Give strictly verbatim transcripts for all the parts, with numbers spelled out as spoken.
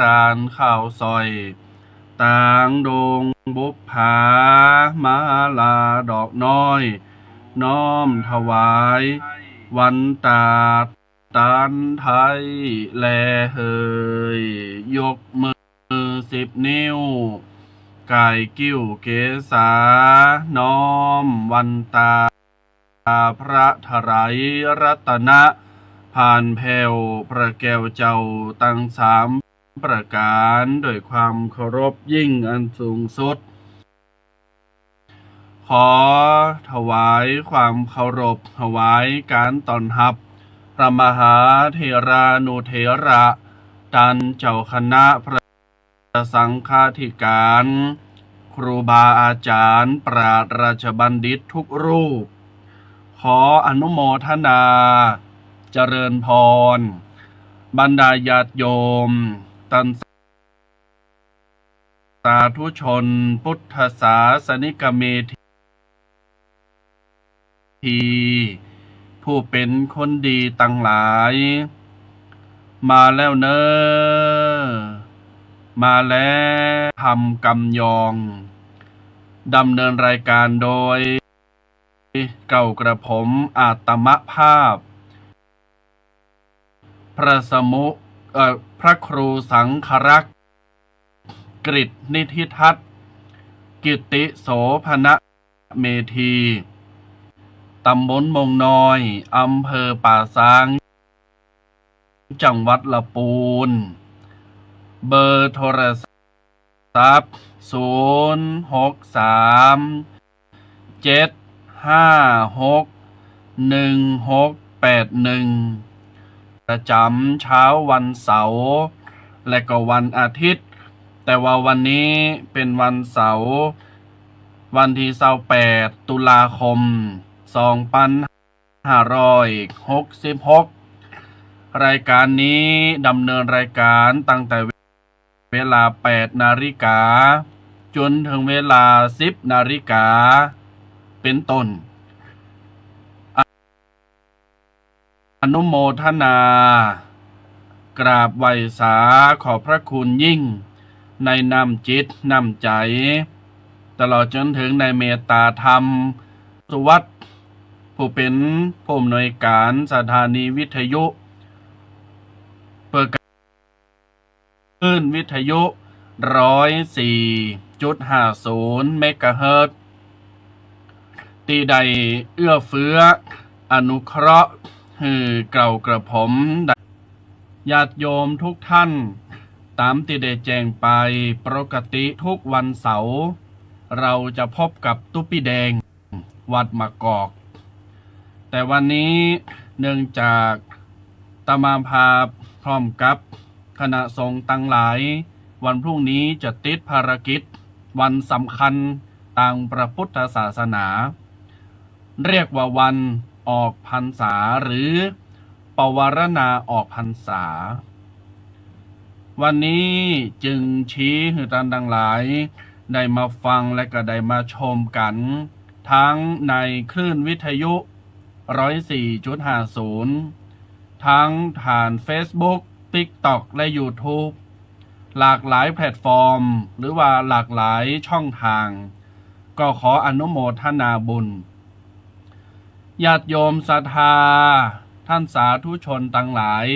ราณข้าวสร้อย ตางดงบุปผามาลาดอกน้อย น้อมถวายวันตาตันไทยแลเหย ยกมือสิบนิ้ว ก่ายกิ้วเกศา น้อมวันตา พระถรายรัตนะ ผ่านแผ้วพระแก้วเจ้าตังสามประก๋าน ด้วยความเคารพยิ่งอันสูงสุด ขอถวายความเคารพ ถวายก๋านต้อนฮับ พระมหาเถรานุเถระ ต้านเจ้าคณะพระ สังฆาธิก๋าน ครูบาอาจ๋ารย์ ปราชญ์ราชบัณฑิตทุกรูป ขออนุโมทนา เจริญพร บรรดาญาติโยม ต้านสาธุชน พุทธศาสนิกเมธี ผู้เป๋นคนดีตังหลาย มาแล้วเน่อ มาแล้ว ธรรมกำยอง ดำเนินรายการโดย เกล้ากระผมอาตมภาพ พระสมุ เอ่อ พระครูสังฆรักษ์ กฤษนิธิทัศน์ กิตติโสภณเมธี ตำบลม่วงน้อย อำเภอป่าซาง จังหวัดละปูน เบอร์โทรศัพท์ ศูนย์ หก สาม เจ็ด ห้า หก หนึ่ง หก แปด หนึ่ง ประจ๋ำเช้าวันเสาร์ และก็วันอาทิตย์ แต่ว่าวันนี้เป๋นวันเสาร์ วันตี้ ซาวแปด ตุลาคม สองปันห้าร้อยหกสิบหก รายการนี้ดำเนินรายการตั้งแต่เวลา แปด นาฬิกา จ๋นเถิงเวลา สิบ นาฬิกา เป๋นต้น อนุโมทนา กราบไหว้สา ขอบพระคุณยิ่ง ในน้ำจิตน้ำใจ๋ ตลอดจ๋นเถิงในเมตตาธรรม สุวัสดิ์ ผู้เป๋นผู้อำนวยก๋านสถานีวิทยุ เปิด คลื่นวิทยุ ร้อยสี่จุดห้าศูนย์ เมกะเฮิรตซ์ ตี้ได้เอื้อเฟื้ออนุเคราะห์หื้อเกล้ากระผม ญาติโยมทุกท่าน ต๋ามตี้ได้แจ้งไป ปกติทุกวันเสาร์ เราจะพบกับตุ๊ปี้แดง วัดมะกอก แต่วันนี้เนื่องจากอาตมาภาพพร้อมกับคณะสงฆ์ตังหลาย วันพรุ่งนี้จะติดภารกิจวันสำคัญตางพระพุทธศาสนา เรียกว่าวันออกพรรษาหรือปวารณาออกพรรษา วันนี้จึงชี้หื้อต้านตังหลายได้มาฟังและก็ได้มาชมกั๋น ทั้งในคลื่นวิทยุ ร้อยสี่จุดห้าศูนย์ ทั้งผ่านเฟซบุ๊ก ติ๊กต็อก และยูทูบ หลากหลายแพลตฟอร์ม หรือว่าหลากหลายช่องทาง ก็ขออนุโมทนาบุญ ญาติโยมศรัทธา ต้านสาธุชนตังหลาย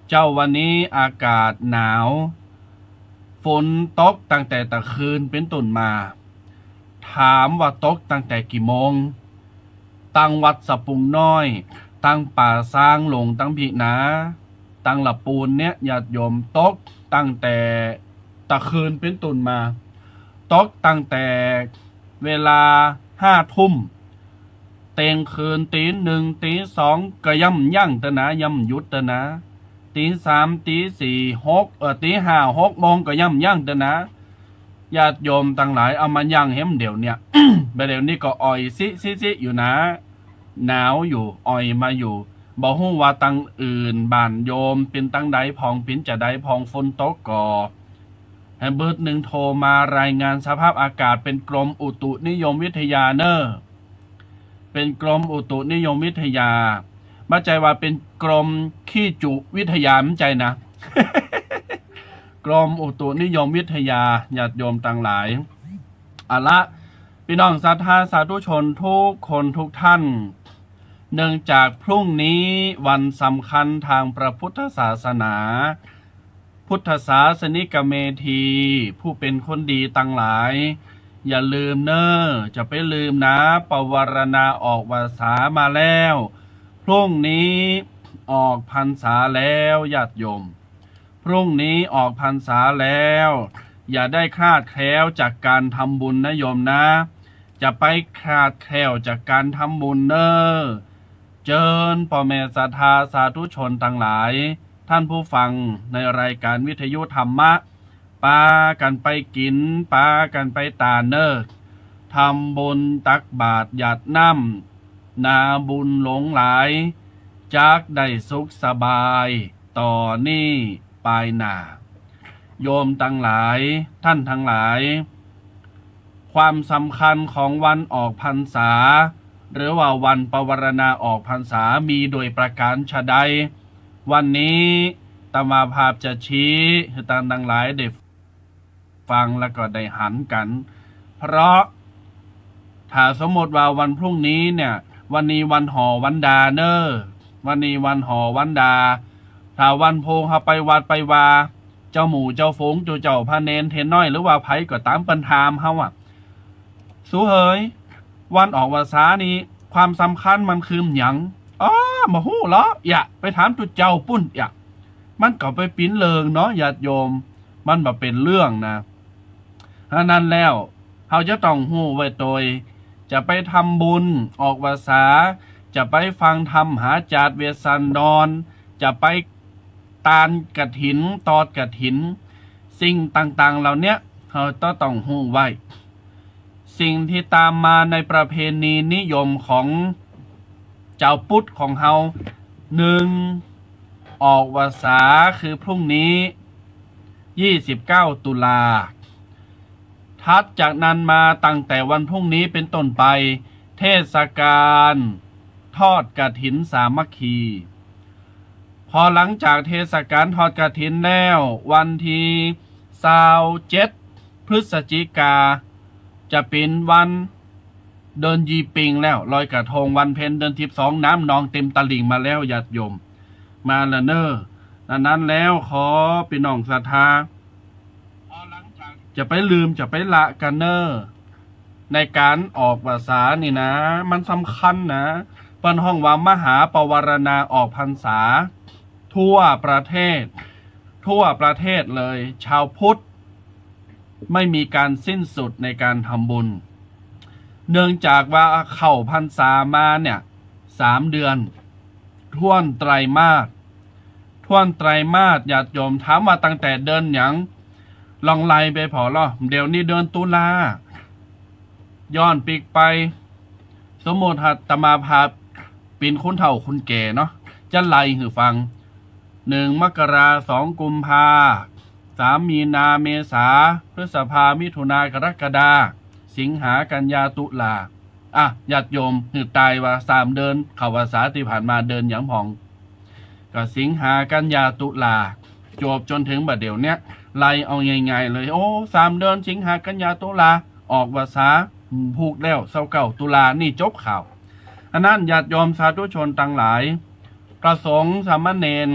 เจ้าวันนี้อากาศหนาว ฝนตกตั้งแต่ตะคืนเป๋นต้นมา ถามว่าตกตั้งแต่กี่โมง ตังวัดสะปุงน้อย ตังป่าซางหลง ตังพี้นา ตังละปูนเนี่ย ญาติโยม ตกตั้งแต่ตะคืนเป๋นต้นมา ตกตั้งแต่เวลาห้าทุ่ม เตียงคืน ตี๋หนึ่ง ตี๋สอง ก็ย่ำยั้งเตื้อนา ย่ำหยุดเตื้อนา ตี๋สาม ตี๋สี่ หก เอ่อ ตี๋ห้า หกโมง ก็ย่ำยั้งเตื้อนา ญาติโยมตังหลาย เอามายั้งแหมเดี๋ยวเนี่ย บ่าเดี๋ยวนี้ก็อ่อยซิซิซิอยู่นา หนาวอยู่ อ่อยมาอยู่ บ่ฮู้ว่าตังอื่นบ้านโยมเป๋นตังใดพ่อง เป๋นจาใดพ่อง ฝนตกก่อ หื้อเบอร์หนึ่งโทรมารายงานสภาพอากาศ เป๋นกรมอุตุนิยมวิทยาเน่อ เป๋นกรมอุตุนิยมวิทยา บ่ใจ้ว่าเป๋นกรมขี้จุวิทยา บ่ใจ้นะ กรมอุตุนิยมวิทยา ญาติโยมตังหลาย เอาละ ปี้น้องศรัทธาสาธุชนทุกคนทุกท่าน เนื่องจากพรุ่งนี้วันสำคัญตางพระพุทธศาสนา พุทธศาสนิกเมธี ผู้เป๋นคนดีตังหลาย อย่าลืมเน้อ จะไปลืมนะ ปวารณาออกพรรษามาแล้ว พรุ่งนี้ออกพรรษาแล้วญาติโยม พรุ่งนี้ออกพรรษาแล้ว อย่าได้คลาดแคลวจากการทำบุญนะโยมนะ จะไปคลาดแคลวจากการทำบุญเน้อ เจิญป้อแม่ศรัทธาสาธุชนตังหลาย ท่านผู้ฟังในรายการวิทยุธรรมะ ปากั๋นไปกิ๋น ปากั๋นไปตานเน้อ ทำบุญตักบาตรหยาดน้ำ นาบุญหลวงหลาย จักได้สุขสบาย ต่อนี้ปายหน้า โยมตังหลาย ท่านทั้งหลาย ความสำคัญของวันออกพรรษา หรือว่าวันปวารณาออกพรรษา มีโดยประการฉะใด วันนี้อาตมาภาพจะชี้หื้อต้านตังหลายได้ฟังแล้วก็ได้หันกั๋น เพราะ ถ้าสมมติว่าวันพรุ่งนี้เนี่ย วันนี้วันหอวันดาเน้อ วันนี้วันหอวันดา ถ้าวันโพงเฮาไปวัดไปวา เจ้าหมู่เจ้าฝูง เจ้าเจ้าพระเณรเณรน้อย หรือว่าใผก็ต๋ามเปิ้นถามเฮาอะ สูเหย วันออกพรรษานี่ ความสำคัญมันคือหยัง อ้อ บ่ฮู้เหรอ อย่า ไปถามตุ๊เจ้าปุ้น อย่า มันก็ไปเป๋นเรื่องเนาะ ญาติโยม มันบ่เป๋นเรื่องนะ ฉะนั้นแล้ว เฮาจะต้องฮู้ไว้โตย จะไปทำบุญออกพรรษา จะไปฟังธรรมหาจาติเวสสันดร จะไปตานกฐิน ตอดกฐิน สิ่งต่างๆ เหล่าเนี้ย เฮาจะต้องฮู้ไว้ สิ่งตี้ต๋ามมาในประเพณีนิยมของจาวพุทธของเฮา หนึ่ง ออกพรรษาคือพรุ่งนี้ ยี่สิบเก้า ตุลา ถัดจากนั้นมาตั้งแต่วันพรุ่งนี้เป๋นต้นไป เทศกาลทอดกฐินสามัคคี พอหลังจากเทศกาลทอดกฐินแล้ว วันตี้ซาวเจ็ด พฤศจิกา จะเป๋นวันเดือนยี่เป็งแล้ว ลอยกระทง วันเพ็ญเดือนสิบสอง น้ำนองเต็มตลิ่งมาแล้ว ญาติโยม มาละเน้อ ดังนั้นแล้วขอปี้น้องศรัทธา จะไปลืม จะไปละกั๋นเน้อ ในก๋านออกพรรษานี่นะ มันสำคัญนะ เปิ้นฮ้องว่ามหาปวารณาออกพรรษา ทั่วประเทศ ทั่วประเทศเลย ชาวพุทธ ไม่มีการสิ้นสุดในการทำบุญ เนื่องจากว่าเข้าพรรษามาเนี่ย สามเดือน ถ้วนไตรมาส ถ้วนไตรมาส ญาติโยม ถามว่าตั้งแต่เดือนหยัง ลองไล่ไปผ่อลอ เดี๋ยวนี้เดือนตุลา ย้อนปิ๊กไป สมมติอาตมาภาพเป๋นคนเฒ่าคนแก่เนาะ จะไล่หื้อฟัง หนึ่ง มกรา สอง กุมภา สาม มีนา เมษา พฤษภา มิถุนา กรกฎา สิงหา กันยา ตุลา อ่ะ ญาติโยม หื้อตายว่าสามเดือน เข้าพรรษาตี้ผ่านมาเดือนหยังพ่อง ก็สิงหา กันยา ตุลา จวบจ๋นเถิงบ่าเดี่ยวเนี้ย ไล่เอาง่ายๆ เลย โอ้ สามเดือน สิงหา กันยา ตุลา ออกพรรษา ผูกแล้ว ซาวเก้า ตุลา นี่จบข่าว อันนั้นญาติโยมสาธุชนตังหลาย พระสงฆ์สามเณร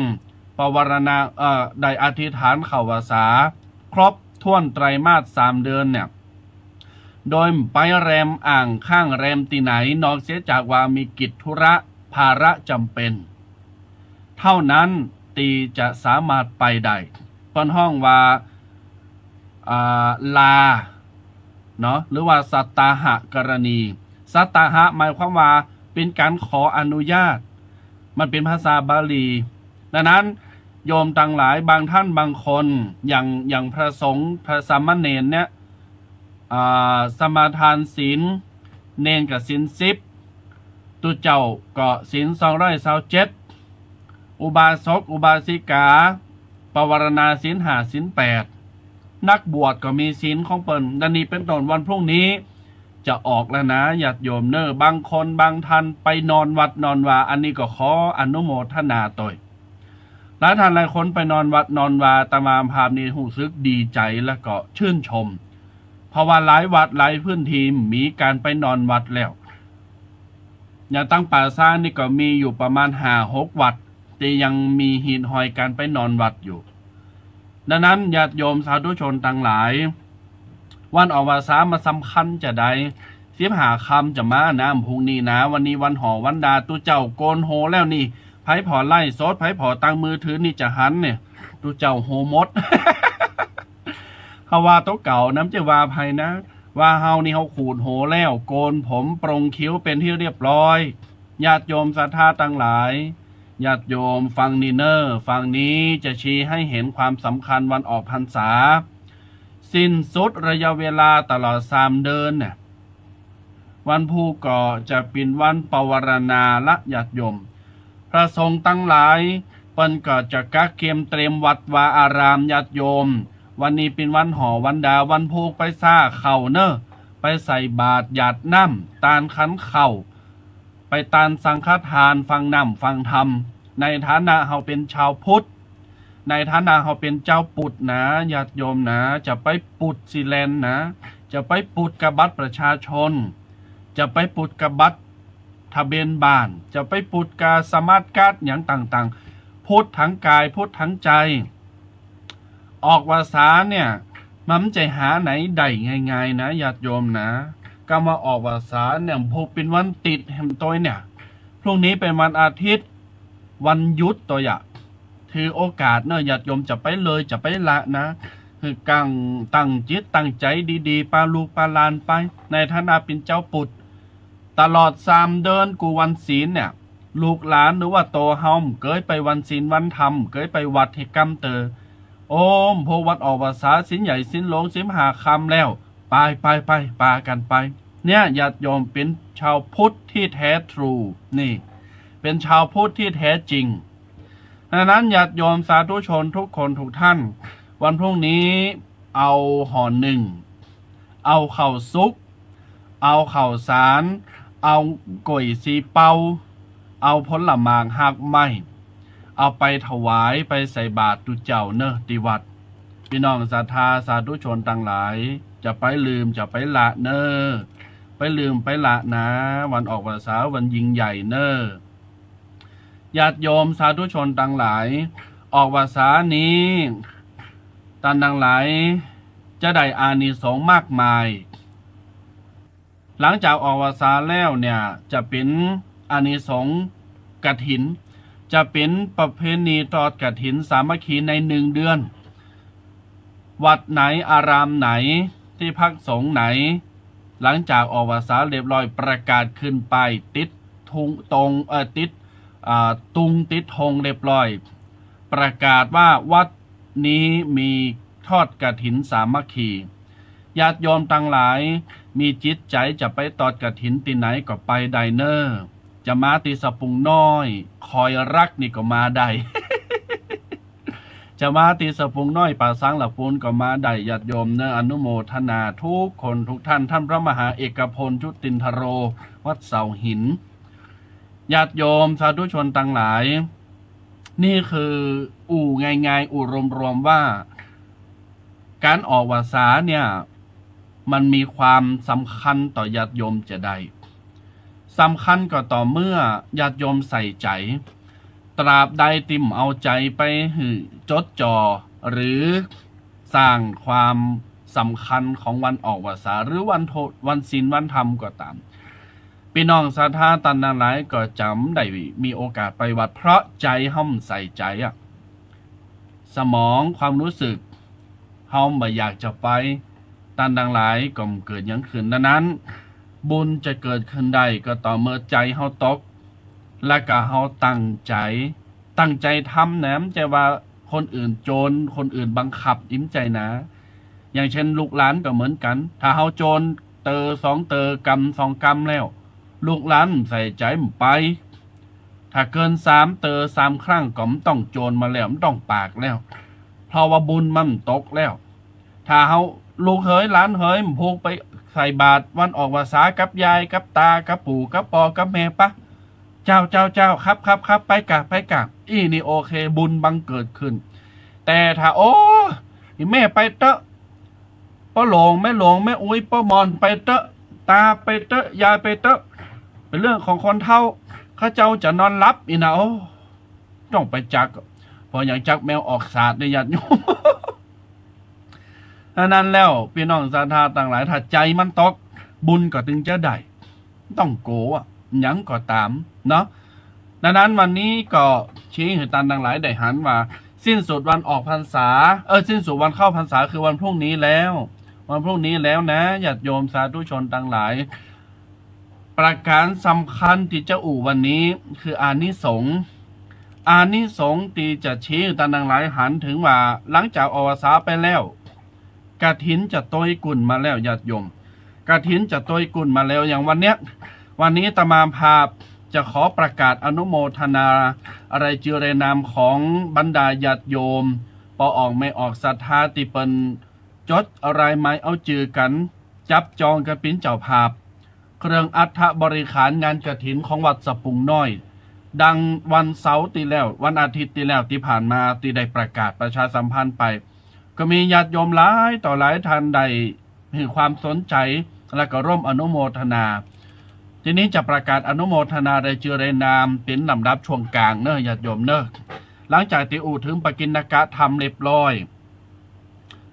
ปวารณา เอ่อ ได้อธิษฐานเข้าพรรษา ครบถ้วนไตรมาสสามเดือนเนี่ย โดยบ่ไปแรมอ่างค้างแรมตี้ไหน นอกเสียจากว่ามีกิจธุระภาระจ๋ำเป๋น เต้านั้นตี้จะสามารถไปได้ เปิ้นฮ้องว่า อ่า ลา เนาะ หรือว่าสัตตาหกรณี สัตตาหะหมายความว่าเป๋นก๋านขออนุญาต มันเป๋นภาษาบาลี ดังนั้นโยมตังหลายบางท่านบางคน อย่าง อย่างพระสงฆ์ พระสามเณรเนี่ย อ่า สมาทานศีล เณรก็ศีลสิบ ตุ๊เจ้าก็ศีลสองร้อยซาวเจ็ด อุบาสกอุบาสิกา ปวารณาศีลห้าศีลแปด นักบวชก็มีศีลของเปิ้น ดังนี้เป๋นต้น วันพรุ่งนี้จะออกแล้วนะ ญาติโยมเน้อ บางคนบางท่านไปนอนวัดนอนวา อันนี้ก็ขออนุโมทนาโตย หลายท่านหลายคนไปนอนวัดนอนวา อาตมาภาพนี่ฮู้สึกดีใจ๋แล้วก็ชื่นชม เพราะว่าหลายวัดหลายพื้นที่มีก๋านไปนอนวัดแล้ว อย่างตังป่าซานี่ก็มีอยู่ประมาณห้าหกวัด ตี้ยังมีหีดฮอยก๋านไปนอนวัดอยู่ ดังนั้นญาติโยมสาธุชนตังหลาย วันออกพรรษามันสำคัญจาใด สิบห้าค่ำจะมานะ พรุ่งนี้นะ วันนี้วันหอวันดา ตุ๊เจ้าโกนโหนแล้วนี่ ใผผ่อไลฟ์สด ใผผ่อตังมือถือนี่จะหันเนี่ย ตุ๊เจ้าโหนหมด เฮาว่าตั๋วเก่านะ บ่ใจ้ว่าใผนะ ว่าเฮานี่เฮาขูดโหนแล้ว โกนผมปรงคิ้วเป๋นตี้เรียบร้อย ญาติโยมศรัทธาตังหลาย ญาติโยมฟังนี่เน่อ ฟังนี้จะชี้หื้อหันความสำคัญวันออกพรรษา สิ้นสุดระยะเวลาตลอดสามเดือนเนี่ย วันพูกก็จะเป๋นวันปวารณาละญาติโยม พระสงฆ์ตังหลายเปิ้นก็จะกะเกียมเตรียมวัดวาอารามญาติโยม วันนี้เป๋นวันหอวันดา วันพูกไปซ่าข้าวเน่อ ไปใส่บาตรหยาดน้ำ ตานขันข้าว ไปตานสังฆทาน ฟังน้ำฟังธรรม ในฐานะเฮาเป๋นชาวพุทธ ในฐานะเฮาเป๋นจาวปุทธนะ ญาติโยมนะ จะไปปุทธสิแลนนะ จะไปปุทธกะบัตรประชาชน จะไปปุทธกะบัตรทะเบียนบ้าน จะไปปุทธกะสมาร์ทการ์ดหยังต่างๆ ปุทธตังก๋าย ปุทธตังใจ๋ ออกพรรษาเนี่ย มันบ่ใจ้หาไหนได้ง่ายๆ นะ ญาติโยมนะ กำว่าออกพรรษาเนี่ย พูกเป๋นวันติดแหมตวยเนี่ย พรุ่งนี้เป๋นวันอาทิตย์ วันหยุดตวยอะ ถือโอกาสเน่อ ญาติโยมจะไปเลย จะไปละนะ หื้อตั้ง ตั้งจิตตั้งใจ๋ดีๆ ปาลูกปาหลานไป ในฐานะเป๋นจาวปุทธ ตลอดสามเดือนกู้วันศีลเนี่ย ลูกหลานหรือว่าตั๋วเฮาบ่เกยไปวันศีลวันธรรม บ่เกยไปวัดหื้อกำเตอ โอ้ พูกวันออกพรรษาศีลใหญ่ศีลหลวงสิบห้าค่ำแล้ว ไปไปไป ปากั๋นไป เนี่ย ญาติโยมเป๋นชาวพุทธที่แท้ทรู นี่ เป๋นชาวพุทธที่แท้จริง ดังนั้นญาติโยมสาธุชนทุกคนทุกท่าน วันพรุ่งนี้เอาห่อนึ่ง เอาข้าวสุก เอาข้าวสาร เอาก๋วยสีเปา เอาผลหมากฮากไม้ เอาไปถวายไปใส่บาตรตุ๊เจ้าเน่อตี้วัด ปี้น้องศรัทธาสาธุชนตังหลาย จะไปลืมจะไปละเน่อ ไปลืมไปละนะ วันออกพรรษาวันยิ่งใหญ่เน่อ ญาติโยมสาธุชนตังหลาย ออกพรรษานี้ ต้านตังหลายจะได้อานิสงส์มากมาย หลังจากออกพรรษาแล้วเนี่ย จะเป๋นอานิสงส์กฐิน จะเป๋นประเพณีทอดกฐินสามัคคีในหนึ่งเดือน วัดไหนอารามไหน ตี้พักสงฆ์ไหน หลังจากออกพรรษาเรียบร้อย ประกาศขึ้นป้ายติดธง ตง เอ่อ ติด อ่า ตุงติดธงเรียบร้อย ประกาศว่าวัดนี้มีทอดกฐินสามัคคี ญาติโยมตังหลาย มีจิตใจ๋จะไปทอดกฐินตี้ไหนก็ไปได้เน่อ จะมาตี้สะปุงน้อย คอยรักนี่ก็มาได้ จะมาตี้สะปุงน้อยป่าสังหละปูนก็มาได้ ญาติโยมเน่อ อนุโมทนาทุกคนทุกท่าน ท่านพระมหาเอกพล จุตินทโร วัดเสาหิน ญาติโยมสาธุชนตังหลาย นี่คืออู้ง่ายๆ อู้รวมๆ ว่า ก๋านออกพรรษาเนี่ย มันมีความสำคัญต่อญาติโยมจาใด สำคัญก็ต่อเมื่อญาติโยมใส่ใจ๋ ตราบใดตี้บ่เอาใจ๋ไปหื้อจดจ่อ หรือสร้างความสำคัญของวันออกพรรษา หรือวันโท วันศีลวันธรรมก็ต๋าม ปี้น้องศรัทธาต้านตังหลายก็จะบ่ได้มีโอกาสไปวัด เพราะใจ๋เฮาบ่ใส่ใจ๋อะ สมองความรู้สึก เฮาบ่อยากจะไป ต้านตังหลายก็บ่เกิดหยังขึ้น ดังนั้น บุญจะเกิดขึ้นได้ก็ต่อเมื่อใจ๋เฮาตก และก็เฮาตั้งใจ๋ ตั้งใจ๋ทำนะ บ่ใจ้ว่าคนอื่นโจร คนอื่นบังคับ อิ๋มใจ๋นะ อย่างเช่นลูกหลานก็เหมือนกั๋น ถ้าเฮาโจรเตอสองเตอกำสองกำแล้ว ลูกหลานบ่ใส่ใจ๋บ่ไป ถ้าเกินสามเตอสามครั้งก็บ่ต้องโจรมาแล้ว บ่ต้องปากแล้ว เพราะว่าบุญมันตกแล้ว ถ้าเฮา ลูกเหยหลานเหย บ่ฮู้ไปใส่บาตรวันออกพรรษากับยายกับตากับปู่กับป้อกับแม่ปะ เจ้า เจ้า เจ้า ครับ ครับ ครับ ไปก่า ไปก่า อี้นี่โอเค บุญบังเกิดขึ้น แต่ถ้า โอ้ อีแม่ไปเต๊อะ ป้อหลวง แม่หลวง แม่อุ๊ย ป้อหมอนไปเต๊อะ ตาไปเต๊อะ ยายไปเต๊อะ เป๋นเรื่องของคนเฒ่า เขาเจ้าจะนอนหลับอี้นะ โอ้ ต้องไปจัก เพราะหยัง จักแมวออกสาดเนี่ย ญาติโยม อันนั้นแล้ว ปี้น้องศรัทธาตังหลาย ถ้าใจ๋มันตก บุญก็ตึงจะได้ ต้องโก๋อะ หยังก็ต๋ามเนาะ ดังนั้นวันนี้ก็ชี้หื้อต้านตังหลายได้หันว่า สิ้นสุดวันออกพรรษา เออ สิ้นสุดวันเข้าพรรษาคือวันพรุ่งนี้แล้ว วันพรุ่งนี้แล้วนะ ญาติโยมสาธุชนตังหลาย ประก๋านสำคัญตี้จะอู้วันนี้คืออานิสงส์ อานิสงส์ตี้จะชี้หื้อต้านตังหลายหันเถิงว่า หลังจากออกพรรษาไปแล้ว กฐินจะตวยกุ่นมาแล้ว ญาติโยม กฐินจะตวยกุ่นมาแล้ว อย่างวันเนี้ย วันนี้อาตมาภาพจะขอประกาศอนุโมทนา รายจื้อรายนามของบรรดาญาติโยม ป้ออ่องแม่อ่องศรัทธาตี้เปิ้นจดรายหมายเอาจื้อกั๋น จับจองกั๋นเป๋นเจ้าภาพ เครื่องอัฐบริขารงานกฐินของวัดสะปุงน้อย ดังวันเสาร์ตี้แล้ว วันอาทิตย์ตี้แล้วตี้ผ่านมาตี้ได้ประกาศประชาสัมพันธ์ไป ก็มีญาติโยมหลายต่อหลายท่านได้หื้อความสนใจ๋ แล้วก็ร่วมอนุโมทนา ทีนี้จะประกาศอนุโมทนารายจื้อรายนามเป๋นลำดับช่วงก๋างเนาะ ญาติโยมเนาะ หลังจากตี้อู้เถิงปกิณกธรรมเรียบร้อย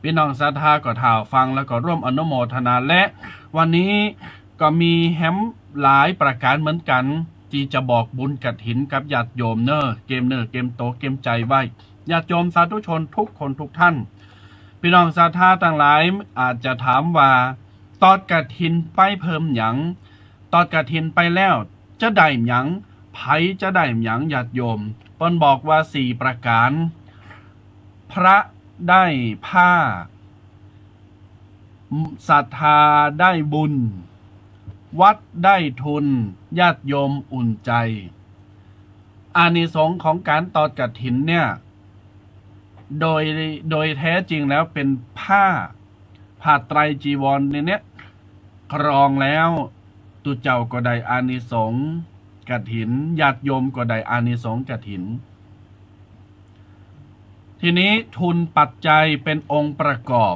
ปี้น้องศรัทธาก็ถ่าฟังแล้วก็ร่วมอนุโมทนา และวันนี้ก็มีแหมหลายประก๋านเหมือนกั๋น ตี้จะบอกบุญกฐินกับญาติโยมเนาะ เกียมเนื้อเกียมตั๋วเกียมใจ๋ไว้ ญาติโยมสาธุชนทุกคนทุกท่าน ปี้น้องศรัทธาตังหลายอาจจะถามว่า ตอดกฐินไปเปิ้นหยัง ตอดกฐินไปแล้วจะได้หยัง ใผจะได้หยัง ญาติโยม เปิ้นบอกว่าสี่ประก๋าน พระได้ผ้า ศรัทธาได้บุญ วัดได้ทุน ญาติโยมอุ่นใจ๋ อานิสงส์ของก๋านตอดกฐินเนี่ย โดย โดยแท้จริงแล้วเป๋นผ้า ผ้าไตรจีวรในเนี้ย ครองแล้ว ตุ๊เจ้าก็ได้อานิสงส์กฐิน ญาติโยมก็ได้อานิสงส์กฐิน ทีนี้ทุนปัจจัยเป๋นองค์ประกอบ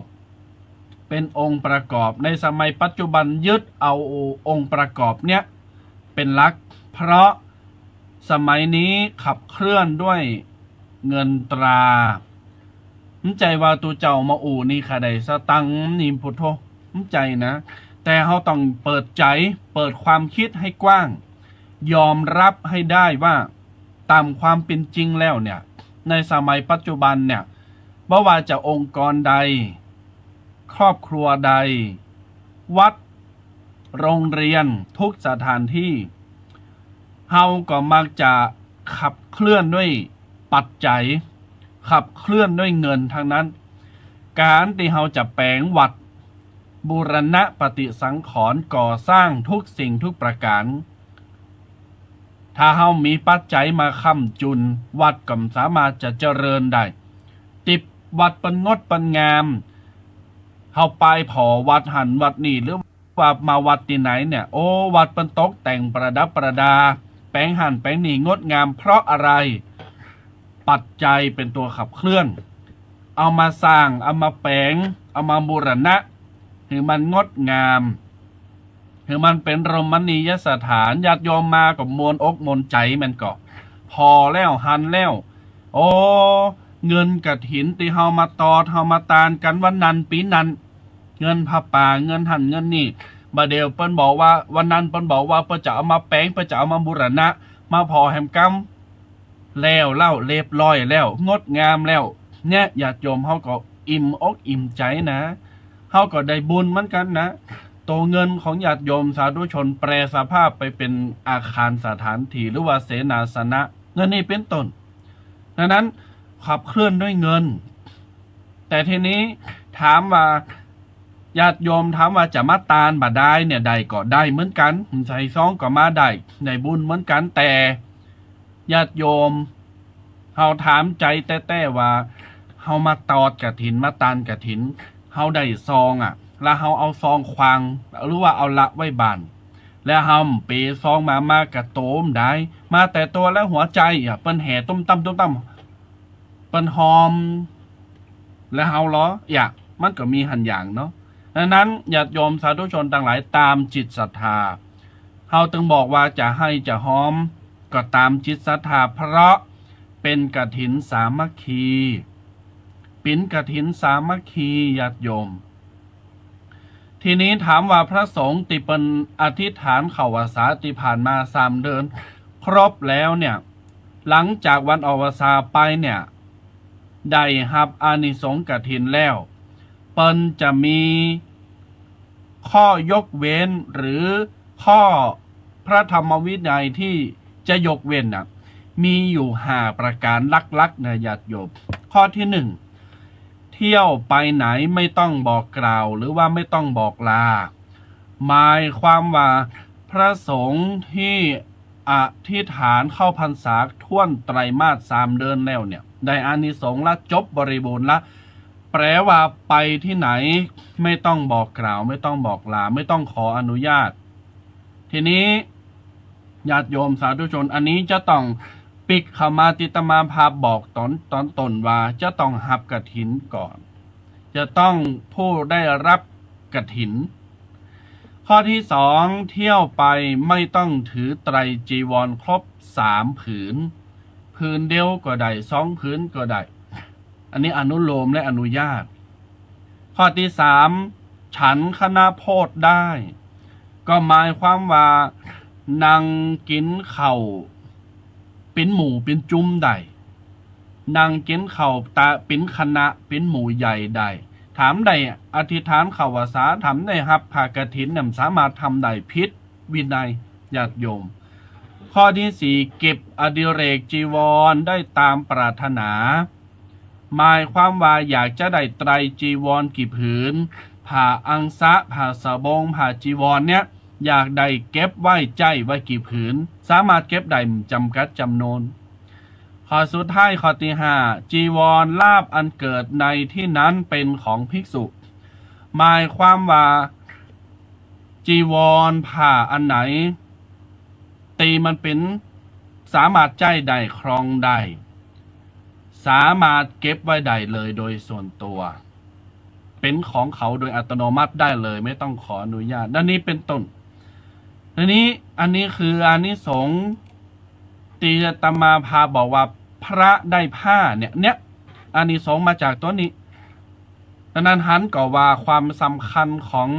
เป๋นองค์ประกอบ ในสมัยปัจจุบันยึดเอาองค์ประกอบเนี้ยเป๋นหลัก เพราะสมัยนี้ขับเคลื่อนด้วยเงินตรา บ่ใจ้ว่าตุ๊เจ้ามาอู้นี่ข้าได้สตังค์นี่พุทโธ บ่ใจ้นะ แต่เฮาต้องเปิดใจ๋ เปิดความคิดหื้อกว้าง ยอมรับหื้อได้ว่า ต๋ามความเป๋นจริงแล้วเนี่ย ในสมัยปัจจุบันเนี่ย บ่ว่าจะองค์กรใด ครอบครัวใด วัด โรงเรียน ทุกสถานที่ เฮาก็มักจะขับเคลื่อนด้วยปัจจัย ขับเคลื่อนด้วยเงินทั้งนั้น ก๋านตี้เฮาจะแป๋งวัด บูรณะปฏิสังขรณ์ ก่อสร้างทุกสิ่งทุกประก๋าน ถ้าเฮามีปัจจัยมาค้ำจุน วัดก็บ่สามารถจะเจริญได้ ตี้วัดเปิ้นงดเปิ้นงาม เฮาไปผ่อวัดหั้นวัดนี่ หรือว่ามาวัดตี้ไหนเนี่ย โอ้ วัดเปิ้นตกแต่งประดับประดา แป๋งหั้นแป๋งนี่งดงาม เพราะอะไร ปัจจัยเป๋นตั๋วขับเคลื่อน เอามาสร้าง เอามาแป๋ง เอามาบูรณะ หื้อมันงดงาม หื้อมันเป๋นรมณียสถาน ญาติโยมมาก็ม่วนอกม่วนใจ๋ มันก็ผ่อแล้วหันแล้ว โอ้ เงินกฐินตี้เฮามาตอด เฮามาตานกั๋นวันนั้นปี๋นั้น เงินผ้าป่า เงินหั้นเงินนี่ บ่าเดี่ยวเปิ้นบอกว่า วันนั้นเปิ้นบอกว่าเปิ้นจะเอามาแป๋ง เปิ้นจะเอามาบูรณะ มาผ่อแหมกำ แล้วเล่า เรียบร้อยแล้ว งดงามแล้ว เนี่ย ญาติโยมเฮาก็อิ่มอกอิ่มใจ๋นะ เฮาก็ได้บุญเหมือนกั๋นนะ ตั๋วเงินของญาติโยมสาธุชนแปรสภาพไปเป๋นอาคารสถานที่ หรือว่าเสนาสนะ เงินนี่เป๋นต้น ดังนั้นขับเคลื่อนด้วยเงิน แต่ทีนี้ถามว่า ญาติโยมถามว่าจะมาตานบ่าดายเนี่ย ได้ก็ได้เหมือนกั๋น ใส่ซองก็มาได้ ได้บุญเหมือนกั๋น แต่ญาติโยม เฮาถามใจ๋แต๊ๆ ว่า เฮามาตอดกฐิน มาตานกฐิน เฮาได้ซองอะ แล้วเฮาเอาซองขว้าง หรือว่าเอาละไว้บ้าน และเฮาเป๋ซองมา มากระโตมได้ มาแต่ตั๋วและหัวใจ๋อะ เปิ้นแห่ตุ้มตั้มตุ้มตั้ม เปิ้นฮอม และเฮาลอ อย่า มันก็มีหั้นอย่างเนาะ ดังนั้นญาติโยมสาธุชนตังหลาย ต๋ามจิตศรัทธา เฮาตึงบอกว่าจะให้จะฮอม ก็ต๋ามจิตศรัทธา เพราะเป๋นกฐินสามัคคี เป๋นกฐินสามัคคี ญาติโยม ทีนี้ถามว่าพระสงฆ์ตี้เปิ้นอธิษฐานเข้าพรรษาตี้ผ่านมาสามเดือนครบแล้วเนี่ย หลังจากวันออกพรรษาไปเนี่ย ได้ฮับอานิสงส์กฐินแล้ว เปิ้นจะมีข้อยกเว้นหรือข้อพระธรรมวินัยที่จะยกเว้นน่ะ มีอยู่ห้าประการหลักๆ นะญาติโยม ข้อที่หนึ่ง เที่ยวไปไหนไม่ต้องบอกกล่าวหรือว่าไม่ต้องบอกลา หมายความว่าพระสงฆ์ที่อธิษฐานเข้าพรรษาถ้วนไตรมาสสามเดือนแล้วเนี่ย ได้อานิสงส์ละ จบบริบูรณ์ละ แปลว่าไปที่ไหนไม่ต้องบอกกล่าว ไม่ต้องบอกลา ไม่ต้องขออนุญาต ทีนี้ญาติโยมสาธุชน อันนี้จะต้องปิ๊กเข้ามาตี้อาตมาภาพบอกต๋อน ต๋อนต้นว่าจะต้องฮับกฐินก่อน จะต้องผู้ได้รับกฐิน ข้อที่สอง เที่ยวไปไม่ต้องถือไตรจีวรครบสามผืน ผืนเดียวก็ได้ สองผืนก็ได้ อันนี้อนุโลมและอนุญาต ข้อที่สาม ฉันคณโพชได้ ก็หมายความว่านั่งกิ๋นข้าวเป๋นหมู่เป๋นจุ้มได้ นั่งกิ๋นข้าวตะเป๋นคณะเป๋นหมู่ใหญ่ได้ ถามได้อธิษฐานเข้าพรรษา ถามได้ฮับผ้ากฐินเนี่ย สามารถทำได้ผิดวินัย ญาติโยม ข้อที่สี่ เก็บอดิเรกจีวรได้ตามปรารถนา หมายความว่าอยากจะได้ไตรจีวรกี่ผืน ผ้าอังสะ ผ้าสบง ผ้าจีวรเนี่ย อยากได้เก็บไว้ใจ๊ไว้กี่ผืน สามารถเก็บได้จำกัดจำนวน ข้อสุดท้าย ข้อที่ห้า จีวรลาภอันเกิดในที่นั้นเป็นของภิกษุ หมายความว่าจีวรผ้าอันไหนตี้มันเป๋น สามารถใจ๊ได้ ครองได้ สามารถเก็บไว้ได้เลยโดยส่วนตัว เป๋นของเขาโดยอัตโนมัติได้เลย ไม่ต้องขออนุญาต ดังนี้เป็นต้น ทีนี้อันนี้คืออานิสงส์ตี้อาตมาภาพบอกว่าพระได้ผ้าเนี่ย เนี่ย อานิสงส์มาจากตั๋วนี้ ดังนั้นหันก่อว่าความสำคัญของ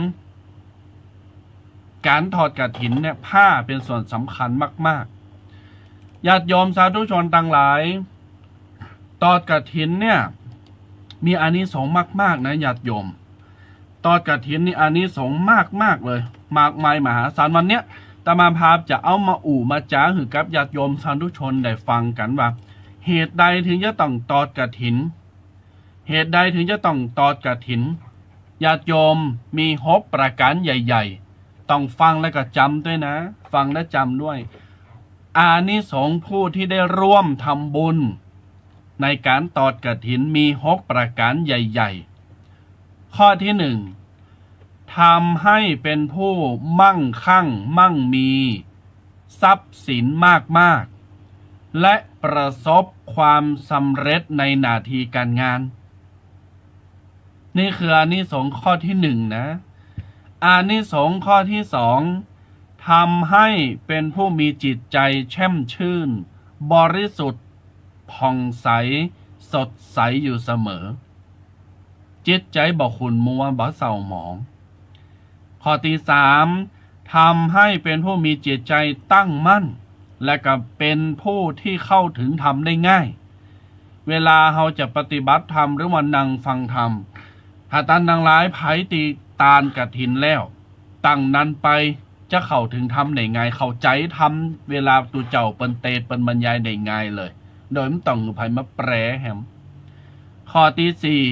ก๋านทอดกฐินเนี่ย ผ้าเป๋นส่วนสำคัญมากๆ ญาติโยมสาธุชนตังหลาย ทอดกฐินเนี่ย มีอานิสงส์มากๆ นะญาติโยม ทอดกฐินนี่อานิสงส์มากๆ เลย มากมายมหาศาล วันเนี้ยอาตมาภาพจะเอามาอู้มาจ๋าหื้อกับญาติโยมสาธุชนได้ฟังกั๋นว่า เหตุใดถึงจะต้องทอดกฐิน เหตุใดถึงจะต้องทอดกฐิน ญาติโยม มีหกประการใหญ่ๆ ต้องฟังแล้วก็จ๋ำด้วยนะ ฟังและจ๋ำด้วย อานิสงส์ผู้ที่ได้ร่วมทำบุญในก๋านทอดกฐินมีหกประการใหญ่ๆ ข้อที่หนึ่ง ทำให้เป็นผู้มั่งคั่งมั่งมี ทรัพย์สินมากๆ และประสบความสำเร็จในหน้าที่การงาน นี่คืออานิสงส์ข้อที่หนึ่งนะ อานิสงส์ข้อที่สอง ทำให้เป็นผู้มีจิตใจแช่มชื่น บริสุทธิ์ ผ่องใส สดใสอยู่เสมอ จิตใจบ่ขุ่นมัว บ่เศร้าหมอง ข้อที่สาม ทำให้เป็นผู้มีจิตใจตั้งมั่น และก็เป็นผู้ที่เข้าถึงธรรมได้ง่าย เวลาเฮาจะปฏิบัติธรรมหรือว่านั่งฟังธรรม ถ้าต้านตังหลายใผตี้ทอดกฐินแล้ว ตั้งนั้นไปจะเข้าถึงธรรมได้ง่าย เข้าใจ๋ธรรม เวลาตุ๊เจ้าเปิ้นเตสน์เปิ้นบรรยายได้ง่ายเลย โดยบ่ต้องหื้อใผมาแปลแหม ข้อที่สี่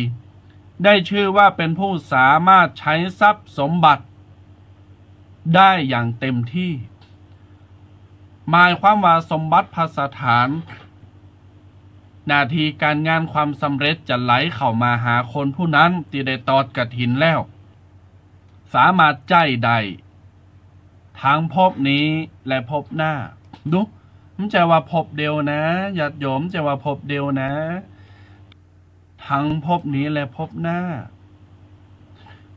ได้ชื่อว่าเป็นผู้สามารถใช้ทรัพย์สมบัติได้อย่างเต็มที่ หมายความว่าสมบัติพัสถาน หน้าที่การงาน ความสำเร็จจะไหลเข้ามาหาคนผู้นั้นตี้ได้ทอดกฐินแล้ว สามารถใจ๊ได้ ตึงภพนี้และภพหน้า ดู บ่ใจ้ว่าภพเดียวนะ ญาติโยม บ่ใจ้ว่าภพเดียวนะ ตึงภพนี้และภพหน้า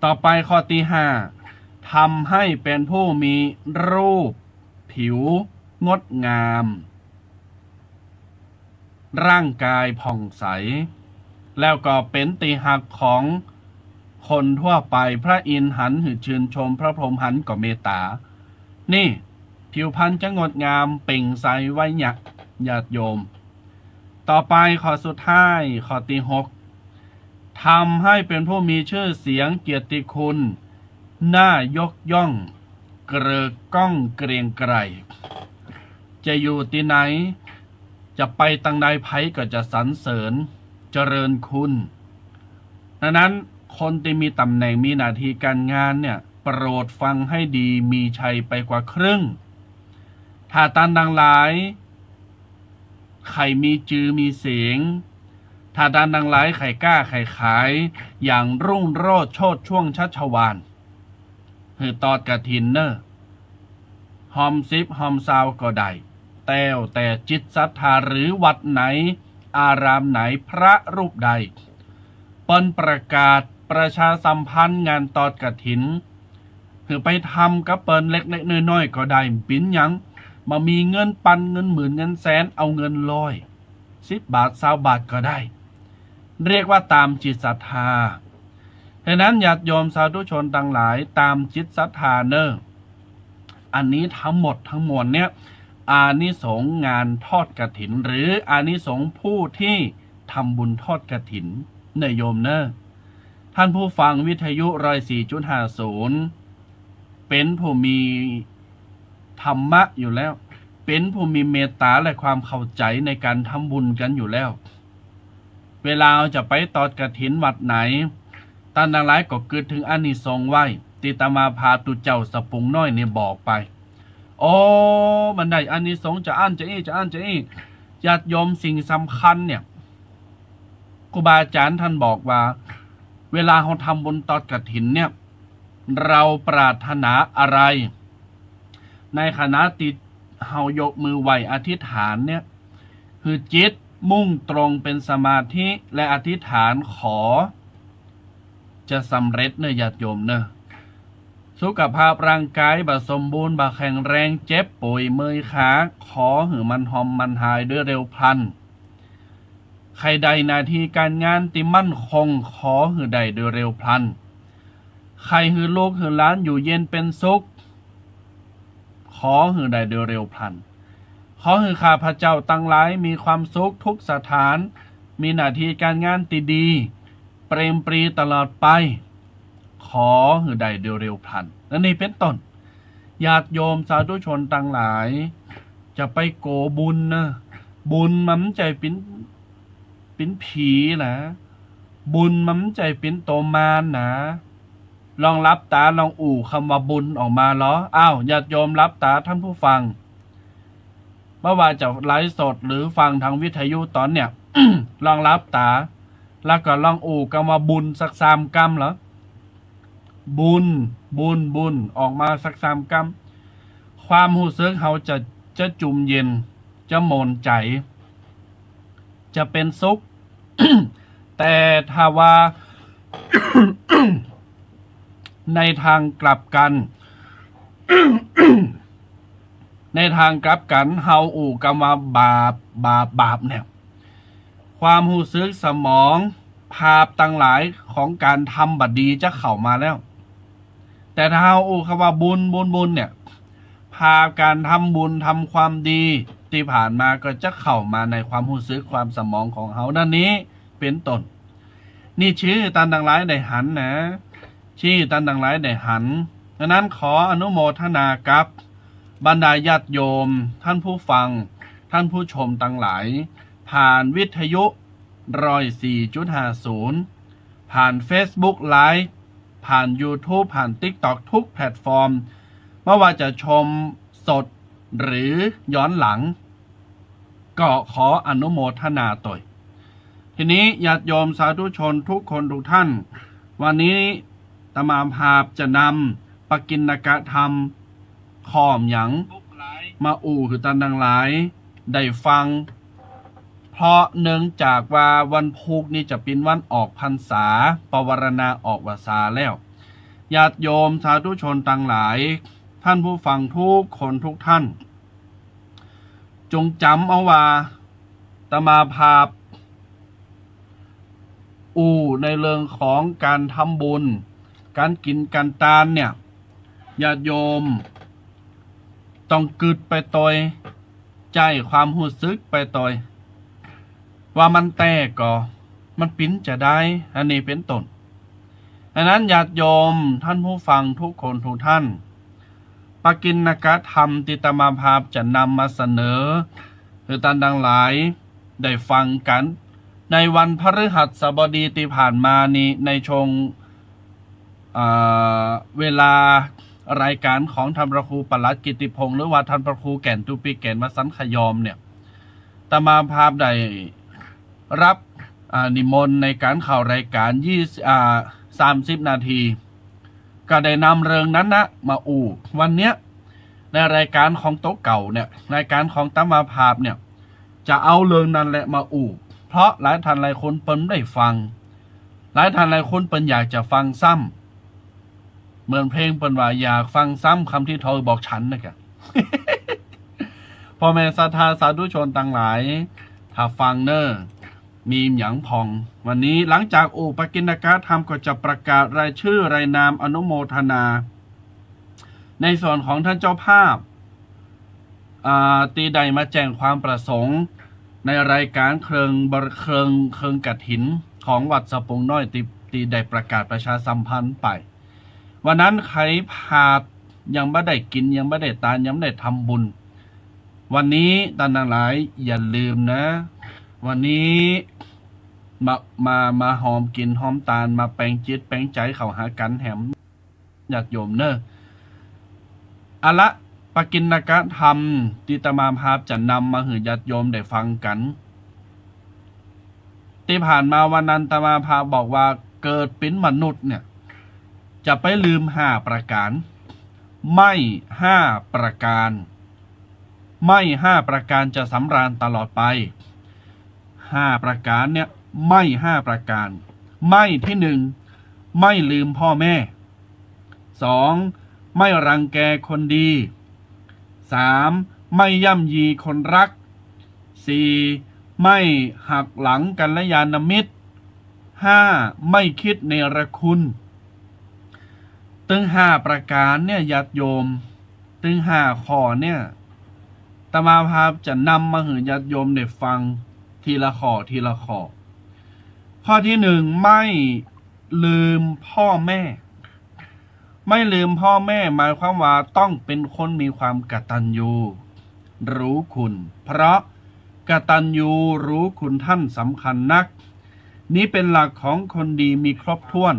ต่อไปข้อตี้ห้า ทำให้เป๋นผู้มีรูปผิวงดงาม ร่างกายผ่องใส แล้วก็เป๋นตี้ฮักของคนทั่วไป พระอินทร์หันหื้อชื่นชม พระพรหมหันก็เมตตา นี่ ผิวพรรณจะงดงามเปล่งใสไว้เนี่ย ญาติโยม ต่อไปข้อสุดท้าย ข้อตี้หก ทำให้เป๋นผู้มีชื่อเสียงเกียรติคุณ น่ายกย่อง เกริกก้องเกรียงไกร จะอยู่ตี้ไหน จะไปตางใด ใผก็จะสรรเสริญ เจริญคุณ ดังนั้นคนตี้มีต๋ำแหน่ง มีหน้าตี้ก๋านงานเนี่ย โปรดฟังให้ดี มีชัยไปกว่าครึ่ง ถ้าต้านตังหลาย ใค่มีจือมีเสียง ถ้าต้านตังหลายใค่ก้าใค่ขาย อย่างรุ่งโรจน์โชติช่วงชัชวาล หื้อตอดกฐินเน่อ ฮอมสิบฮอมซาวก็ได้ แล้วแต่จิตศรัทธา หรือวัดไหน อารามไหน พระรูปใด เปิ้นประกาศประชาสัมพันธ์งานตอดกฐิน หื้อไปทำกับเปิ้นเล็กๆ น้อยๆ ก็ได้ บ่เป๋นหยัง บ่มีเงินปัน เงินหมื่น เงินแสน เอาเงินร้อย สิบบาท ซาวบาทก็ได้ เรียกว่าต๋ามจิตศรัทธา ฉะนั้นญาติโยมสาธุชนตังหลาย ต๋ามจิตศรัทธาเน่อ อันนี้ทั้งหมดทั้งมวลเนี่ย อานิสงส์งานทอดกฐิน หรืออานิสงส์ผู้ที่ทำบุญทอดกฐิน เน่อโยมเน่อ ท่านผู้ฟังวิทยุร้อยสี่จุดห้าศูนย์ เป๋นผู้มีธรรมะอยู่แล้ว เป๋นผู้มีเมตตาและความเข้าใจ๋ในก๋านทำบุญกั๋นอยู่แล้ว เวลาเฮาจะไปตอดกฐินวัดไหน ต้านตังหลายก็กึ๊ดเถิงอานิสงส์ไว้ ตี้อาตมาภาพตุ๊เจ้าสะปุงน้อยนี่บอกไป โอ้ มันได้อานิสงส์จะอั้นจะอี้ จะอั้นจะอี้ ญาติโยม สิ่งสำคัญเนี่ย ครูบาอาจ๋ารย์ต้านบอกว่า เวลาเฮาทำบุญตอดกฐินเนี่ย เฮาปรารถนาอะไร ในขณะตี้เฮายกมือไหว้อธิษฐานเนี่ย หื้อจิตมุ่งตรงเป๋นสมาธิและอธิษฐานขอ จะสำเร็จเน่อญาติโยมเน่อ สุขภาพร่างกายบ่สมบูรณ์ บ่แข็งแรง เจ็บป่วยเมื่อยขา ขอหื้อมันฮอมมันหายโดยเร็วพลัน ใค่ได้หน้าตี้ก๋านงานตี้มั่นคง ขอหื้อได้โดยเร็วพลัน ใค่หื้อลูกหื้อหลานอยู่เย็นเป๋นสุข ขอหื้อได้โดยเร็วพลัน ขอหื้อข้าพเจ้าตังหลายมีความสุขทุกสถาน มีหน้าตี้ก๋านงานตี้ดี เปรมปรีตลอดไป ขอหื้อได้โดยเร็วพลัน อันนี้เป๋นต้น ญาติโยมสาธุชนตังหลาย จะไปโก๋บุญเน่อ บุญมันบ่ใจ้เป๋น เป๋นผีนะ บุญมันบ่ใจ้เป๋นโตมารนะ ลองหลับต๋า ลองอู้กำว่าบุญออกมาลอ อ้าว ญาติโยมหลับต๋า ท่านผู้ฟัง บ่ว่าจะไลฟ์สดหรือฟังตางวิทยุต๋อนเนี่ย ลองหลับต๋า แล้วก็ลองอู้กำว่าบุญสักสามกำลอ บุญ บุญ บุญ ออกมาสักสามกำ ความฮู้สึกเฮาจะ จะจุ่มเย็น จะหม่นใจ๋ จะเป๋นสุข แต่ถ้าว่า ในตางกลับกั๋น ในตางกลับกั๋น เฮาอู้กำว่าบาป บาป บาปเนี่ย ความฮู้สึกสมอง ภาพตังหลายของก๋านทำบ่ดีจะเข้ามาแล้ว แต่ถ้าเฮาอู้กำว่าบุญ บุญ บุญเนี่ย ภาพก๋านทำบุญทำความดีตี้ผ่านมาก็จะเข้ามาในความฮู้สึกความสมองของเฮาดังนี้เป๋นต้น นี่ชี้ต้านตังหลายได้หันนะ ชี้ต้านตังหลายได้หัน ดังนั้นขออนุโมทนากับบรรดาญาติโยม ท่านผู้ฟัง ท่านผู้ชมตังหลาย ผ่านวิทยุร้อยสี่จุดห้าศูนย์ ผ่านเฟซบุ๊กไลฟ์ ผ่านยูทูบ ผ่านติ๊กต็อก ทุกแพลตฟอร์ม บ่ว่าจะชมสดหรือย้อนหลัง ก็ขออนุโมทนาตวย ทีนี้ญาติโยมสาธุชนทุกคนทุกท่าน วันนี้อาตมาภาพจะนำปกิณกธรรม ข้อหยังมาอู้หื้อต้านตังหลายได้ฟัง เพราะเนื่องจากว่าวันพูกนี้จะเป๋นวันออกพรรษา ปวารณาออกพรรษาแล้ว ญาติโยมสาธุชนตังหลาย ท่านผู้ฟังทุกคนทุกท่าน จงจ๋ำเอาว่า อาตมาภาพอู้ในเรื่องของก๋านทำบุญ ก๋านกิ๋นก๋านตานเนี่ย ญาติโยมต้องกึ๊ดไปตวย ใจ๊ความฮู้สึกไปตวย ว่ามันแต๊ก่อ มันปิ๋นจาใด อันนี้เป๋นต้น อันนั้นญาติโยมท่านผู้ฟังทุกคนทุกท่าน ปกิณกธรรมตี้อาตมาภาพจะนำมาเสนอหื้อต้านตังหลายได้ฟังกั๋น ในวันพฤหัสบดีตี้ผ่านมานี้ ในช่วง อ่า เวลารายก๋านของท่านพระครูปลัดกิตติพงษ์ หรือว่าท่านพระครูแก่นตุปิเกศ วสันต์ขยอมเนี่ย อาตมาภาพได้ ฮับ อ่า นิมนต์ในก๋านเข้ารายก๋านยี่สิบ อ่า สามสิบนาที ก็ได้นำเรื่องนั้นนะมาอู้ วันเนี้ย ในรายก๋านของโต๊ะเก่าเนี่ย รายก๋านของอาตมาภาพเนี่ย จะเอาเรื่องนั้นแหละมาอู้ เพราะหลายท่านหลายคนเปิ้นได้ฟัง หลายท่านหลายคนเปิ้นอยากจะฟังซ้ำ เหมือนเพลงเปิ้นว่า อยากฟังซ้ำคำตี้เธอบอกฉันนะกะ พ่อแม่ศรัทธาสาธุชนตังหลาย ถ้าฟังเน่อ มีหยังผ่อง วันนี้หลังจากอู้ปกิณกธรรมก็จะประกาศรายชื่อรายนามอนุโมทนา ในส่วนของท่านเจ้าภาพ อ่า ตี้ได้มาแจ้งความประสงค์ ในรายก๋านเครื่องบริ เครื่อง เครื่องกฐินของวัดสะปุงน้อย ตี้ ตี้ได้ประกาศประชาสัมพันธ์ไป วันนั้นใผพลาด ยังบ่ได้กิ๋น ยังบ่ได้ตาน ยังบ่ได้ทำบุญ วันนี้ต้านตังหลายอย่าลืมนะ วันนี้มา มา มาหอมกิ๋นหอมตาน มาแป๋งจิตแป๋งใจ๋เข้าหากั๋นแหม ญาติโยมเน่อ เอาละ ปกิณกธรรมตี้อาตมาภาพจะนำมาหื้อญาติโยมได้ฟังกั๋น ตี้ผ่านมาวันนั้นอาตมาภาพบอกว่าเกิดเป๋นมนุษย์เนี่ย จะไปลืมห้าประก๋าน ไม่ห้าประก๋าน ไม่ห้าประก๋านจะสำราญตลอดไป ห้าประก๋านเนี่ย ไม่ห้าประก๋าน ไม่ที่หนึ่ง ไม่ลืมพ่อแม่ สอง ไม่รังแกคนดี สาม ไม่ย่ำยีคนรัก สี่ ไม่หักหลังกัลยาณมิตร ห้า ไม่คิดเนรคุณ ตึงห้าประก๋านเนี่ยญาติโยม ตึงห้าข้อเนี่ย อาตมาภาพจะนำมาหื้อญาติโยมได้ฟังทีละข้อทีละข้อ ข้อที่หนึ่ง ไม่ลืมพ่อแม่ ไม่ลืมพ่อแม่หมายความว่าต้องเป็นคนมีความกตัญญูรู้คุณ เพราะกตัญญูรู้คุณท่านสำคัญนัก นี้เป็นหลักของคนดีมีครบถ้วน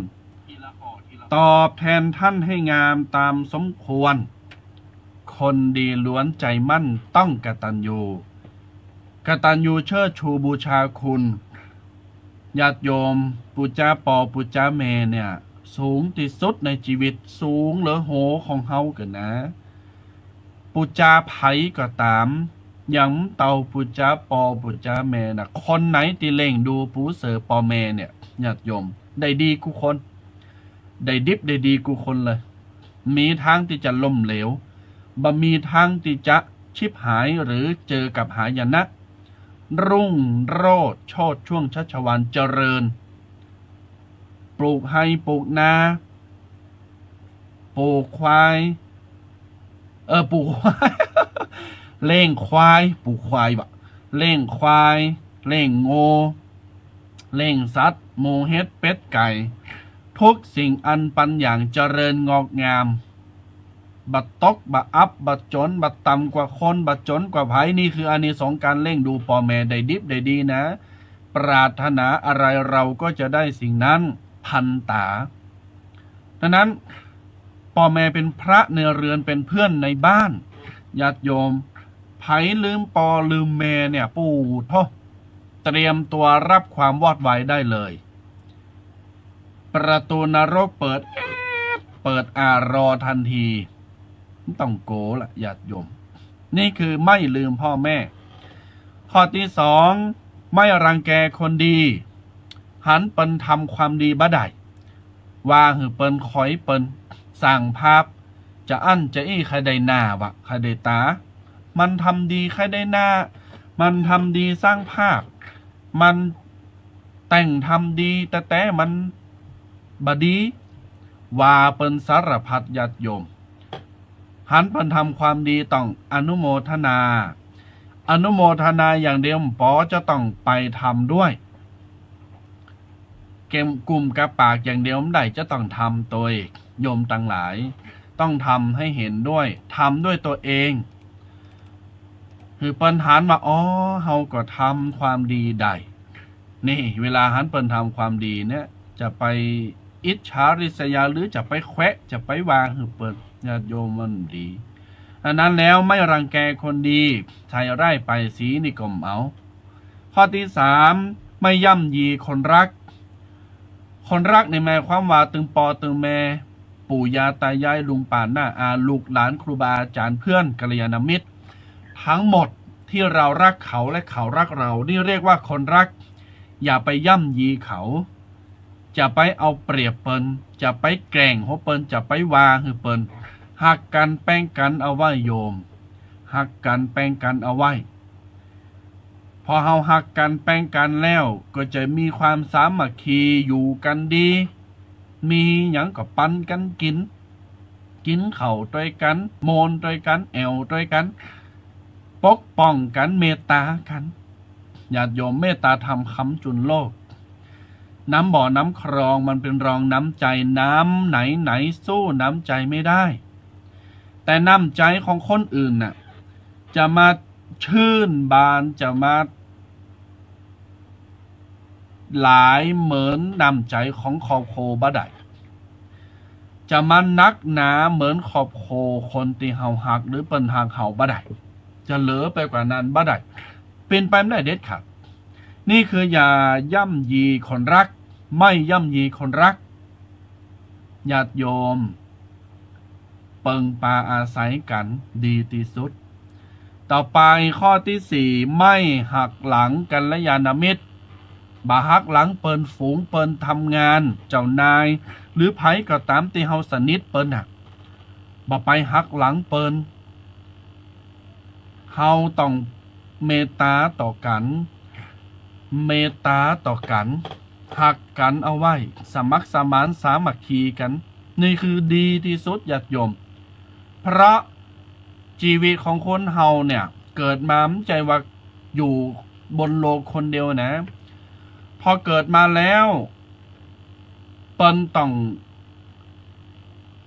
ตอบแทนท่านให้งามตามสมควร คนดีล้วนใจมั่นต้องกตัญญู กตัญญูเชิดชูบูชาคุณ ญาติโยม ปู่จ๋าปอปู่จ๋าแม่เนี่ย สูงตี้สุดในจีวิต สูงเหลือหัวของเฮาเกินนะ ปู่จ๋าใผก็ต๋าม ยังเต้าปู่จ๋าปอปู่จ๋าแม่นะ คนไหนตี้เลี้ยงดูปูเสือปอแม่เนี่ย ญาติโยม ได้ดีกู้คน ได้ดิบได้ดีกู้คนเลย มีทางตี้จะล้มเหลว บ่มีทางตี้จะฉิบหายหรือเจอกับหายนะ รุ่งโรจน์โชติช่วงชัชวาลเจริญ ปลูกไฮ่ปลูกนา ปลูกควาย เออ ปลูกควาย เลี้ยงควาย ปลูกควายบ่ะ เลี้ยงควาย เลี้ยงงัว เลี้ยงสัตว์ หมู เห็ด เป็ด ไก่ ทุกสิ่งอันปันอย่างเจริญงอกงาม บ่ตก บ่อับ บ่จน บ่ต่ำกว่าคน บ่จนกว่าใผ นี่คืออานิสงส์ก๋านเลี้ยงดูปอแม่ ได้ดิบได้ดีนะ ปรารถนาอะไรเราก็จะได้สิ่งนั้น ทันต๋า ดังนั้น ปอแม่เป๋นพระในเรือน เป๋นเพื่อนในบ้าน ญาติโยม ใผลืมปอลืมแม่เนี่ย ปู่โธ่ เตรียมตั๋วฮับความวอดวายได้เลย ประตูนรกเปิดแอด เปิดอ่ารอทันที ต้องโก๋ละญาติโยม นี่คือไม่ลืมพ่อแม่ ข้อตี้สอง ไม่รังแกคนดี หันเปิ้นทำความดีบ่ได้ ว่าหื้อเปิ้น ขอยเปิ้น สร้างภาพ จะอั้นจะอี้ ใค่ได้หน้าวะ ใค่ได้ต๋า มันทำดีใค่ได้หน้า มันทำดีสร้างภาพ มันแต่งทำดี แต่แต่มันบ่ดี ว่าเปิ้นสารพัดญาติโยม หันเปิ้นทำความดีต้องอนุโมทนา อนุโมทนาอย่างเดียวบ่ปอ จะต้องไปทำด้วย เกมกุมกับปากอย่างเดียวบ่ได้ จะต้องทำตวย โยมตังหลาย ต้องทำให้เห็นด้วย ทำด้วยตัวเอง หื้อเปิ้นหันว่า อ๋อ เฮาก็ทำความดีได้ นี่ เวลาหันเปิ้นทำความดีเนี่ย จะไปอิจฉาริษยา หรือจะไปแขวะ จะไปว่าหื้อเปิ้น ญาติโยม มันดี อันนั้นแล้วไม่รังแกคนดี ใส่ร้ายป้ายสีนี่ก็บ่เอา ข้อตี้สาม ไม่ย่ำยีคนรัก คนรักนี่หมายความว่าตึงปอตึงแม่ ปู่ย่าตายาย ลุงป้าน้าอา ลูกหลาน ครูบาอาจ๋ารย์ เพื่อนกัลยาณมิตร ทั้งหมดที่เรารักเขาและเขารักเรา นี่เรียกว่าคนรัก อย่าไปย่ำยีเขา จะไปเอาเปรียบเปิ้น จะไปแกล้งหัวเปิ้น จะไปว่าหื้อเปิ้น ฮักกั๋นแป้งกั๋นเอาไว้โยม ฮักกั๋นแป้งกั๋นเอาไว้ พอเฮาฮักกั๋นแป้งกั๋นแล้ว ก็จะมีความสามัคคี อยู่กั๋นดี มีหยังก็ปันกั๋นกิ๋น กิ๋นข้าวตวยกั๋น ม่วนตวยกั๋น แอ่วตวยกั๋น ปกป้องกั๋น เมตต๋ากั๋น ญาติโยม เมตต๋าธรรมค้ำจุนโลก น้ำบ่อน้ำคลองมันเป๋นรองน้ำใจ๋ น้ำไหนๆ สู้น้ำใจ๋ไม่ได้ แต่น้ำใจ๋ของคนอื่นน่ะ จะมาชื่นบาน จะมาหลายเหมือนน้ำใจ๋ของครอบครัวบ่ได้ จะมานักหนาเหมือนครอบครัวคนตี้เฮาฮัก หรือเปิ้นฮักเฮาบ่ได้ จะเหลือไปกว่านั้นบ่ได้ เป๋นไปบ่ได้เด็ดขาด นี่คืออย่าย่ำยีคนรัก ไม่ย่ำยีคนรัก ญาติโยม เปิงปาอาศัยกั๋นดีตี้สุด ต่อไปข้อตี้สี่ ไม่หักหลังกัลยาณมิตร บ่หักหลังเปิ้น ฝูงเปิ้น ทำงาน เจ้านาย หรือใผก็ต๋ามตี้เฮาสนิทเปิ้นน่ะ บ่ไปหักหลังเปิ้น เฮาต้องเมตต๋าต่อกั๋น เมตต๋าต่อกั๋น ฮักกั๋นเอาไว้ สมัครสมานสามัคคีกั๋น นี่คือดีตี้สุดญาติโยม เพราะจีวิตของคนเฮาเนี่ย เกิดมาบ่ใจ้ว่าอยู่บนโลกคนเดียวนะ พอเกิดมาแล้ว เปิ้นต้อง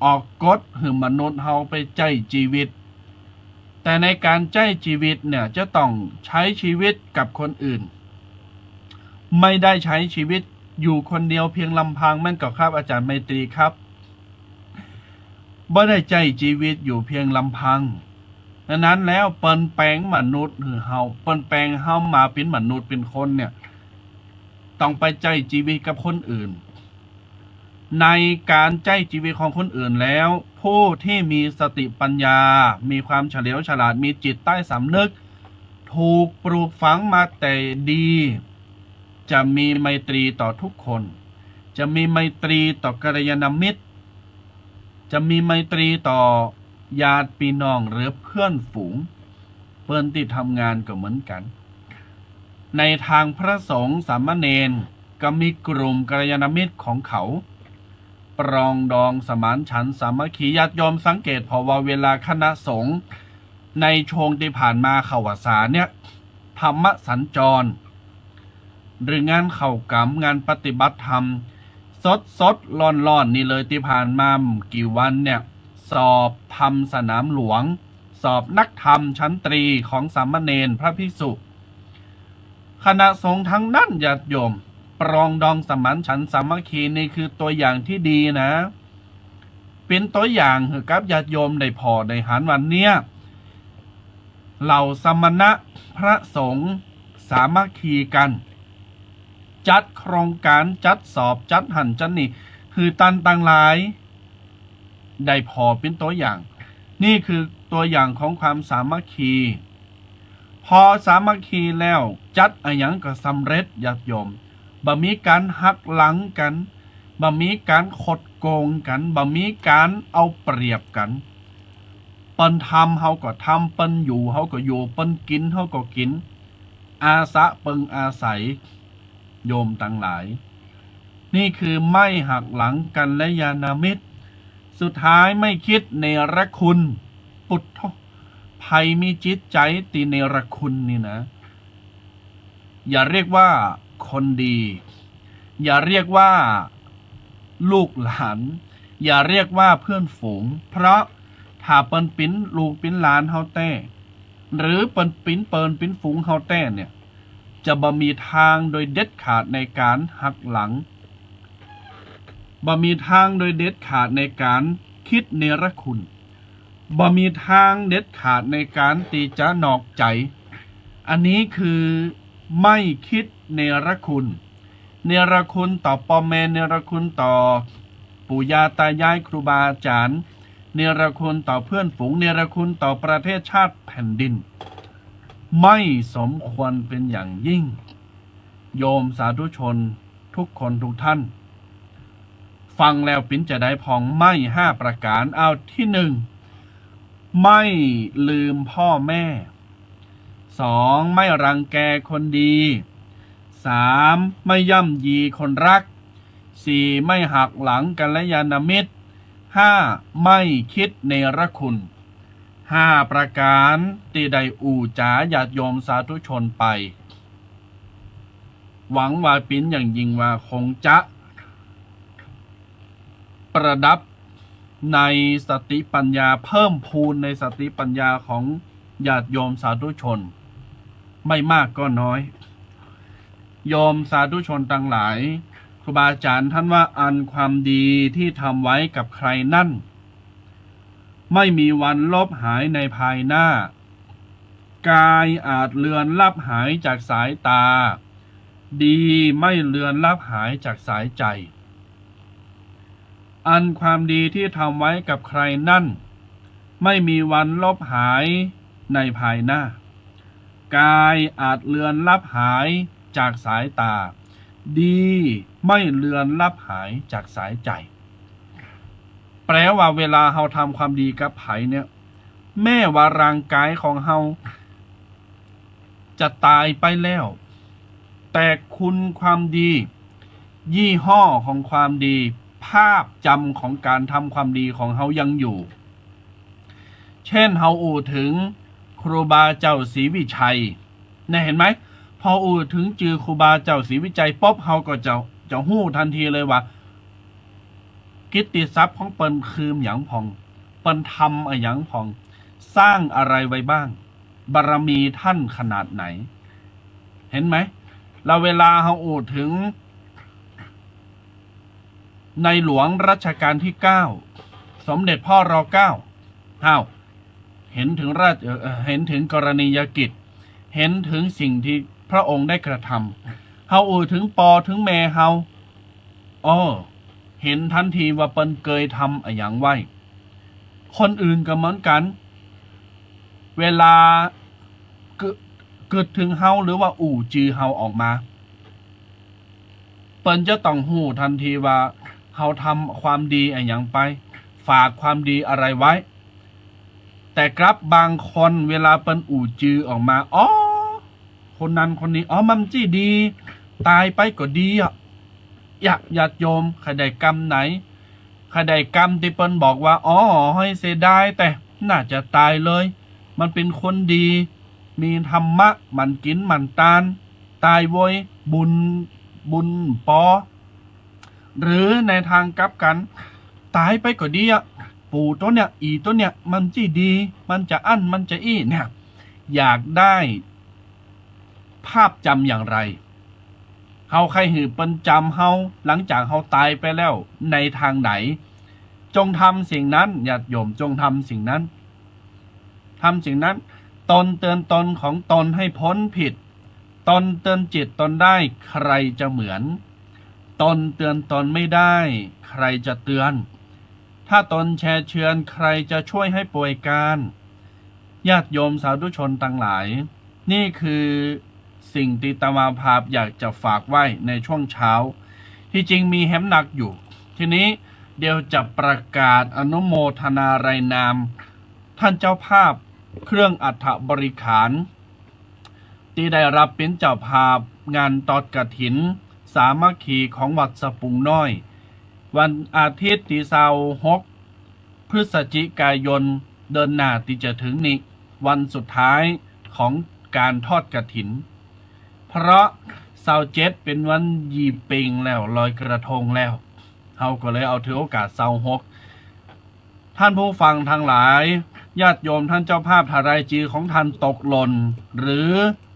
ออกกฎหื้อมนุษย์เฮาไปใจ๊จีวิต แต่ในก๋านใจ๊จีวิตเนี่ยจะต้องใจ๊จีวิตกับคนอื่น ไม่ได้ใจ๊จีวิตอยู่คนเดียวเพียงลำพัง แม่นก่อครับ อาจ๋ารย์ไมตรีครับ บ่ได้ใจ๊จีวิตอยู่เพียงลำพัง ดังนั้นแล้วเปิ้นแป๋งมนุษย์หื้อเฮา เปิ้นแป๋งเฮามาเป๋นมนุษย์เป๋นคนเนี่ย ต้องไปใจ๊จีวิตกับคนอื่น ในก๋านใจ๊จีวิตของคนอื่นแล้ว ผู้ที่มีสติปัญญา มีความเฉลียวฉลาด มีจิตใต้สำนึก ถูกปลูกฝังมาแต่ดี จะมีไมตรีต่อทุกคน จะมีไมตรีต่อกัลยาณมิตร จะมีไมตรีต่อญาติพี่น้องหรือเพื่อนฝูง เปิ้นตี้ทำงานก็เหมือนกั๋น ในทางพระสงฆ์สามเณรก็มีกลุ่มกัลยาณมิตรของเขา ปรองดองสมานฉันท์สามัคคี ญาติโยมสังเกตผ่อว่าเวลาคณะสงฆ์ในช่วงตี้ผ่านมาเข้าพรรษาเนี่ย ธรรมสัญจร หรืองานเข้ากรรม งานปฏิบัติธรรม สดๆ ร้อนๆ นี่เลย ตี้ผ่านมาบ่กี่วันเนี่ย สอบธรรมสนามหลวง สอบนักธรรมชั้นตรีของสามเณรพระภิกษุ คณะสงฆ์ทั้งนั้นญาติโยม ปรองดองสมานฉันท์สามัคคี นี่คือตัวอย่างที่ดีนะ เป๋นตัวอย่างหื้อกับญาติโยมได้ผ่อได้หันว่าเนี่ย เหล่าสมณะพระสงฆ์สามัคคีกั๋น จัดโครงก๋าน จัดสอบ จัดหั้นจัดนี่ หื้อต้านตังหลายได้ผ่อเป๋นตัวอย่าง นี่คือตั๋วอย่างของความสามัคคี พอสามัคคีแล้ว จัดอะหยังก็สำเร็จ ญาติโยม บ่มีก๋านหักหลังกั๋น บ่มีก๋านขดโก๋งกั๋น บ่มีก๋านเอาเปรียบกั๋น เปิ้นทำเฮาก็ทำ เปิ้นอยู่เฮาก็อยู่ เปิ้นกิ๋นเฮาก็กิ๋น อาสะเปิงอาศัย โยมตังหลาย นี่คือไม่หักหลังกัลยาณมิตร สุดท้ายไม่คิดเนรคุณ ปุดโธ่ ใผมีจิตใจ๋ตี้เนรคุณนี่นะ อย่าเรียกว่าคนดี อย่าเรียกว่าลูกหลาน อย่าเรียกว่าเพื่อนฝูง เพราะถ้าเปิ้นเป๋นลูกเป๋นหลานเฮาแต๊ หรือเปิ้นเป๋นเปิ้นเป๋นฝูงเฮาแต๊เนี่ย จะบ่มีตางโดยเด็ดขาดในก๋านหักหลัง บ่มีตางโดยเด็ดขาดในก๋านคิดเนรคุณ บ่มีตางเด็ดขาดในก๋านตี้จะนอกใจ๋ อันนี้คือไม่คิดเนรคุณ เนรคุณต่อป้อแม่ เนรคุณต่อปู่ย่าตายายครูบาอาจ๋ารย์ เนรคุณต่อเพื่อนฝูง เนรคุณต่อประเทศชาติแผ่นดิน ไม่สมควรเป๋นอย่างยิ่ง โยมสาธุชนทุกคนทุกท่าน ฟังแล้วเป๋นจาใดพ่อง ไม่ห้าประก๋าน เอาตี้นึ่ง ไม่ลืมพ่อแม่ สอง ไม่รังแกคนดี สาม ไม่ย่ำยีคนรัก สี่ ไม่หักหลังกัลยาณมิตร ห้า ไม่คิดเนรคุณ ห้าประก๋านตี้ได้อู้จ๋าญาติโยมสาธุชนไป หวังว่าเป๋นอย่างยิ่งว่าคงจะประดับในสติปัญญา เพิ่มพูนในสติปัญญาของญาติโยมสาธุชน ไม่มากก็น้อย โยมสาธุชนตังหลาย ครูบาอาจ๋ารย์ต้านว่า อันความดีที่ทำไว้กับใครนั้น ไม่มีวันลบหายในภายหน้า กายอาจเลือนลับหายจากสายตา ดีไม่เลือนลับหายจากสายใจ๋ อันความดีที่ทำไว้กับใครนั้น ไม่มีวันลบหายในภายหน้า กายอาจเลือนลับหายจากสายตา ดีไม่เลือนลับหายจากสายใจ๋ แปลว่าเวลาเฮาทำความดีกับใผเนี่ย แม้ว่าร่างกายของเฮาจะต๋ายไปแล้ว แต่คุณความดี ยี่ห้อของความดี ภาพจ๋ำของก๋านทำความดีของเฮายังอยู่ เช่น เฮาอู้เถิงครูบาเจ้าศรีวิชัย เนี่ย หันไหม พออู้เถิงจื้อครูบาเจ้าศรีวิชัยปุ๊บ เฮาก็จะ จะฮู้ตันทีเลยว่า กิตติศัพท์ของเปิ้นคืออะหยังพ่อง เปิ้นทำอะหยังพ่อง สร้างอะไรไว้บ้าง บารมีต้านขนาดไหน หันไหม แล้วเวลาเฮาอู้เถิง ในหลวงรัชกาลตี้เก้า สมเด็จพ่อ รอ เก้า เฮาหันเถิงราช เอ่อ หันเถิงกรณียกิจ หันเถิงสิ่งตี้พระองค์ได้กระทำ เฮาอู้เถิงป้อเถิงแม่เฮา อ้อ หันตันทีว่าเปิ้นเกยทำอะหยังไว้ คนอื่นก็เหมือนกั๋น เวลากึ กึ๊ดเถิงเฮาหรือว่าอู้จื้อเฮาออกมา เปิ้นจะต้องฮู้ตันทีว่าเฮาทำความดีอะหยังไป ฝากความดีอะไรไว้ แต่กลับบางคนเวลาเปิ้นอู้จื้อออกมา อ้อ คนนั้นคนนี้ อ้อ มันจะดี ต๋ายไปก็ดีอะ ญาติ ญาติโยม ใผได้กำไหน ใผได้กำตี้เปิ้นบอกว่า อ้อ ห้อยเสียดายแต๊ น่าจะต๋ายเลย มันเป๋นคนดี มีธรรมะ หมั่นกิ๋นหมั่นตาน ต๋ายโวย บุญ บุญปอ หรือในตางกลับกั๋น ต๋ายไปก็ดีอะ ปู่ตั๋วเนี่ย อี่ตั๋วเนี่ย มันจะดี มันจะอั้น มันจะอี้เนี่ย อยากได้ภาพจ๋ำอย่างไร เฮาใค่หื้อเปิ้นจ๋ำเฮา หลังจากเฮาต๋ายไปแล้ว ในตางไหน จงทำสิ่งนั้น ญาติโยม จงทำสิ่งนั้น ทำสิ่งนั้น ตนเตือนตนของตนให้พ้นผิด ตนเตือนจิตตนได้ ใครจะเหมือน ตนเตือนตนไม่ได้ ใครจะเตือน ถ้าต๋นแชร์เชิญใครจะช่วยให้ป่วยการ ญาติโยมสาธุชนตังหลาย นี่คือสิ่งตี้อาตมาภาพอยากจะฝากไว้ในช่วงเช้า ตี้จริงมีแหมนักอยู่ ทีนี้เดี๋ยวจะประกาศอนุโมทนาลายนาม ท่านเจ้าภาพเครื่องอัฐบริขาร ตี้ได้ฮับเป๋นเจ้าภาพงานตอดกฐินสามัคคีของวัดสะปุงน้อย วันอาทิตย์ตี้ซาวหก พฤศจิกายนเดือนหน้าตี้จะเถิงนี้ วันสุดท้ายของก๋านทอดกฐิน เพราะซาวเจ็ดเป๋นวันยี่เป็งแล้ว ลอยกระทงแล้ว เฮาก็เลยเอาถือโอกาสซาวหก ท่านผู้ฟังตังหลาย ญาติโยมท่านเจ้าภาพ ถ้ารายจื้อของท่านตกหล่น หรือ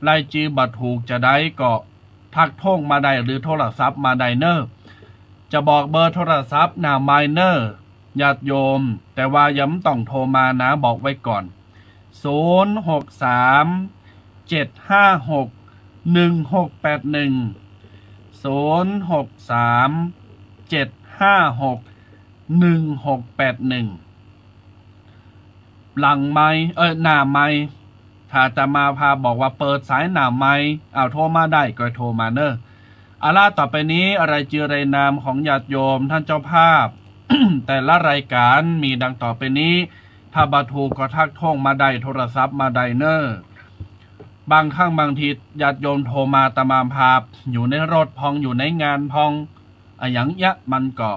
รายจื้อบ่ถูกจาใดก็ทักโทงมาได้ หรือโทรศัพท์มาได้เน่อ จะบอกเบอร์โทรศัพท์หน้าไมค์เน่อ ญาติโยม แต่ว่ายังบ่ต้องโทรมานะ บอกไว้ก่อน ศูนย์หกสาม เจ็ดห้าหก หนึ่งหกแปดหนึ่ง ศูนย์หกสาม เจ็ดห้าหก หนึ่งหกแปดหนึ่ง หลังไมค์ เอ่อ หน้าไมค์ ถ้าอาตมาภาพบอกว่าเปิดสายหน้าไมค์ เอาโทรมาได้ก็โทรมาเน่อ เอาละ ต่อไปนี้รายจื้อรายนามของญาติโยมท่านเจ้าภาพ แต่ละรายการมีดังต่อไปนี้ ถ้าบ่ถูกก็ทักโทงมาได้ โทรศัพท์มาได้เน่อ บางครั้งบางทีญาติโยมโทรมา อาตมาภาพอยู่ในรถพ่อง อยู่ในงานพ่อง อะหยังเยียะ มันก็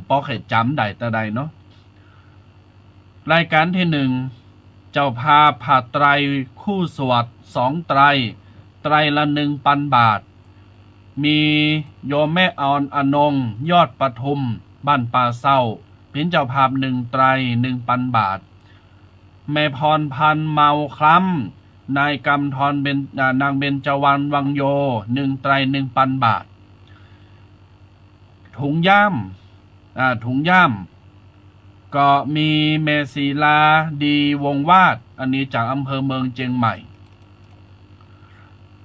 ปอเขตจ๋ำได้แต่ใดเนาะ รายการตี้หนึ่ง เจ้าภาพผ้าไตรคู่สวดสองไตร ไตรละหนึ่งปันบาท มีโยมแม่ออนอนง ยอดปทุม บ้านป่าเศร้า เป๋นเจ้าภาพหนึ่งไตร หนึ่งปันบาท แม่พรพันธ์ เมาคล้ำ นายกำธร เบญ อ่า นางเบญจวรรณ วังโย หนึ่งไตร หนึ่งปันบาท ถุงย่าม อ่า ถุงย่าม ก็มีแม่ศรีลา ดีวงศ์วาด อันนี้จากอำเภอเมืองเจียงใหม่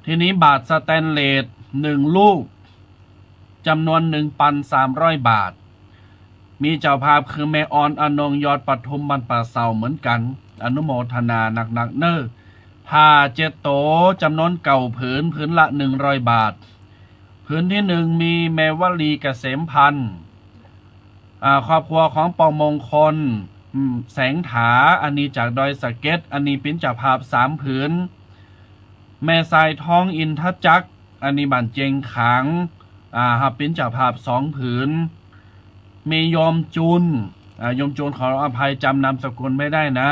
ทีนี้บาตรสแตนเลสหนึ่งลูก จ๋ำนวนหนึ่งปันสามร้อยบาท มีเจ้าภาพคือแม่ออนอนง ยอดปทุม บ้านป่าเศร้าเหมือนกั๋น อนุโมทนานักๆ เน่อ ผ้าเจ็ดโต๋ จ๋ำนวนเก้าผืน ผืนละหนึ่งร้อยบาท ผืนตี้หนึ่งมีแม่วลี เกษมพันธ์ อ่า ครอบครัวของปอมงคล อืม แสงถา อันนี้จากดอยสะเก็ด อันนี้เป๋นเจ้าภาพสามผืน แม่สายทอง อินทจักร อันนี้บ้านเจียงขาง อ่า ฮับเป๋นเจ้าภาพสองผืน แม่โยมจูน อ่า โยมจูน ขออภัย จ๋ำนามสกุลไม่ได้นะ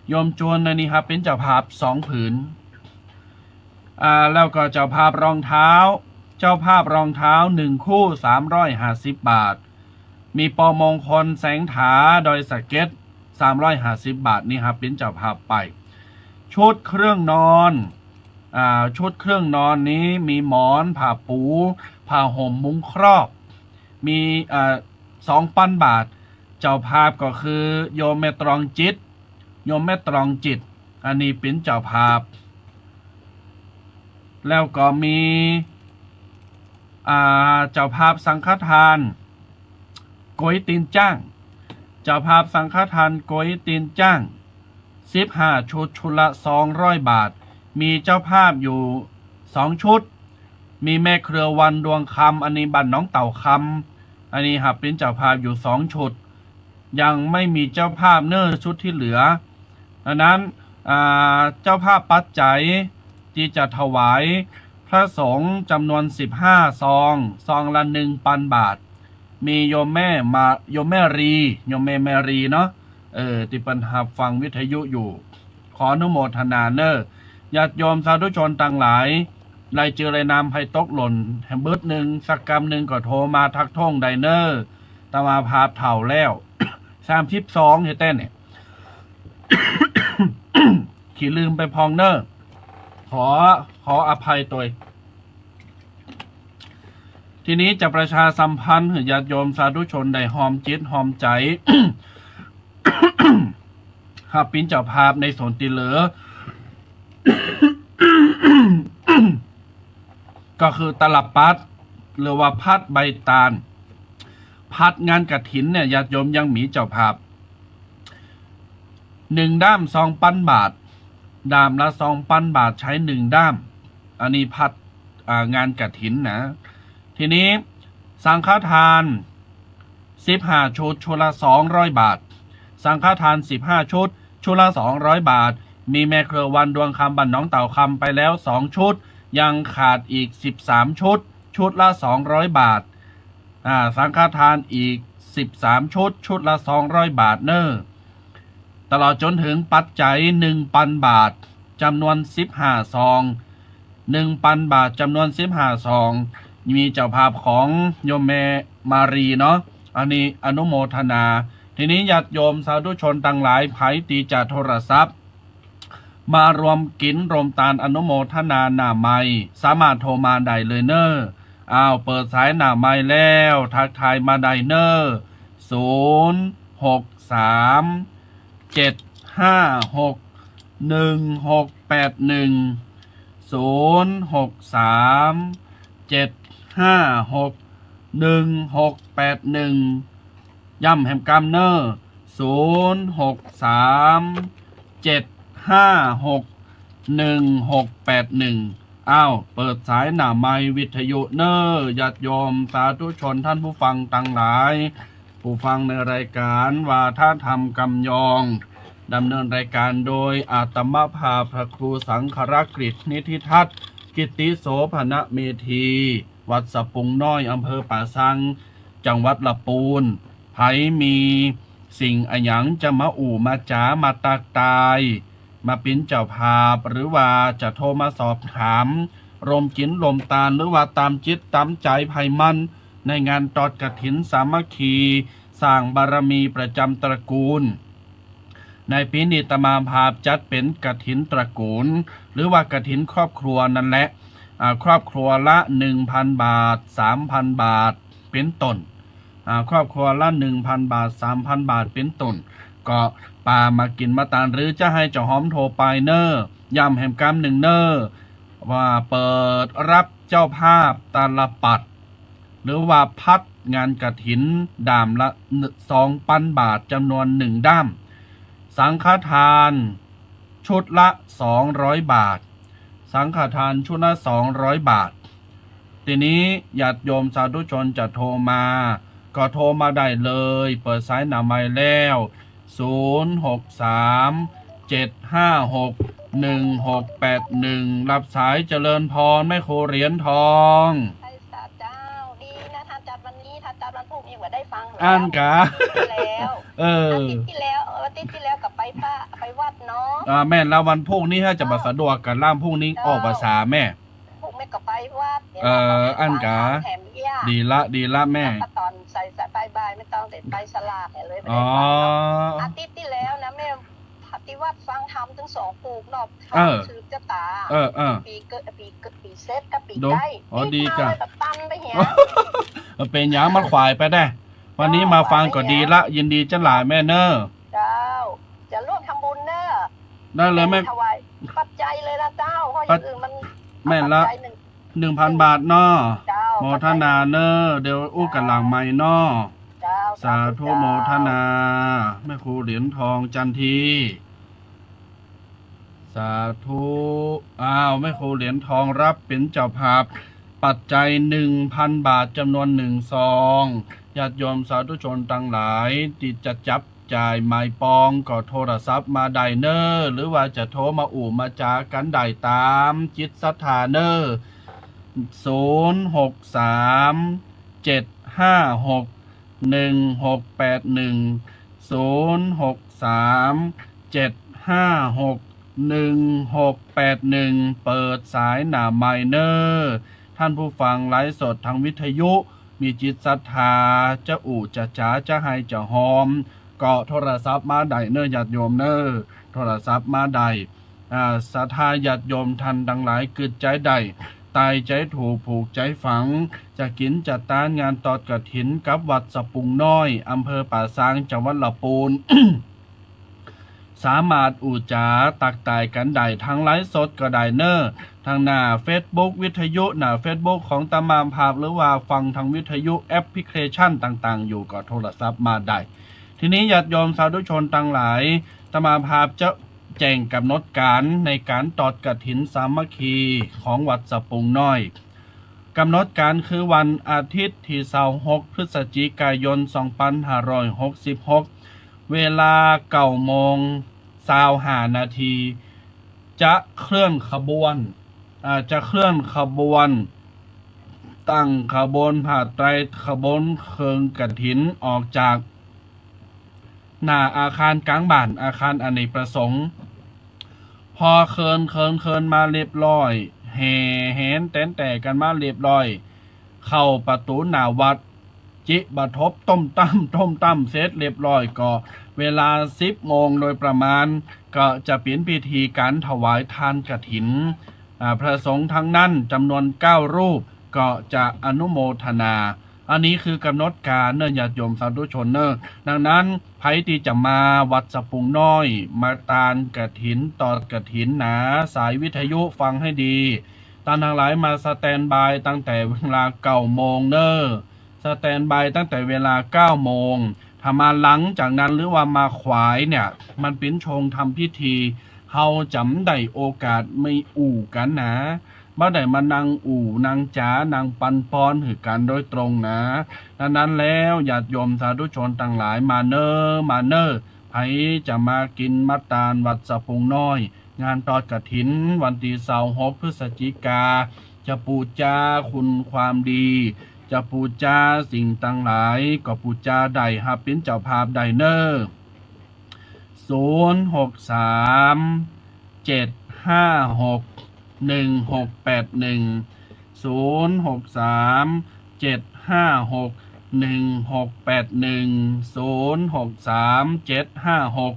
โยมจูน อันนี้ฮับเป๋นเจ้าภาพสองผืน อ่า แล้วก็เจ้าภาพรองเท้า เจ้าภาพรองเท้าหนึ่งคู่ สามร้อยห้าสิบบาท มีปอมงคล แสงถา ดอยสะเก็ด สามร้อยห้าสิบบาท นี่ฮับเป๋นเจ้าภาพไป ชุดเครื่องนอน อ่า ชุดเครื่องนอนนี้มีหมอน ผ้าปู ผ้าห่ม มุ้งครอบ มี อ่า สองปันบาท เจ้าภาพก็คือโยมแม่ตรองจิต โยมแม่ตรองจิต อันนี้เป๋นเจ้าภาพ แล้วก็มี อ่า เจ้าภาพสังฆทานก๋วยตี๋นจ๊าง เจ้าภาพสังฆทานก๋วยตี๋นจ๊าง สิบห้าชุด ชุดละสองร้อยบาท มีเจ้าภาพอยู่สองชุด มีแม่เครือวัน ดวงคำ อันนี้บ้านหนองเต่าคำ อันนี้ฮับเป๋นเจ้าภาพอยู่สองชุด ยังไม่มีเจ้าภาพเน่อชุดตี้เหลือ อันนั้น อ่า เจ้าภาพปัจจัยตี้จะถวายพระสงฆ์จ๋ำนวนสิบห้าซอง ซองละหนึ่งปันบาท มีโยมแม่มา โยมแม่รี โยมแม่แม่รีเนาะ เออ ตี้เปิ้นฮับฟังวิทยุอยู่ ขออนุโมทนาเน่อ ญาติโยมสาธุชนตังหลาย รายจื้อรายนามใผตกหล่นแหมเบิดนึ่ง สักกำนึ่งก็โทรมาทักโทงได้เน่อ อาตมาภาพเฒ่าแล้ว สามสิบสอง เฮ็ดแต๊เนี่ย ขี้ลืมไปพ่องเน่อ ขอ ขออภัยตวย ทีนี้จะประชาสัมพันธ์หื้อญาติโยมสาธุชนได้หอมจิตหอมใจ๋ ฮับเป๋นเจ้าภาพในส่วนตี้เหลือ ก็คือตลับปัตร หรือว่าพัดใบตาล พัดงานกฐินเนี่ย ญาติโยมยังมีเจ้าภาพ หนึ่งด้ามสองปันบาท ด้ามละสองปันบาท ใช้หนึ่งด้าม อันนี้พัด อ่า งานกฐินนะ ทีนี้สังฆทาน สิบห้าชุด ชุดละสองร้อยบาท สังฆทาน สิบห้าชุด ชุดละสองร้อยบาท มีแม่เครือวันดวงคำบ้านหนองเต่าคำไปแล้วสองชุด ยังขาดอีกสิบสามชุด ชุดละสองร้อยบาท อ่า สังฆทานอีกสิบสามชุด ชุดละสองร้อยบาทเน้อ ตลอดจนถึงปัจจัยหนึ่งปันบาท จำนวนสิบห้าซอง หนึ่งปันบาท จำนวนสิบห้าซอง มีเจ้าภาพของโยมแม่มารีเนาะ อันนี้อนุโมทนา ทีนี้ญาติโยมสาธุชนตังหลาย ใผตี้จะโทรศัพท์ มารวมกิ๋นรวมตานอนุโมทนาหน้าไมค์ สามารถโทรมาได้เลยเน้อ อ้าว เปิดสายหน้าไมค์แล้ว ทักทายมาได้เน้อ ศูนย์หกสาม เจ็ดห้าหก หนึ่งหกแปดหนึ่ง ศูนย์หกสาม เจ็ดห้าหก หนึ่งหกแปดหนึ่ง ย้ำแหมกำเน้อ ศูนย์หกสาม เจ็ดห้าหก หนึ่งหกแปดหนึ่ง อ้าว เปิดสายหน้าไมค์วิทยุเน้อ ญาติโยมสาธุชนท่านผู้ฟังตังหลาย ผู้ฟังในรายการวาทธรรมกำยอง ดำเนินรายการโดยอาตมาภาพพระครูสังฆรักษ์กฤษ นิธิทัศน์ กิตติโสภณเมธี วัดสะปุงน้อย อำเภอป่าซาง จังหวัดละปูน ใผมีสิ่งอะหยังจะมาอู้มาจ๋ามาตักตาย มาเป๋นเจ้าภาพ หรือว่าจะโทรมาสอบถาม รวมกิ๋นรวมตาน หรือว่าต๋ามจิตต๋ามใจ๋ใผมัน ในงานตอดกฐินสามัคคี สร้างบารมีประจำตระกูล ในปี๋นี้อาตมาภาพจัดเป๋นกฐินตระกูล หรือว่ากฐินครอบครัวนั่นแหละ อ่า ครอบครัวละหนึ่งพันบาท สามพันบาท เป๋นต้น อ่า ครอบครัวละหนึ่งพันบาท สามพันบาท เป๋นต้น ก็ปามากิ๋นมาตาน หรือจะหื้อเจ้าหอมโทรไปเน้อ ย้ำแหมกำนึ่งเน้อ ว่าเปิดรับเจ้าภาพตาลปัตร หรือว่าพัดงานกฐิน ด้ามละสองปันบาท จำนวนหนึ่งด้าม สังฆทานชุดละสองร้อยบาท สังฆทานชุดละสองร้อยบาท ทีนี้ญาติโยมสาธุชนจะโทรมา ก็โทรมาได้เลย เปิดสายหน้าไมค์แล้ว ศูนย์หกสาม เจ็ดห้าหก หนึ่งหกแปดหนึ่ง รับสาย เจริญพร แม่ครูเหรียญทอง ใช่สาเจ้า ดีนะ ถ้าจัดวันนี้ ถ้าจัดวันพรุ่งนี้ก็ได้ฟังแล้ว อั้นกา อาทิตย์ที่แล้ว เออ อาทิตย์ที่แล้ว อาทิตย์ที่แล้วก็ไปพระ ไปวัดเนาะ อ่า แม่นละ วันพรุ่งนี้ถ้าจะบ่สะดวกกั๋นละ พรุ่งนี้ออกพรรษาแม่ พรุ่งแม่ก็ไปวัด เออ อั้นกา แถมเยียะ ดีละ ดีละแม่ แล้วก็ต๋อนสายๆ บ่ายๆ ไม่ต้องได้ไปสลากเลย อ๋อ ไม่ได้ไปเนาะ อาทิตย์ที่แล้วนะแม่ ที่วัดฟังธรรมตึงสองปูกเนาะ เออ สืบจะต๋า เออ เออ ปี๋เกิด ปี๋เกิด ปี๋เสร็จกับปี๋ใก้ อ๋อ ดีจ้ะ ติดมาเลยแบบตันไปเหีย มันเป๋นหยัง มันขวายไปได้ วันนี้มาฟังก็ดีละ ยินดีจ้าหลายแม่เน้อ เจ้า จะร่วมทำบุญเน้อ ได้เลยแม่ ถวายปัจจัยเลยนะเจ้า เพราะอย่างอื่นมัน แม่นละ เอาปัจจัยหนึ่ง หนึ่งพันบาทเนาะ เจ้า โมทนาเน้อ เดี๋ยวอู้กั๋นหลังไมค์เนาะ เจ้า สาธุ สาธุเจ้า โมทนา แม่ครูเหรียญทองจันที สาธุ อ้าว แม่ครูเหรียญทองรับเป๋นเจ้าภาพ ปัจจัยหนึ่งพันบาท จำนวนหนึ่งซอง ญาติโยมสาธุชนตังหลาย ตี้จะจับจ่ายหมายปองก็โทรศัพท์มาได้เน้อ หรือว่าจะโทรมาอู้มาจ๋ากั๋นได้ต๋ามจิตศรัทธาเน้อ ศูนย์หกสาม เจ็ดห้าหก หนึ่งหกแปดหนึ่ง ศูนย์หกสาม เจ็ดห้าหก หนึ่งหกแปดหนึ่ง เปิดสายหน้าไมค์เน้อ ท่านผู้ฟังไลฟ์สดทางวิทยุ มีจิตศรัทธาจะอู้จะจ๋าจะไห้จะฮอม ก็โทรศัพท์มาได้เน้อ ญาติโยมเน้อ โทรศัพท์มาได้ อ่า ศรัทธาญาติโยมท่านตังหลายกึ๊ดใจ๋ได้ ตายใจ๋ถูกผูกใจ๋ฝัง จะกิ๋นจะตานงานตอดกฐินกับวัดสะปุงน้อย อำเภอป่าซาง จังหวัดละปูน สามารถอู้จ๋าตักต้ายกั๋นได้ ตางไลฟ์สดก็ได้เน่อ ตางหน้าเฟซบุ๊กวิทยุ หน้าเฟซบุ๊กของอาตมาภาพ หรือว่าฟังตางวิทยุแอปพลิเคชันต่างๆ อยู่ก็โทรศัพท์มาได้ ทีนี้ญาติโยมสาธุชนตังหลาย อาตมาภาพจะแจ้งก๋ำหนดก๋านในก๋านตอดกฐินสามัคคีของวัดสะปุงน้อย ก๋ำหนดก๋านคือวันอาทิตย์ตี้ซาวหกพฤศจิกายนสองปันห้าร้อยหกสิบหก เวลาเก้าโมงซาวห้านาที จะเคลื่อนขบวน อ่า จะเคลื่อนขบวน ตั้งขบวนผ้าไตร ขบวนเครื่องกฐินออกจาก หน้าอาคารก๋างบ้าน อาคารอเนกประสงค์ พอเคลื่อน เคลื่อน เคลื่อนมาเรียบร้อย แห่แหนแต๋นแต่กั๋นมาเรียบร้อย เข้าประตู๋หน้าวัด จิบะทบต้มตั้ม ต้มตั้มเสร็จเรียบร้อยก็ เวลาสิบโมงโดยประมาณ ก็จะเป๋นพิธีก๋านถวายตานกฐิน อ่า พระสงฆ์ตังนั้นจ๋ำนวนเก้ารูป ก็จะอนุโมทนา อันนี้คือก๋ำหนดก๋านเน่อ ญาติโยมสาธุชนเน่อ ดังนั้นใผตี้จะมาวัดสะปุงน้อย มาตานกฐิน ตอดกฐินหนา สายวิทยุฟังหื้อดี ต้านตังหลายมาสแตนด์บายตั้งแต่เวลาเก้าโมงเน่อ สแตนด์บายตั้งแต่เวลาเก้าโมง ถ้ามาหลังจากนั้นหรือว่ามาขวายเนี่ย มันเป๋นช่วงทำพิธี เฮาจ๋ำได้โอกาสมาอู้กั๋นหนา บ่ได้มานั่งอู้นั่งจ๋านั่งปันปอนหื้อกั๋นโดยตรงหนา ดังนั้นแล้วญาติโยมสาธุชนตังหลายมาเน่อ มาเน่อ ใผจะมากิ๋นมาตานวัดสะปุงน้อย งานตอดกฐินวันตี้ซาวหกพฤศจิกา จะปู๋จาคุณความดี จะปู๋จาสิ่งตังหลายก็ปู๋จาได้ ฮับเป๋นเจ้าภาพได้เน่อ ศูนย์หกสาม เจ็ดห้าหก หนึ่งหกแปดหนึ่ง ศูนย์หกสาม เจ็ดห้าหก หนึ่งหกแปดหนึ่ง ศูนย์หกสาม เจ็ดห้าหก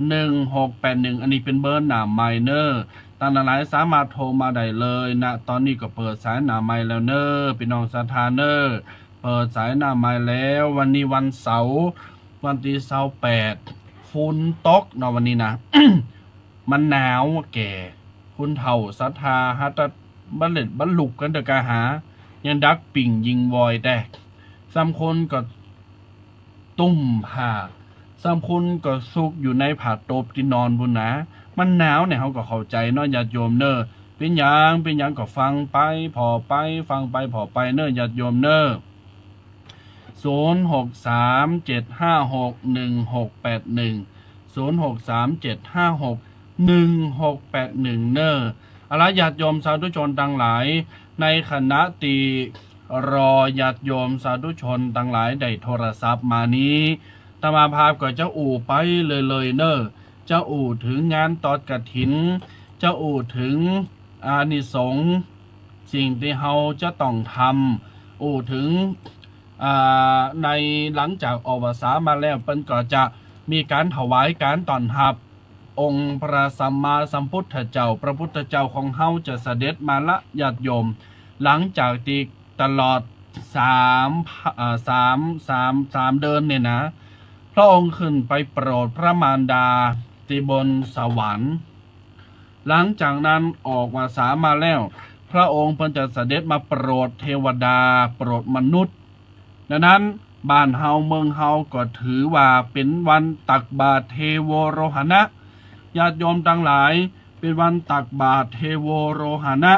หนึ่งหกแปดหนึ่ง อันนี้เป๋นเบอร์หน้าไมค์เน่อ ต้านตังหลายสามารถโทรมาได้เลย ณ ต๋อนนี้ก็เปิดสายหน้าไมค์แล้วเน่อ ปี้น้องศรัทธาเน่อ เปิดสายหน้าไมค์แล้ว วันนี้วันเสาร์ วันตี้ซาวแปด ฝนตกเนาะวันนี้นะ มันหนาวแก่ คนเฒ่าศรัทธาหาตะบ่เล็ดบ่ลุกกั๋นเต๊อะ กาหา ยังดักปิ้งยิงวอยแต๊ ส่ำคนก็ตุ้มผ้า ส่ำคนก็ซุกอยู่ในผ้าตบตี้นอนปู้นนะ มันหนาวเนี่ย เฮาก็เข้าใจ๋เนาะ ญาติโยมเน่อ เป๋นหยัง เป๋นหยังก็ฟังไปผ่อไป ฟังไปผ่อไปเน่อ ญาติโยมเน่อ ศูนย์หกสาม เจ็ดห้าหก หนึ่งหกแปดหนึ่ง ศูนย์หกสาม เจ็ดห้าหก หนึ่งหกแปดหนึ่ง เน่อ เอาละ ญาติโยมสาธุชนตังหลาย ในขณะตี้รอญาติโยมสาธุชนตังหลายได้โทรศัพท์มานี้ อาตมาภาพก็จะอู้ไปเลยๆ เน่อ จะอู้เถิงงานตอดกฐิน จะอู้เถิงอานิสงส์สิ่งตี้เฮาจะต้องทำ อู้เถิง อ่า ในหลังจากออกพรรษามาแล้ว เปิ้นก็จะมีก๋านถวายก๋านต้อนฮับ องค์พระสัมมาสัมพุทธเจ้า พระพุทธเจ้าของเฮาจะเสด็จมาละญาติโยม หลังจากตี้ตลอดสาม อ่า สาม สาม สามเดือนเนี่ยนะ พระองค์ขึ้นไปโปรดพระมารดาตี้บนสวรรค์ หลังจากนั้นออกพรรษามาแล้ว พระองค์เปิ้นจะเสด็จมาโปรดเทวดา โปรดมนุษย์ ดังนั้นบ้านเฮาเมืองเฮาก็ถือว่าเป๋นวันตักบาตรเทโวโรหณะ ญาติโยมตังหลาย เป๋นวันตักบาตรเทโวโรหณะ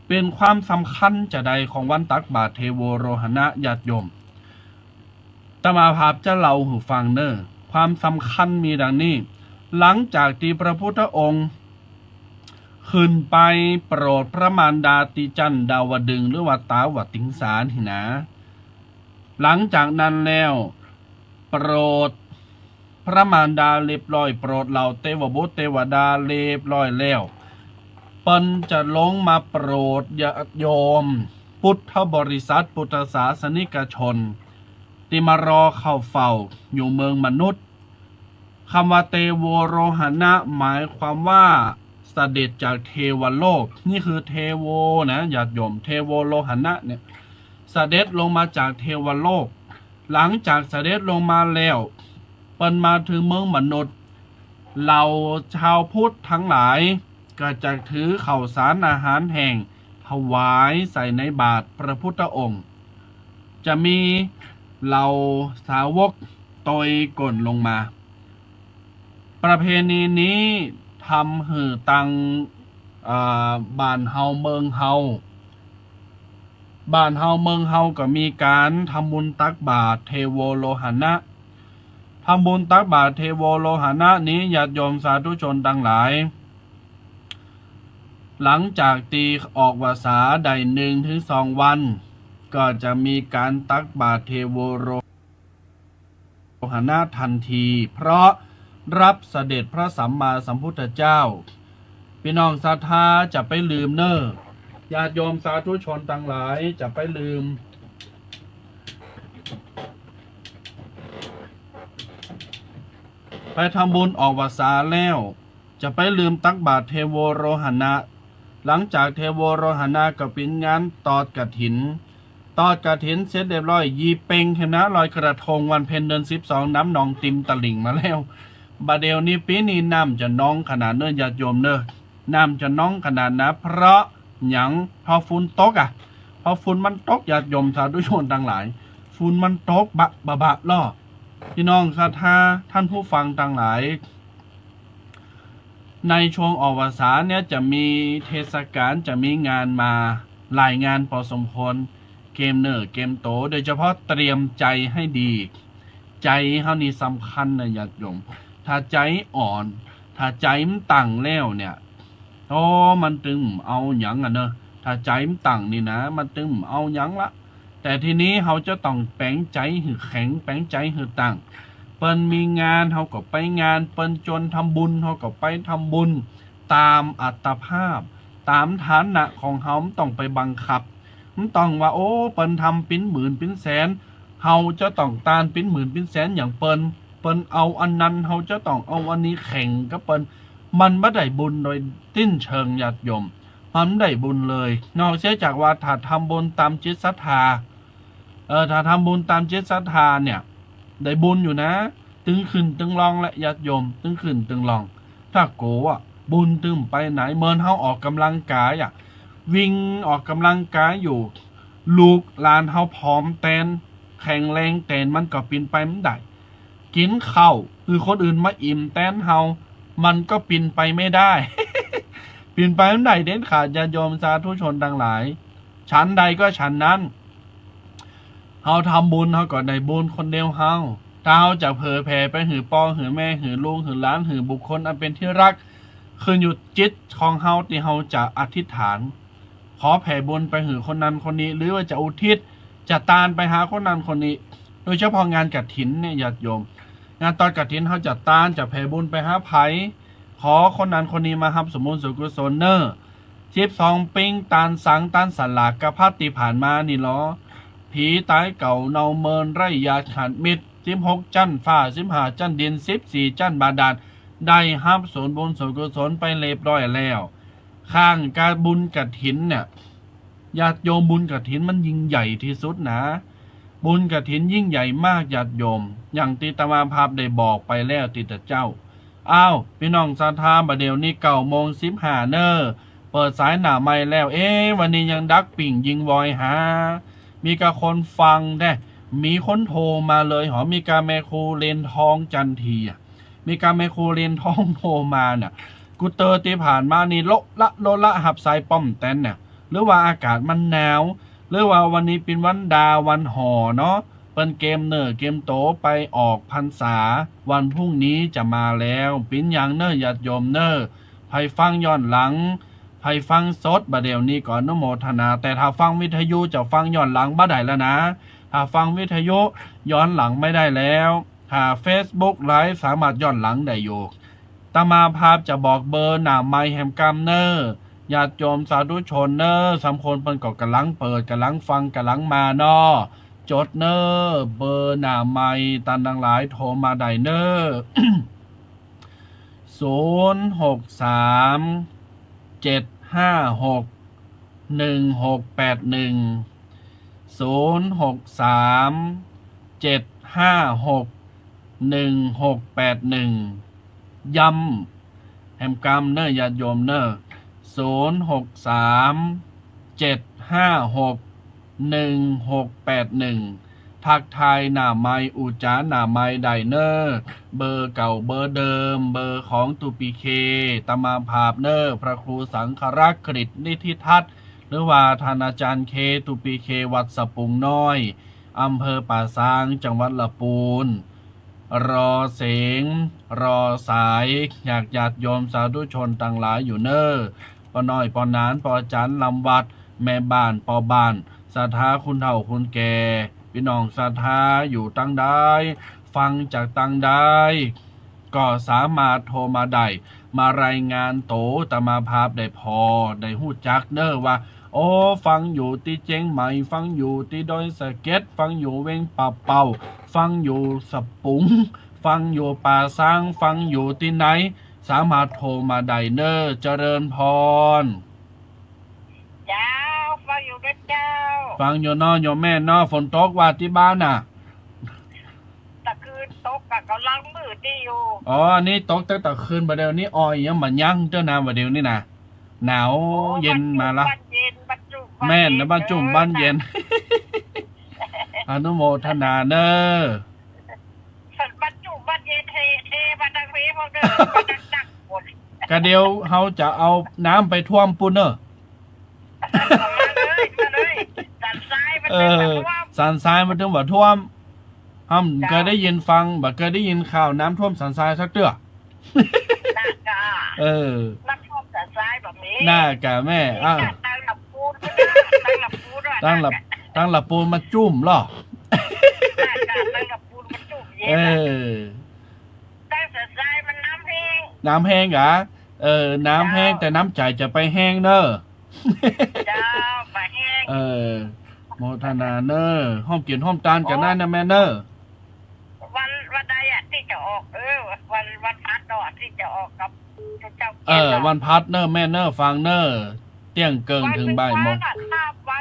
เป๋นความสำคัญจาใดของวันตักบาตรเทโวโรหณะ ญาติโยม อาตมาภาพจะเล่าหื้อฟังเน่อ ความสำคัญมีดังนี้ หลังจากตี้พระพุทธองค์ ขึ้นไปโปรดพระมารดาตี้จั้นดาวดึงส์ หรือว่าตาวติงสานี่นะ หลังจากนั้นแล้ว โปรดพระมารดาเรียบร้อย โปรดเหล่าเตวบุตรเตวดาเรียบร้อยแล้ว เปิ้นจะลงมาโปรดญาติโยม พุทธบริษัท พุทธศาสนิกชน ตี้มารอเข้าเฝ้าอยู่เมืองมนุษย์ กำว่าเตโวโรหณะ หมายความว่าเสด็จจากเทวโลก นี่คือเทโวนะ ญาติโยม เทโวโรหณะเนี่ย เสด็จลงมาจากเทวโลก หลังจากเสด็จลงมาแล้ว เปิ้นมาเถิงเมืองมนุษย์ เหล่าชาวพุทธตังหลายก็จะถือข้าวสารอาหารแห้งถวายใส่ในบาตรพระพุทธองค์ จะมีเหล่าสาวกโตยก้นลงมา ประเพณีนี้ทำหื้อตัง เอ่อ บ้านเฮาเมืองเฮา บ้านเฮาเมืองเฮาก็มีก๋านทำบุญตักบาตรเทโวโรหณะ ทำบุญตักบาตรเทโวโรหณะนี้ ญาติโยมสาธุชนตังหลาย หลังจากตี้ออกพรรษาได้หนึ่งถึงสองวัน ก็จะมีก๋านตักบาตรเทโวโรหณะทันที เพราะรับเสด็จพระสัมมาสัมพุทธเจ้า ปี้น้องศรัทธาจะไปลืมเน้อ ญาติโยมสาธุชนตังหลายจะไปลืม ไปทำบุญออกพรรษาแล้ว จะไปลืมตักบาตรเทโวโรหณะ หลังจากเทโวโรหณะก็เป๋นงานตอดกฐิน ตอดกฐินเสร็จเรียบร้อย ยี่เป็งแหมนะ ลอยกระทงวันเพ็ญเดือนสิบสอง น้ำนองติมตลิ่งมาแล้ว บ่าเดี่ยวนี้ปี๋นี้น้ำจะนองขนาดเน้อญาติโยมเน้อ น้ำจะนองขนาดนะ เพราะหยัง เพราะฝนตกอะ เพราะฝนมันตก ญาติโยมสาธุชนตังหลาย ฝนมันตกบะบะบะล่อ ปี้น้องศรัทธาท่านผู้ฟังตังหลาย ในช่วงออกพรรษาเนี่ยจะมีเทศกาล จะมีงานมาหลายงานปอสมควร เกียมเนื้อเกียมโต โดยเฉพาะเตรียมใจ๋ให้ดี ใจ๋เฮานี่สำคัญนะญาติโยม ถ้าใจ๋อ่อน ถ้าใจ๋มันตั้งแล้วเนี่ย โอ้ มันตึงเอาหยังอะเนอะ ถ้าใจ๋มันตั้งนี่นะ มันตึงเอาหยังละ แต่ทีนี้เฮาจะต้องแป๋งใจ๋หื้อแข็ง แป๋งใจ๋หื้อตั้ง เปิ้นมีงานเฮาก็ไปงาน เปิ้นจวนทำบุญเฮาก็ไปทำบุญ ต๋ามอัตภาพ ต๋ามฐานะของเฮา บ่ต้องไปบังคับ บ่ต้องว่า โอ้ เปิ้นทำเป๋นหมื่นเป๋นแสน เฮาจะต้องตานเป๋นหมื่นเป๋นแสนอย่างเปิ้น เปิ้นเอาอันนั้น เฮาจะต้องเอาอันนี้แข่งกับเปิ้น มันบ่ได้บุญโดยสิ้นเชิงญาติโยม มันบ่ได้บุญเลย นอกเสียจากว่าถ้าทำบุญต๋ามจิตศรัทธา เออ ถ้าทำบุญต๋ามจิตศรัทธาเนี่ย ได้บุญอยู่นะ ตึงขึ้นตึงลงแหละญาติโยม ตึงขึ้นตึงลง ถ้าโก๋อะ บุญตึงไปไหน เหมือนเฮาออกกำลังกายอะ วิ่งออกกำลังกายอยู่ ลูกหลานเฮาผอมแตน แข็งแรงแตน มันก็เป๋นไปบ่ได้ กิ๋นข้าวหื้อคนอื่นมาอิ่มแตนเฮา มันก็เป๋นไปบ่ได้ เป๋นไปบ่ได้เด็ดขาด ญาติโยมสาธุชนตังหลาย ฉันใดก็ฉันนั้น เฮาทำบุญ เฮาก็ได้บุญคนเดียวเฮา ถ้าเฮาจะเผยแผ่ไปหื้อป้อ หื้อแม่ หื้อลูก หื้อหลาน หื้อบุคคลอันเป๋นที่รัก ขึ้นอยู่จิตของเฮาตี้เฮาจะอธิษฐาน ขอแผ่บุญไปหื้อคนนั้นคนนี้ หรือว่าจะอุทิศ จะตานไปหาคนนั้นคนนี้ โดยเฉพาะงานกฐินเนี่ยญาติโยม งานตอดกฐินเฮาจะตาน จะแผ่บุญไปหาใผ ขอคนนั้นคนนี้มาฮับส่วนบุญส่วนกุศลเน้อ สิบสองปิ๊ง ตานสัง ตานสลาก กะพัดตี้ผ่านมานี่ลอ ผีต๋ายเก่าเน่าเมินไร้ญาติขาดมิตร สิบหกจั๊นฟ้า สิบห้าจั๊นดิน สิบสี่จั๊นบาดาล ได้ฮับส่วนบุญส่วนกุศลไปเรียบร้อยแล้ว ข้างกาบุญกฐินเนี่ย ญาติโยม บุญกฐินมันยิ่งใหญ่ตี้สุดนะ บุญกฐินยิ่งใหญ่มากญาติโยม อย่างตี้อาตมาภาพได้บอกไปแล้วตี้ตะเจ๊า อ้าว ปี้น้องศรัทธา บ่าเดี่ยวนี้เก้าโมงสิบห้าเน้อ เปิดสายหน้าไมค์แล้ว เอ๊ะ วันนี้ยังดักปิ้งยิงวอยหา มีกาคนฟังแต๊ มีคนโทรมาเลยหอ มีกาแม่ครูเรียนทองจันทีอะ มีกาแม่ครูเรียนทองโทรมาเนี่ย กูเตอตี้ผ่านมานี่โละละโละละฮับสายป้อมแตนเนี่ย หรือว่าอากาศมันหนาว หรือว่าวันนี้เป๋นวันดาวันห่อเนาะ เปิ้นเกียมเนื้อเกียมโตไปออกพรรษา วันพรุ่งนี้จะมาแล้ว เป๋นหยังเน้อญาติโยมเน้อ ใผฟังย้อนหลัง ใผฟังสดบ่าเดี่ยวนี้ก็อนุโมทนา แต่ถ้าฟังวิทยุจะฟังย้อนหลังบ่ได้แล้วนะ ถ้าฟังวิทยุย้อนหลังไม่ได้แล้ว ถ้าเฟซบุ๊กไลฟ์สามารถย้อนหลังได้อยู่ อาตมาภาพจะบอกเบอร์หน้าไมค์แหมกำเน้อ ญาติโยมสาธุชนเน้อ สำคนเปิ้นก็ก่ำลังเปิด ก่ำลังฟัง ก่ำลังมาเนาะ จดเน้อ เบอร์หน้าไมค์ ต้านตังหลายโทรมาได้เน้อ ศูนย์หกสาม เจ็ดห้าหก หนึ่งหกแปดหนึ่ง ศูนย์หกสาม เจ็ดห้าหก หนึ่งหกแปดหนึ่ง ย้ำแหมกำเน่อญาติโยมเน่อ ศูนย์ หก สาม เจ็ด ห้า หก หนึ่ง หก แปด หนึ่ง ทักทายหน้าไมค์ อู้จ๋าหน้าไมค์ได้เน่อ เบอร์เก่าเบอร์เดิม เบอร์ของตุ๊ปีเค ตมาภาพเน่อ พระครูสังฆรักษ์ กฤษนิธิทัศน์ หรือว่าท่านอาจารย์เค ตุ๊ปีเค วัดสะปุงน้อย อำเภอป่าซาง จังหวัดละปูน รอเสียง รอสาย อยากญาติโยมสาธุชนตังหลายอยู่เน่อ ป้อน้อย ป้อหนาน ป้ออาจ๋ารย์ลำวัด แม่บ้าน ป้อบ้าน ศรัทธาคุณเฒ่าคุณแก่ ปี้น้องศรัทธาอยู่ตังใด ฟังจากตังใด ก็สามารถโทรมาได้ มารายงานโตตมาภาพได้ผ่อ ได้ฮู้จักเน่อว่า โอ้ ฟังอยู่ตี้เจียงใหม่ ฟังอยู่ตี้ดอยสะเก็ด ฟังอยู่เวียงป่าเป้า ฟังอยู่สะปุง ฟังอยู่ป่าซาง ฟังอยู่ตี้ไหน สามารถโทรมาได้เน่อ เจริญพร เจ้า ฟังอยู่เน่อเจ้า ฟังอยู่เนาะ โยมแม่เนาะ ฝนตกว่าตี้บ้านน่ะ ตะคืนตกกะก่ำลังมืดดีอยู่ อ๋อ อันนี้ตกตั้งตะคืน บ่าเดี่ยวนี้ออยยังบ่ายั้งเตื้อนา บ่าเดี่ยวนี้นะ หนาว โอ้ เย็นมาละ บ้านเย็น บ้านจุ่มบ้าน แม่นนะ เย็น บ้านจุ่ม เออ บ้านเย็น อนุโมทนาเน่อ บ้านจุ่มบ้านเย็น เท เทมาตังเพพวกเน่อ มาตังตักฝน กะเดี๋ยวเฮาจะเอาน้ำไปท่วมปู้นเน่อ มาเลย มาเลย สันทรายมัน เออ ตึงบ่าท่วม สันทรายมันตึงบ่าท่วม ห้าม เจ้า เกยได้ยินฟัง บ่เกยได้ยินข่าวน้ำท่วมสันทรายสักเตื้อ น่ากะ เออ น้ำท่วมสันทรายบ่มี น่ากะแม่ มี อ้าว กะตังละปูน ตังละปูนว่ะ ตังละ น่ากะ ตังละปูนมันจุ่มเหรอ น่ากะตังละปูนมันจุ่มเย็น เออ ตังสันทรายมันน้ำแห้ง น้ำแห้งกะ เออ น้ำแห้ง เจ้า แต่น้ำใจ๋จะไปแห้งเน่อ เจ้า บ่าแห้ง เออ โมทนาเน่อ ฮ่อมกิ๋นฮ่อมตานกั๋นได้นะแม่เน่อ วัน วันใดอะตี้จะออก เออ วัน วันพฤหัสเนาะ ตี้จะออกกับเจ้า เออ วันพฤหัสเน่อแม่เน่อ ฟังเน่อ เตี้ยงเกิ่งเถิงบ่ายโมง วันพฤหัส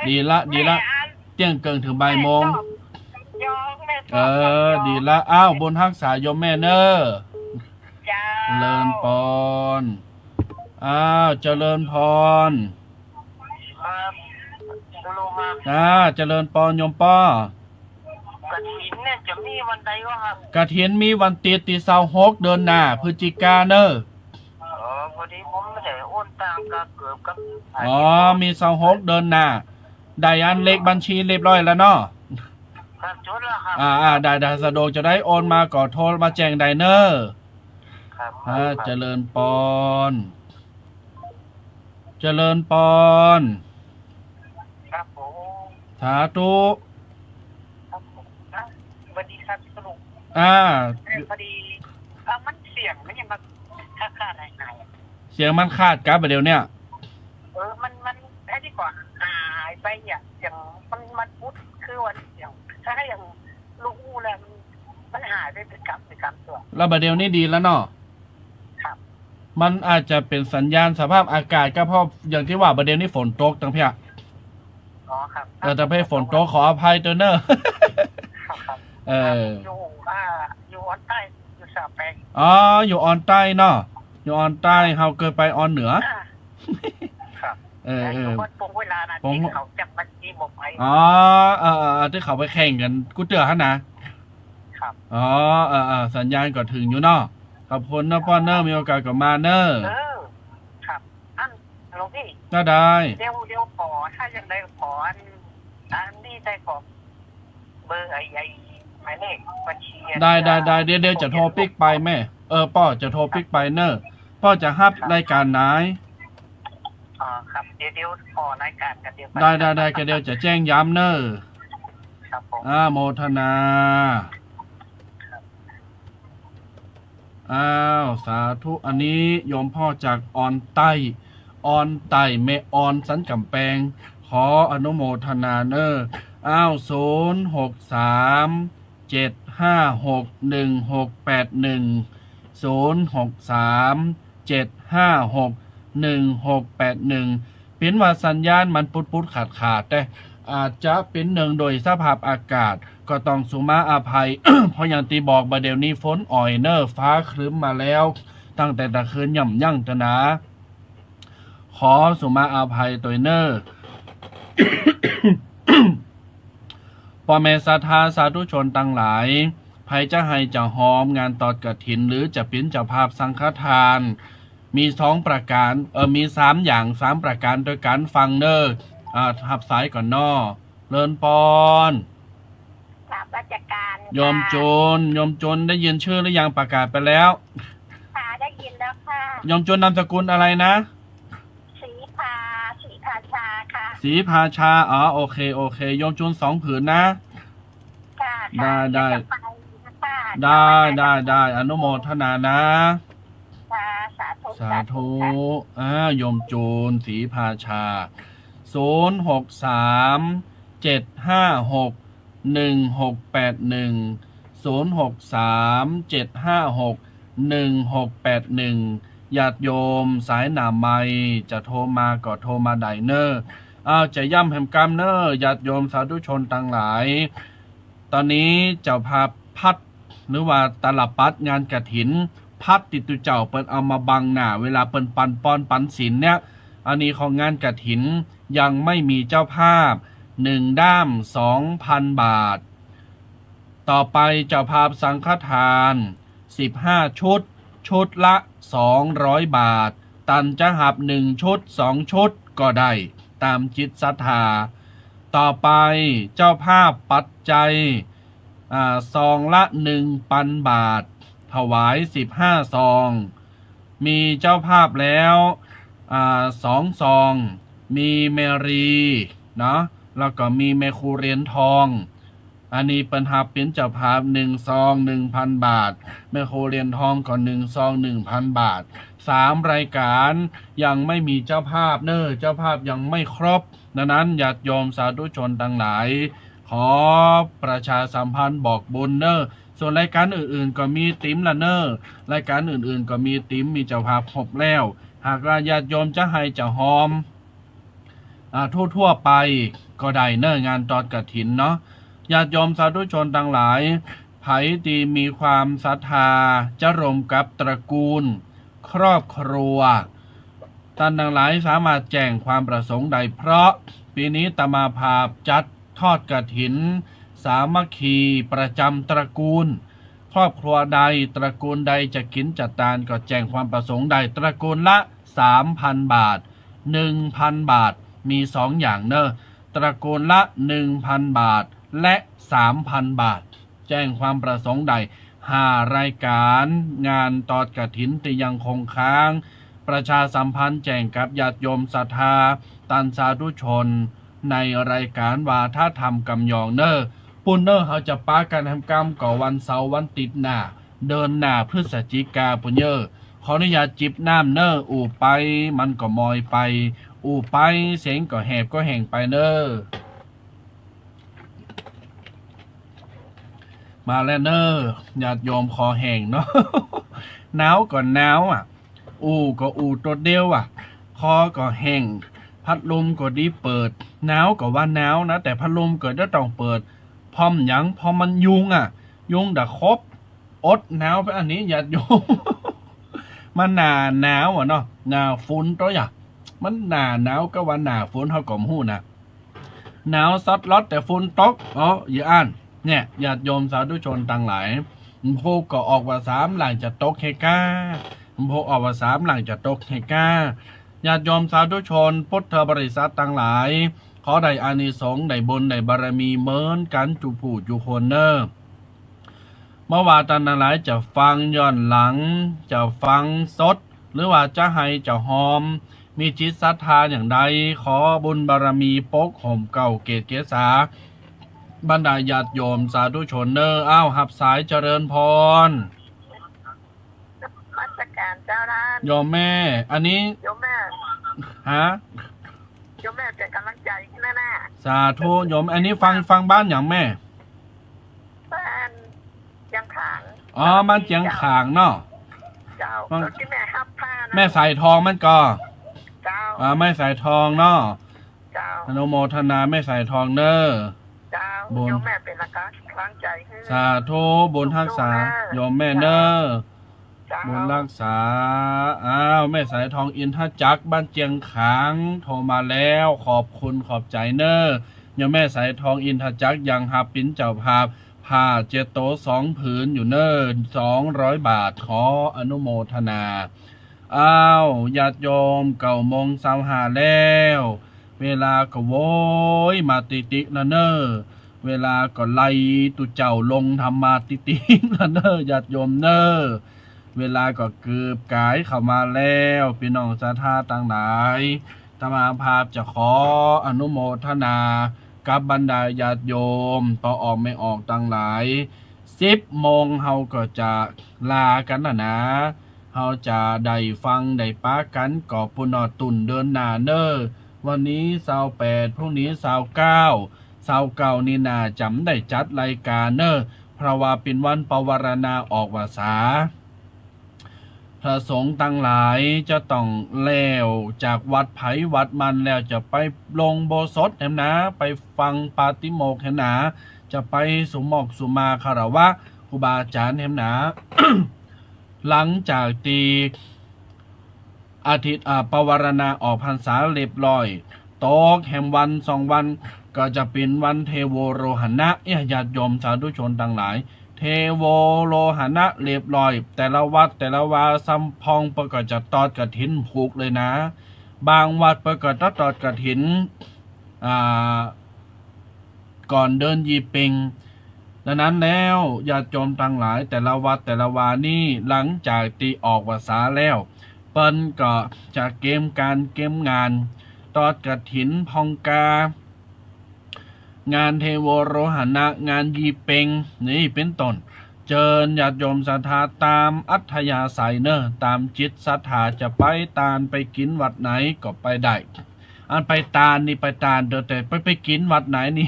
ดีละ ดีละ แม่อัน เตี้ยงเกิ่งเถิงบ่ายโมง แม่ชอบ ยอง แม่ชอบ เออ ยอง ดีละ อ้าว บุญฮักษาโยมแม่เน่อ เจ้า เจริญปอน อ้าว เจริญพร ครับ ฮัลโหลครับ อ่า เจริญปอนโยมป้อ กฐินเนี่ยจะมีวันใดวะครับ กฐินมีวันติ๊ดตี้ซาวหกเดือนหน้า พฤศจิกาเน่อ อ๋อ พอดีผมไม่ได้โอนตังกะเกือบกับ อ๋อ มีซาวหกเดือนหน้า ได้อันเลขบัญชีเรียบร้อยแล้วเนาะ ครับ จดแล้วครับ อ่า อ่า ได้ ได้ สะดวกจะได้โอนมาก็โทรมาแจ้งได้เน่อ ครับ อ่า ครับ เจริญปอน เจริญปอน ครับผม สาธุ ครับผม อ่ะ สวัสดีครับ สรุป อ่า เออ พอดี เออ มันเสียงมันยังมาขาดๆ หายๆ เสียงมันขาดกะบ่าเดี่ยวเนี้ย เออ มัน มัน ไอ้ที่ก่อนหายไปเนี่ย เสียงมัน มันปุ๊บ คือว่าเสียง ถ้าอย่างลูกอู้แล้วมัน มันหายไปเป็นกำ เป็นกำตัว แล้วบ่าเดี่ยวนี้ดีแล้วเนาะ ครับ มันอาจจะเป๋นสัญญาณสภาพอากาศกะ เพราะอย่างตี้ว่าบ่าเดี่ยวนี้ฝนตกตังเพี้ย อ๋อครับ เออ ตังเพี้ยฝนตก ขออภัยเต๊อะเน่อ ครับ ครับ เออ อยู่ อ่า อยู่ออนใต้ อยู่สะแปง อ๋อ อยู่ออนใต้เนาะ อยู่ออนใต้ เฮาเกยไปออนเหนือ อ่า ครับ เออ เออ อยู่บ้านปงเวลานะ ปง ตี้เขาจับมาจี้ผมไป อ๋อ เออ เออ เออ ตี้เขาไปแข่งกั๋นกู้เตื้อหั้นนะ ครับ อ๋อ เออ เออ สัญญาณก็เถิงอยู่เนาะ ขอบคุณเน่อป้อเน่อ มีโอกาสก็มาเน่อ เออ ครับ อัน หลวงพี่ ได้ ได้ เดี๋ยว เดี๋ยวขอ ถ้าอย่างใดขออัน อันนี้ได้ขอเบอร์ไอ้ ไอ้หมายเลขบัญชี ได้ ได้ ได้ เดี๋ยว เดี๋ยวจะโทรปิ๊กไปแม่ เออ ป้อจะโทรปิ๊กไปเน่อ ป้อจะฮับรายก๋านไหน อ๋อ ครับ เดี๋ยว เดี๋ยวขอรายก๋านกะเดี๋ยว ได้ ได้ ได้ กะเดี๋ยวจะแจ้งย้ำเน่อ ครับผม อ่า โมทนา อ้าว สาธุ อันนี้โยมป้อจากออนใต้ ออนใต้ แม่ออนสันก๋ำแปง ขออนุโมทนาเน่อ อ้าว ศูนย์ หก สาม เจ็ด ห้า หก หนึ่ง หก แปด หนึ่ง ศูนย์ หก สาม เจ็ด ห้า หก หนึ่ง หก แปด หนึ่ง เป๋นว่าสัญญาณมันปุ๊ดๆ ขาดๆ แต่อาจจะเป๋นเนื่องโดยสภาพอากาศ ก็ต้องสุมาอภัย เพราะอย่างตี้บอกบ่าเดี่ยวนี้ฝนอ่อยเน่อ ฟ้าครึ้มมาแล้ว ตั้งแต่ตะคืนย่ำยั้งเต๊อะนา ขอสุมาอภัยตวยเน่อ ป้อแม่ศรัทธาสาธุชนตังหลาย ใผจะไห้จะฮอมงานตอดกฐิน หรือจะเป๋นเจ้าภาพสังฆทาน มีสองประก๋าน เอ่อ มีสามอย่าง สามประก๋านตวยกั๋น ฟังเน่อ อ่า ฮับสายก่อนเนาะ เจริญปอน กราบนมัสก๋าน โยมจูน โยมจูนได้ยินชื่อหรือยัง ประกาศไปแล้ว ค่ะ ได้ยินแล้วค่ะ โยมจูนนามสกุลอะไรนะ ศรีภา ศรีภาชาค่ะ ศรีภาชา อ๋อ โอเค โอเค โยมจูนสองผืนนะ ค่ะ ได้ ค่ะ ได้ จะไปนะคะ ได้ จะไป ได้ ได้ อนุโมทนานะ ค่ะ สาธุ สาธุ สาธุค่ะ อ่า โยมจูน ศรีภาชา ศูนย์หกสาม เจ็ดห้าหก หนึ่งหกแปดหนึ่ง ศูนย์หกสาม เจ็ดห้าหก หนึ่งหกแปดหนึ่ง ญาติโยมสายหน้าใหม่ จะโทรมาก็โทรมาได้เน่อ อ้าว จะย้ำแหมกำเน่อ ญาติโยมสาธุชนตังหลาย ต๋อนนี้เจ้าภาพพัด หรือว่าตาลปัตรงานกฐิน พัดตี้ตุ๊เจ้าเปิ้นเอามาบังหน้า เวลาเปิ้นปันปอนปันศีลเนี่ย อันนี้ของงานกฐินยังไม่มีเจ้าภาพ หนึ่งด้าม สองพันบาท ต่อไปเจ้าภาพสังฆทาน สิบห้าชุด ชุดละสองร้อยบาท ตันจะหับหนึ่งชุด สองชุดก็ได้ ต๋ามจิตศรัทธา ต่อไปเจ้าภาพปัจจัย อ่า ซองละหนึ่งปันบาท ถวายสิบห้าซอง มีเจ้าภาพแล้ว อ่า สองซอง มีแม่รีเนาะ แล้วก็มีแม่ครูเหรียญทอง อันนี้เปิ้นหับเป๋นเจ้าภาพหนึ่งซอง หนึ่งพันบาท แม่ครูเหรียญทองก็หนึ่งซอง หนึ่งพันบาท สามรายก๋านยังไม่มีเจ้าภาพเน่อ เจ้าภาพยังไม่ครบ ดังนั้นญาติโยมสาธุชนตังหลาย ขอประชาสัมพันธ์บอกบุญเน่อ ส่วนรายก๋านอื่นๆ ก็มีต๋ามละเน่อ รายก๋านอื่นๆ ก็มีต๋าม มีเจ้าภาพครบแล้ว หากว่าญาติโยมจะไห้จะฮอม อ่า ทั่วๆ ไปก็ได้เน่อ งานตอดกฐินเนาะ ญาติโยมสาธุชนตังหลาย ใผตี้มีความศรัทธาจะร่วมกับตระกูล ครอบครัว ต้านตังหลายสามารถแจ้งความประสงค์ได้ เพราะปี๋นี้อาตมาภาพจัดทอดกฐินสามัคคีประจำตระกูล ครอบครัวใดตระกูลใดจะกิ๋นจะตานก็แจ้งความประสงค์ได้ ตระกูลละสามพันบาท หนึ่งพันบาท มีสองอย่างเน่อ ตระกูลละหนึ่งพันบาท และสามพันบาท แจ้งความประสงค์ได้ ห้ารายก๋าน งานตอดกฐินตี้ยังคงค้าง ประชาสัมพันธ์แจ้งกับญาติโยมศรัทธา ต้านสาธุชน ในรายก๋านวาทะธรรมกำยองเน่อ ปู้นเน่อ เฮาจะปะกั๋นแหมกำก็วันเสาร์วันติ๊ดหน้า เดือนหน้าพฤศจิกาปู้นเย้อ ขออนุญาตจิบน้ำเน่อ อู้ไปมันก็มอยไป อู้ไปเสียงก็แหบก็แห้งไปเน่อ มาแล้วเน่อ ญาติโยมคอแห้งเนาะ หนาวก็หนาวอะ อู้ก็อู้โตดเดียวอะ คอก็แห้ง พัดลมก็ดีเปิด หนาวก็ว่าหนาวนะ แต่พัดลมก็จะต้องเปิด เพราะหยัง เพราะมันยุงอะ ยุงดะขบ อดหนาวไปอันนี้ญาติโยม มันหน้าหนาวอะเนาะ หน้าฝนโตยะ มันหน้าหนาวกาว่าหน้าฝนเฮาก็บ่ฮู้นะ หนาวสัสหลอดแต่ฝนตก เอ้อ อย่าอั้น เนี่ย ญาติโยมสาธุชนตังหลาย บ่ฮู้ก็ออกว่าสามหลังจะตกแฮก้า บ่ฮู้ออกว่าสามหลังจะตกแฮก้า ญาติโยมสาธุชนพุทธบริษัทตังหลาย ขอได้อานิสงส์ ได้บุญ ได้บารมีเหมือนกั๋นจุผู้จุคนเน่อ บ่ว่าต้านตังหลายจะฟังย้อนหลัง จะฟังสด หรือว่าจะไห้จะฮอม มีจิตศรัทธาอย่างใด ขอบุญบารมีปกห่มเกล้าเกศเกศา บรรดาญาติโยมสาธุชนเน่อ อ้าว ฮับสาย เจริญพร นมัสก๋านเจ้าต้าน โยมแม่ อันนี้ โยมแม่ ฮะ โยมแม่เป๋นก๋ำลังใจ๋หื้อนะ สาธุ โยม อันนี้ฟัง ฟังบ้านหยังแม่ บ้านเจียงขาง อ๋อ บ้านเจียงขางเนาะ เจ้า บ้าน แล้วตี้แม่ฮับผ้านะ แม่สายทองมันก่อ เจ้า อ่า แม่สายทองเนาะ เจ้า อนุโมทนาแม่สายทองเน่อ เจ้า บุญ โยมแม่เป๋นก๋ำลังใจ๋หื้อ สาธุ บุญฮักษา โยมแม่เน่อ เจ้า เจ้า บุญรักษา อ้าว แม่สายทองอินทจักรบ้านเจียงขางโทรมาแล้ว ขอบคุณขอบใจ๋เน่อ โยมแม่สายทองอินทจักรยังฮับเป๋นเจ้าภาพ ผ้าเจ็ดโต๋สองผืนอยู่เน่อ สองร้อยบาท ขออนุโมทนา อ้าว ญาติโยม เก้าโมงซาวห้าแล้ว เวลาก็โวยมาติ๊กๆ ละเน่อ เวลาก็ไล่ตุ๊เจ้าลงธรรมาติ๊กๆ ละเน่อ ญาติโยมเน่อ เวลาก็เกือบก๋ายเข้ามาแล้ว ปี้น้องศรัทธาตังหลาย อาตมาภาพจะขออนุโมทนากับบรรดาญาติโยม ป้อออกแม่ออกตังหลาย สิบโมงเฮาก็จะลากั๋นนะนะ เฮาจะได้ฟังได้ปะกั๋นก็ปู้นอ ตุ๊นเดือนหน้าเน่อ วันนี้ซาวแปด พรุ่งนี้ซาวเก้า ซาวเก้านี่น่าจะบ่ได้จัดรายก๋านเน่อ เพราะว่าเป๋นวันปวารณาออกพรรษา พระสงฆ์ตังหลายจะต้องแล้วจากวัดใผวัดมันแล้ว จะไปลงอุโบสถแหมหนา ไปฟังปาฏิโมกข์แหมหนา จะไปสุหมอกสุมาคารวะครูบาอาจ๋ารย์แหมหนา หลังจากตี้อาทิตย์ อ่า ปวารณาออกพรรษาเรียบร้อย ตกแหมวันสองวัน ก็จะเป๋นวันเทโวโรหณะ เอ้ย ญาติโยมสาธุชนตังหลาย เทโวโรหณะเรียบร้อย แต่ละวัดแต่ละวาสำพ่องเปิ้นก็จะตอดกฐินผูกเลยนะ บางวัดเปิ้นก็ตอดกฐิน อ่า ก่อนเดือนยี่เป็ง ดังนั้นแล้วญาติโยมตังหลาย แต่ละวัดแต่ละวานี่ หลังจากตี้ออกพรรษาแล้ว เปิ้นก็จะเกมก๋านเกมงาน ตอดกฐินพ่องกา งานเทโวโรหณะ งานยี่เป็ง นี่เป๋นต้น เจิญญาติโยมศรัทธาต๋ามอัธยาศัยเน่อ ต๋ามจิตศรัทธา จะไปตานไปกิ๋นวัดไหนก็ไปได้ อันไปตานนี่ไปตานเต๊อะ แต่ไป ไปกิ๋นวัดไหนนี่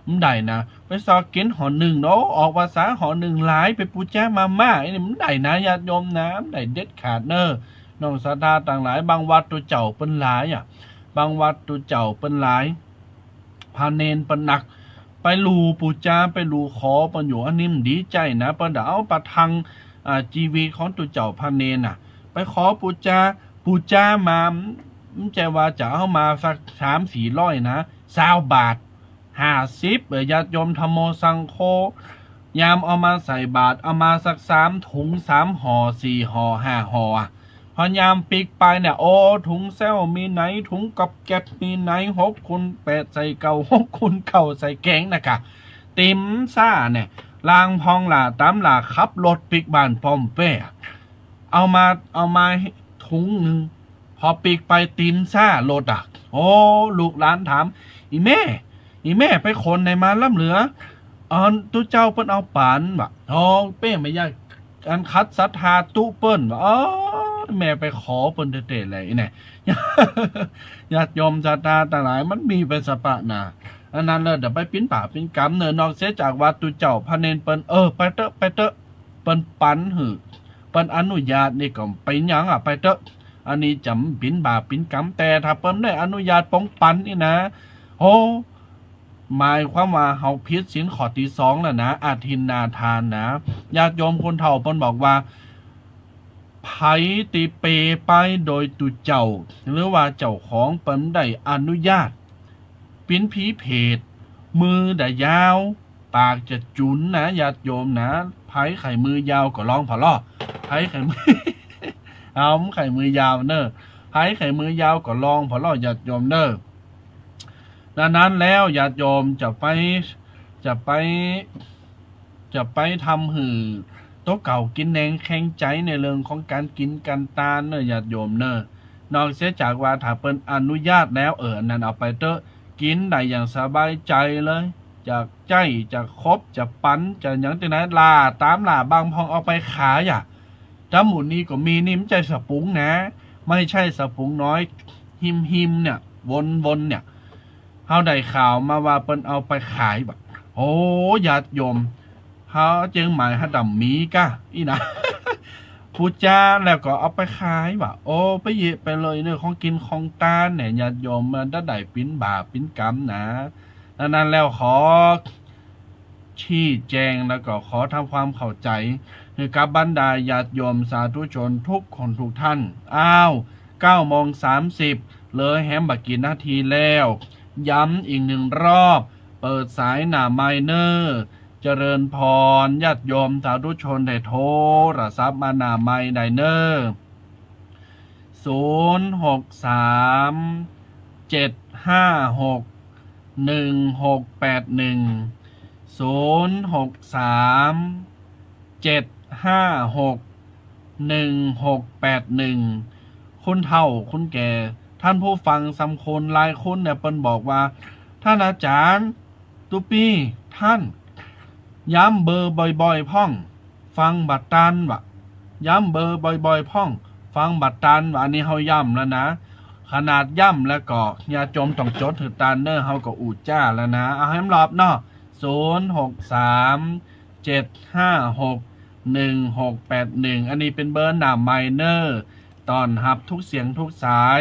บ่ได้นะ ไปซอกกิ๋นหอนึ่งเนาะ ออกพรรษาหอนึ่งหลาย ไปปู๋จามาม่า อันนี้บ่ได้นะ ญาติโยมนะ บ่ได้เด็ดขาดเน่อ น้องศรัทธาตังหลาย บางวัดตุ๊เจ้าเปิ้นหลายอะ บางวัดตุ๊เจ้าเปิ้นหลาย พระเณรเปิ้นนัก ไปลู่ปู๋จา ไปลู่ขอเปิ้นอยู่ อันนี้บ่ดีใจ๋นะ เปิ้นจะเอาประทัง อ่า จีวิตของตุ๊เจ้าพระเณรน่ะ ไปขอปู๋จา ปู๋จามา บ่ใจ้ว่าจะเอามาสักสามสี่ร้อยนะ ซาวบาท ห้าสิบ เออ ญาติโยม ธัมโม สังโฆ ยามเอามาใส่บาตร เอามาสักสามถุง สามห่อ สี่ห่อ ห้าห่อ พอยามปิ๊กไปเนี่ย โอ้ ถุงแซวมีไหน ถุงก๊อบแก๊บมีไหน หกคูณแปดใส่เก่า หกคูณเก่าใส่แก๋งนะก่ะ ติ๋มซ่าเนี่ย ลางพ่องหล่าต๋ามหล่าขับรถปิ๊กบ้านป้อมแป้ เอามา เอามาถุงนึ่ง พอปิ๊กไปติ๋มซ่ารถอะ โอ้ ลูกหลานถาม อี่แม่ อี่แม่ไปขนไหนมาล้ำเหลือ อ๋อ ตุ๊เจ้าเปิ้นเอาป๋านว่ะ อ๋อ เป้ไม่ยาก อันขัดศรัทธาตุ๊เปิ้นว่ะ อ๋อ แม่ไปขอเปิ้นเต๊ๆ เลยเนี่ย ญาติโยมศรัทธาตังหลาย มันมีไปสะปะนา อันนั้นเลย เดี๋ยวไปปิ๊นบาปปิ๊นกรรมเน่อ นอกเสียจากว่าตุ๊เจ้าพระเณรเปิ้น เออ ไปเต๊อะ ไปเต๊อะ เปิ้นปั๋นหื้อ เปิ้นอนุญาตนี่ก็ไปหยังอะ ไปเต๊อะ อันนี้จะปิ๊นบาปปิ๊นกรรม แต่ถ้าเปิ้นได้อนุญาตปงปั๋นนี่นะ โห หมายความว่าเฮาผิดศีลข้อตี้สองแล้วนะ อทินนาทานนะ ญาติโยมคนเฒ่าเปิ้นบอกว่า ใผตี้เปไปโดยตุ๊เจ้า หรือว่าเจ้าของเปิ้นได้อนุญาต เป๋นผีเปรต มือดะยาว ปากจะจุ๋นนะ ญาติโยมนะ ใผใค่มือยาวก็ลองผ่อล่อ ใผใค่มือ เอา ใค่มือยาวเน่อ ใผใค่มือยาวก็ลองผ่อล่อ ญาติโยมเน่อ ดังนั้นแล้วญาติโยมจะไป จะไป จะไปทำหื้อโตเก่ากิ๋นแหนงแข็งใจ๋ในเรื่องของก๋านกิ๋นก๋านตานเน่อ ญาติโยมเน่อ นอกเสียจากว่าถ้าเปิ้นอนุญาตแล้ว เออ อันนั้นเอาไปเต๊อะ กิ๋นได้อย่างสบายใจ๋เลย จะใจ๊ จะขบ จะปั๋น จะหยังตี้ไหน หล่าต๋ามหล่า บางพ่องเอาไปขายอะ ต๋ามหมู่นี้ก็มี นี่ไม่ใช่สะปุ๋งนะ ไม่ใช่สะปุ๋งน้อย หิมๆ เนี่ย วนๆ เนี่ย เฮาได้ข่าวมาว่าเปิ้นเอาไปขายว่ะ โอ้ ญาติโยม เฮาเจียงใหม่หาดำมีก้า อี้นะ ปู๋จาแล้วก็เอาไปขายว่ะ โอ้ ไปเยอะไปเลยเน่อ ของกิ๋นของตานเนี่ย ญาติโยม มันจะได้ปิ๊นบาปปิ๊นกรรมนะ ดังนั้นแล้วขอ ชี้แจงแล้วก็ขอทำความเข้าใจ๋ หื้อกับบรรดาญาติโยมสาธุชนทุกคนทุกท่าน อ้าว เก้าโมงสามสิบ เหลือแหมบ่กี่นาทีแล้ว ย้ำอีกหนึ่งรอบ เปิดสายหน้าไมค์เน่อ เจริญพร ญาติโยมสาธุชนได้โทรศัพท์มาหน้าไมค์ได้เน่อ ศูนย์หกสาม เจ็ดห้าหก หนึ่งหกแปดหนึ่ง ศูนย์หกสาม เจ็ดห้าหก หนึ่งหกแปดหนึ่ง คนเฒ่าคนแก่ ท่านผู้ฟังสำคนหลายคนเนี่ย เปิ้นบอกว่า "ท่านอาจารย์ ตุ๊ปี้ ท่าน ย้ำเบอร์บ่อยๆ พ่อง ฟังบ่ตัน" ว่า "ย้ำเบอร์บ่อยๆ พ่อง ฟังบ่ตัน" ว่า อันนี้เฮาย้ำแล้วนะ ขนาดย้ำแล้วก็ญาติโยมต้องจดหื้อตันเน่อ เฮาก็อู้จ๊าแล้วนะ เอาแหมรอบเนาะ ศูนย์หกสาม เจ็ดห้าหก หนึ่งหกแปดหนึ่ง อันนี้เป๋นเบอร์หน้าไมค์เน่อ ต้อนฮับทุกเสียงทุกสาย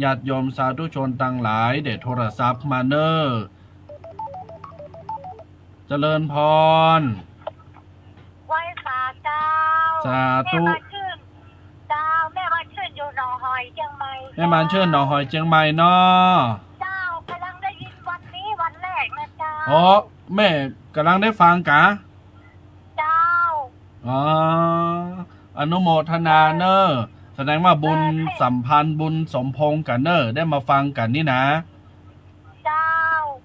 ญาติโยมสาธุชนตังหลายได้โทรศัพท์มาเน่อ เจริญพร ไหว้สาเจ้า สาธุ แม่มาชื่น เจ้า แม่มาชื่นอยู่หนองหอยเจียงใหม่ แม่มาชื่นหนองหอยเจียงใหม่เนาะ เจ้า กำลังได้ยินวันนี้วันแรกนะเจ้า โอ้ แม่กำลังได้ฟังกะ เจ้า อ๋อ อนุโมทนาเน่อ แสดงว่าบุญ เออ สัมพันธ์บุญสมพงษ์กั๋นเน่อ ได้มาฟังกั๋นนี่นะ เจ้า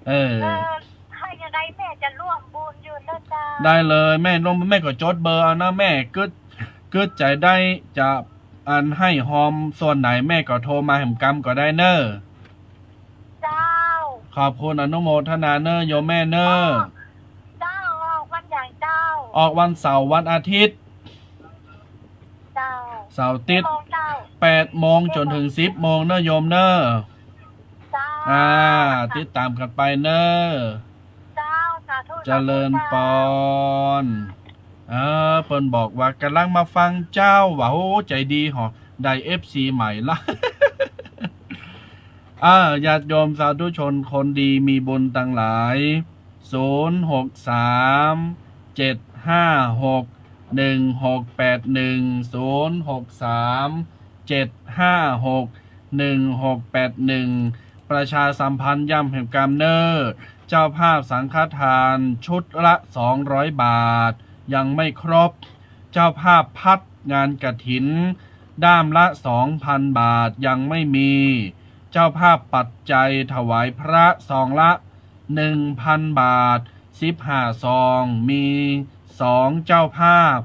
เออ เออ ถ้าอย่างไรแม่จะร่วมบุญอยู่นะเจ้า ได้เลย แม่ร่วม แม่ก็จดเบอร์เอานะ แม่กึ๊ด กึ๊ดใจ๋ได้จะอันให้ฮอมส่วนไหน แม่ก็โทรมาแหมกำก็ได้เน่อ เจ้า ขอบคุณอนุโมทนาเน่อ โยมแม่เน่อ เจ้า ออกวันหยังเจ้า ออกวันเสาร์วันอาทิตย์ เจ้า เสาร์อาทิตย์ กี่โมงเจ้า แปดโมงจ๋นเถิงสิบโมงเน่อโยมเน่อ เจ้า อ่า ติดต๋ามกั๋นไปเน่อ เจ้า สาธุ เจริญปอน สาธุเจ้า เออ เปิ้นบอกว่ากำลังมาฟังเจ้า ว่า โอ้ ใจ๋ดีหอ ได้เอฟซีใหม่ละ อ่า ญาติโยมสาธุชนคนดีมีบุญตังหลาย ศูนย์หกสาม เจ็ดห้าหก หนึ่งหกแปดหนึ่ง ศูนย์หกสาม เจ็ดห้าหก หนึ่งหกแปดหนึ่ง ประชาสัมพันธ์ย้ำแหมกำเน่อ เจ้าภาพสังฆทานชุดละสองร้อยบาท ยังไม่ครบ เจ้าภาพพัดงานกฐินด้ามละสองพันบาท ยังไม่มี เจ้าภาพปัจจัยถวายพระซองละหนึ่งพันบาท สิบห้าซอง มีสองเจ้าภาพ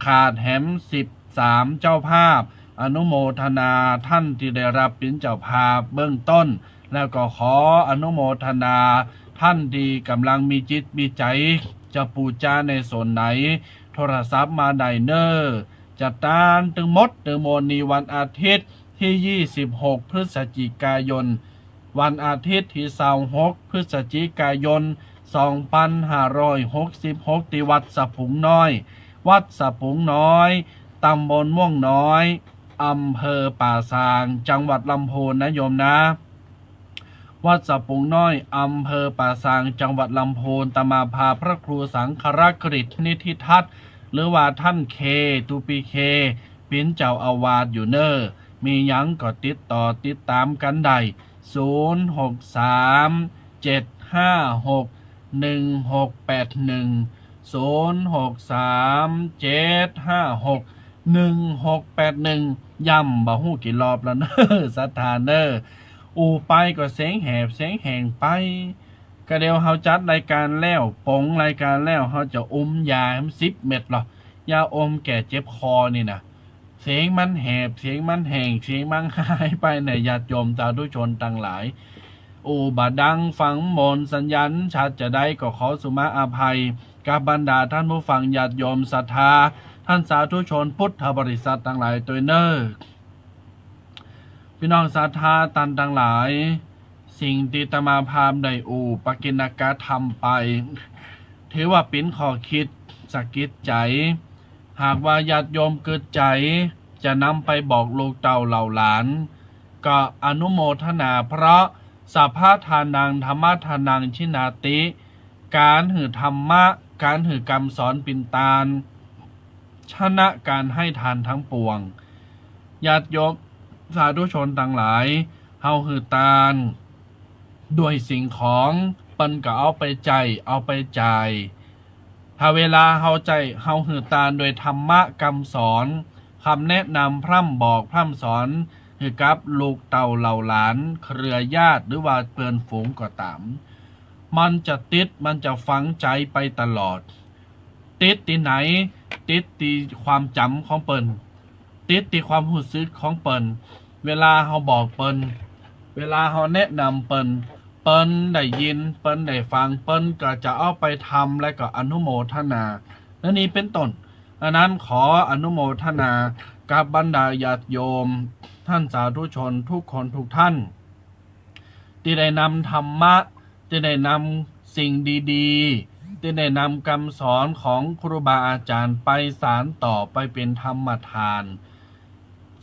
ขาดแหมสิบสามเจ้าภาพ อนุโมทนาท่านตี้ได้ฮับเป๋นเจ้าภาพเบื้องต้น แล้วก็ขออนุโมทนาท่านตี้ก่ำลังมีจิตมีใจ๋จะปู๋จาในส่วนไหน โทรศัพท์มาได้เน่อ จัดตานตึงหมดตึงมวล ในวันอาทิตย์ตี้ยี่สิบหกพฤศจิกายน วันอาทิตย์ตี้ซาวหกพฤศจิกายน สองปันห้าร้อยหกสิบหก ตี้วัดสะปุงน้อย วัดสะปุงน้อย ตำบลม่วงน้อย อำเภอป่าซาง จังหวัดลำพูนนะโยมนะ วัดสะปุงน้อย อำเภอป่าซาง จังหวัดลำพูน อาตมาภาพพระครูสังฆรักษ์กฤษนิธิทัศน์ หรือว่าท่านเค ตุ๊ปี้เค เป๋นเจ้าอาวาสอยู่เน่อ มีหยังก็ติดต่อติดต๋ามกั๋นได้ ศูนย์หกสาม เจ็ดห้าหก หนึ่งหกแปดหนึ่ง ศูนย์หกสาม เจ็ดห้าหก หนึ่งหกแปดหนึ่ง ย้ำบ่ฮู้กี่รอบแล้วเน่อ ศรัทธาเน่อ อู้ไปก็เสียงแหบเสียงแห้งไป ก็เดี๋ยวเฮาจัดรายการแล้ว ป๋งรายการแล้ว เฮาจะอมยาหื้อมันสิบเม็ดลอ ยาอมแก้เจ็บคอนี่นะ เสียงมันแหบ เสียงมันแห้ง เสียงมันหายไปเนี่ย ญาติโยมสาธุชนตังหลาย อู้บ่ดังฟังบ่ม่วนสัญญาณชัดจะใดก็ขอสุมาอภัย กับบรรดาท่านผู้ฟังญาติโยมศรัทธา ท่านสาธุชนพุทธบริษัทตังหลายตวยเน่อ ปี้น้องศรัทธาต้านตังหลาย สิ่งตี้อาตมาภาพได้อู้ปกิณกธรรมไป ถือว่าเป๋นข้อคิดสะกิดใจ๋ หากว่าญาติโยมกึ๊ดใจ๋จะนำไปบอกลูกเต้าเหล่าหลาน ก็อนุโมทนา เพราะสัพพะทานัง ธัมมะทานัง ชินาติ ก๋านหื้อธรรมะ ก๋านหื้อกำสอนเป๋นตาน ชนะก๋านให้ตานตังปวง ญาติโยมสาธุชนตังหลาย เฮาหื้อตาน ด้วยสิ่งของ เปิ้นก็เอาไปใจ๊ เอาไปจ่าย ถ้าเวลาเฮาใจ๊ เฮาหื้อตานด้วยธรรมะกำสอน กำแนะนำพร่ำบอกพร่ำสอน หื้อกับลูกเต้าเหล่าหลาน เครือญาติ หรือว่าเปื้อนฝูงก็ต๋าม มันจะติด มันจะฝังใจ๋ไปตลอด ติดตี้ไหน ติดตี้ความจ๋ำของเปิ้น ติดตี้ความฮู้สึกของเปิ้น เวลาเฮาบอกเปิ้น เวลาเฮาแนะนำเปิ้น เปิ้นได้ยิน เปิ้นได้ฟัง เปิ้นก็จะเอาไปทำ และก็อนุโมทนา และนี้เป๋นต้น อันนั้นขออนุโมทนากับบรรดาญาติโยม ต้านสาธุชนกู้คนกู้ต้าน ตี้ได้นำธรรมะ ตี้ได้นำสิ่งดีๆ ตี้ได้นำกำสอนของครูบาอาจ๋ารย์ไปสานต่อ ไปเป๋นธรรมทาน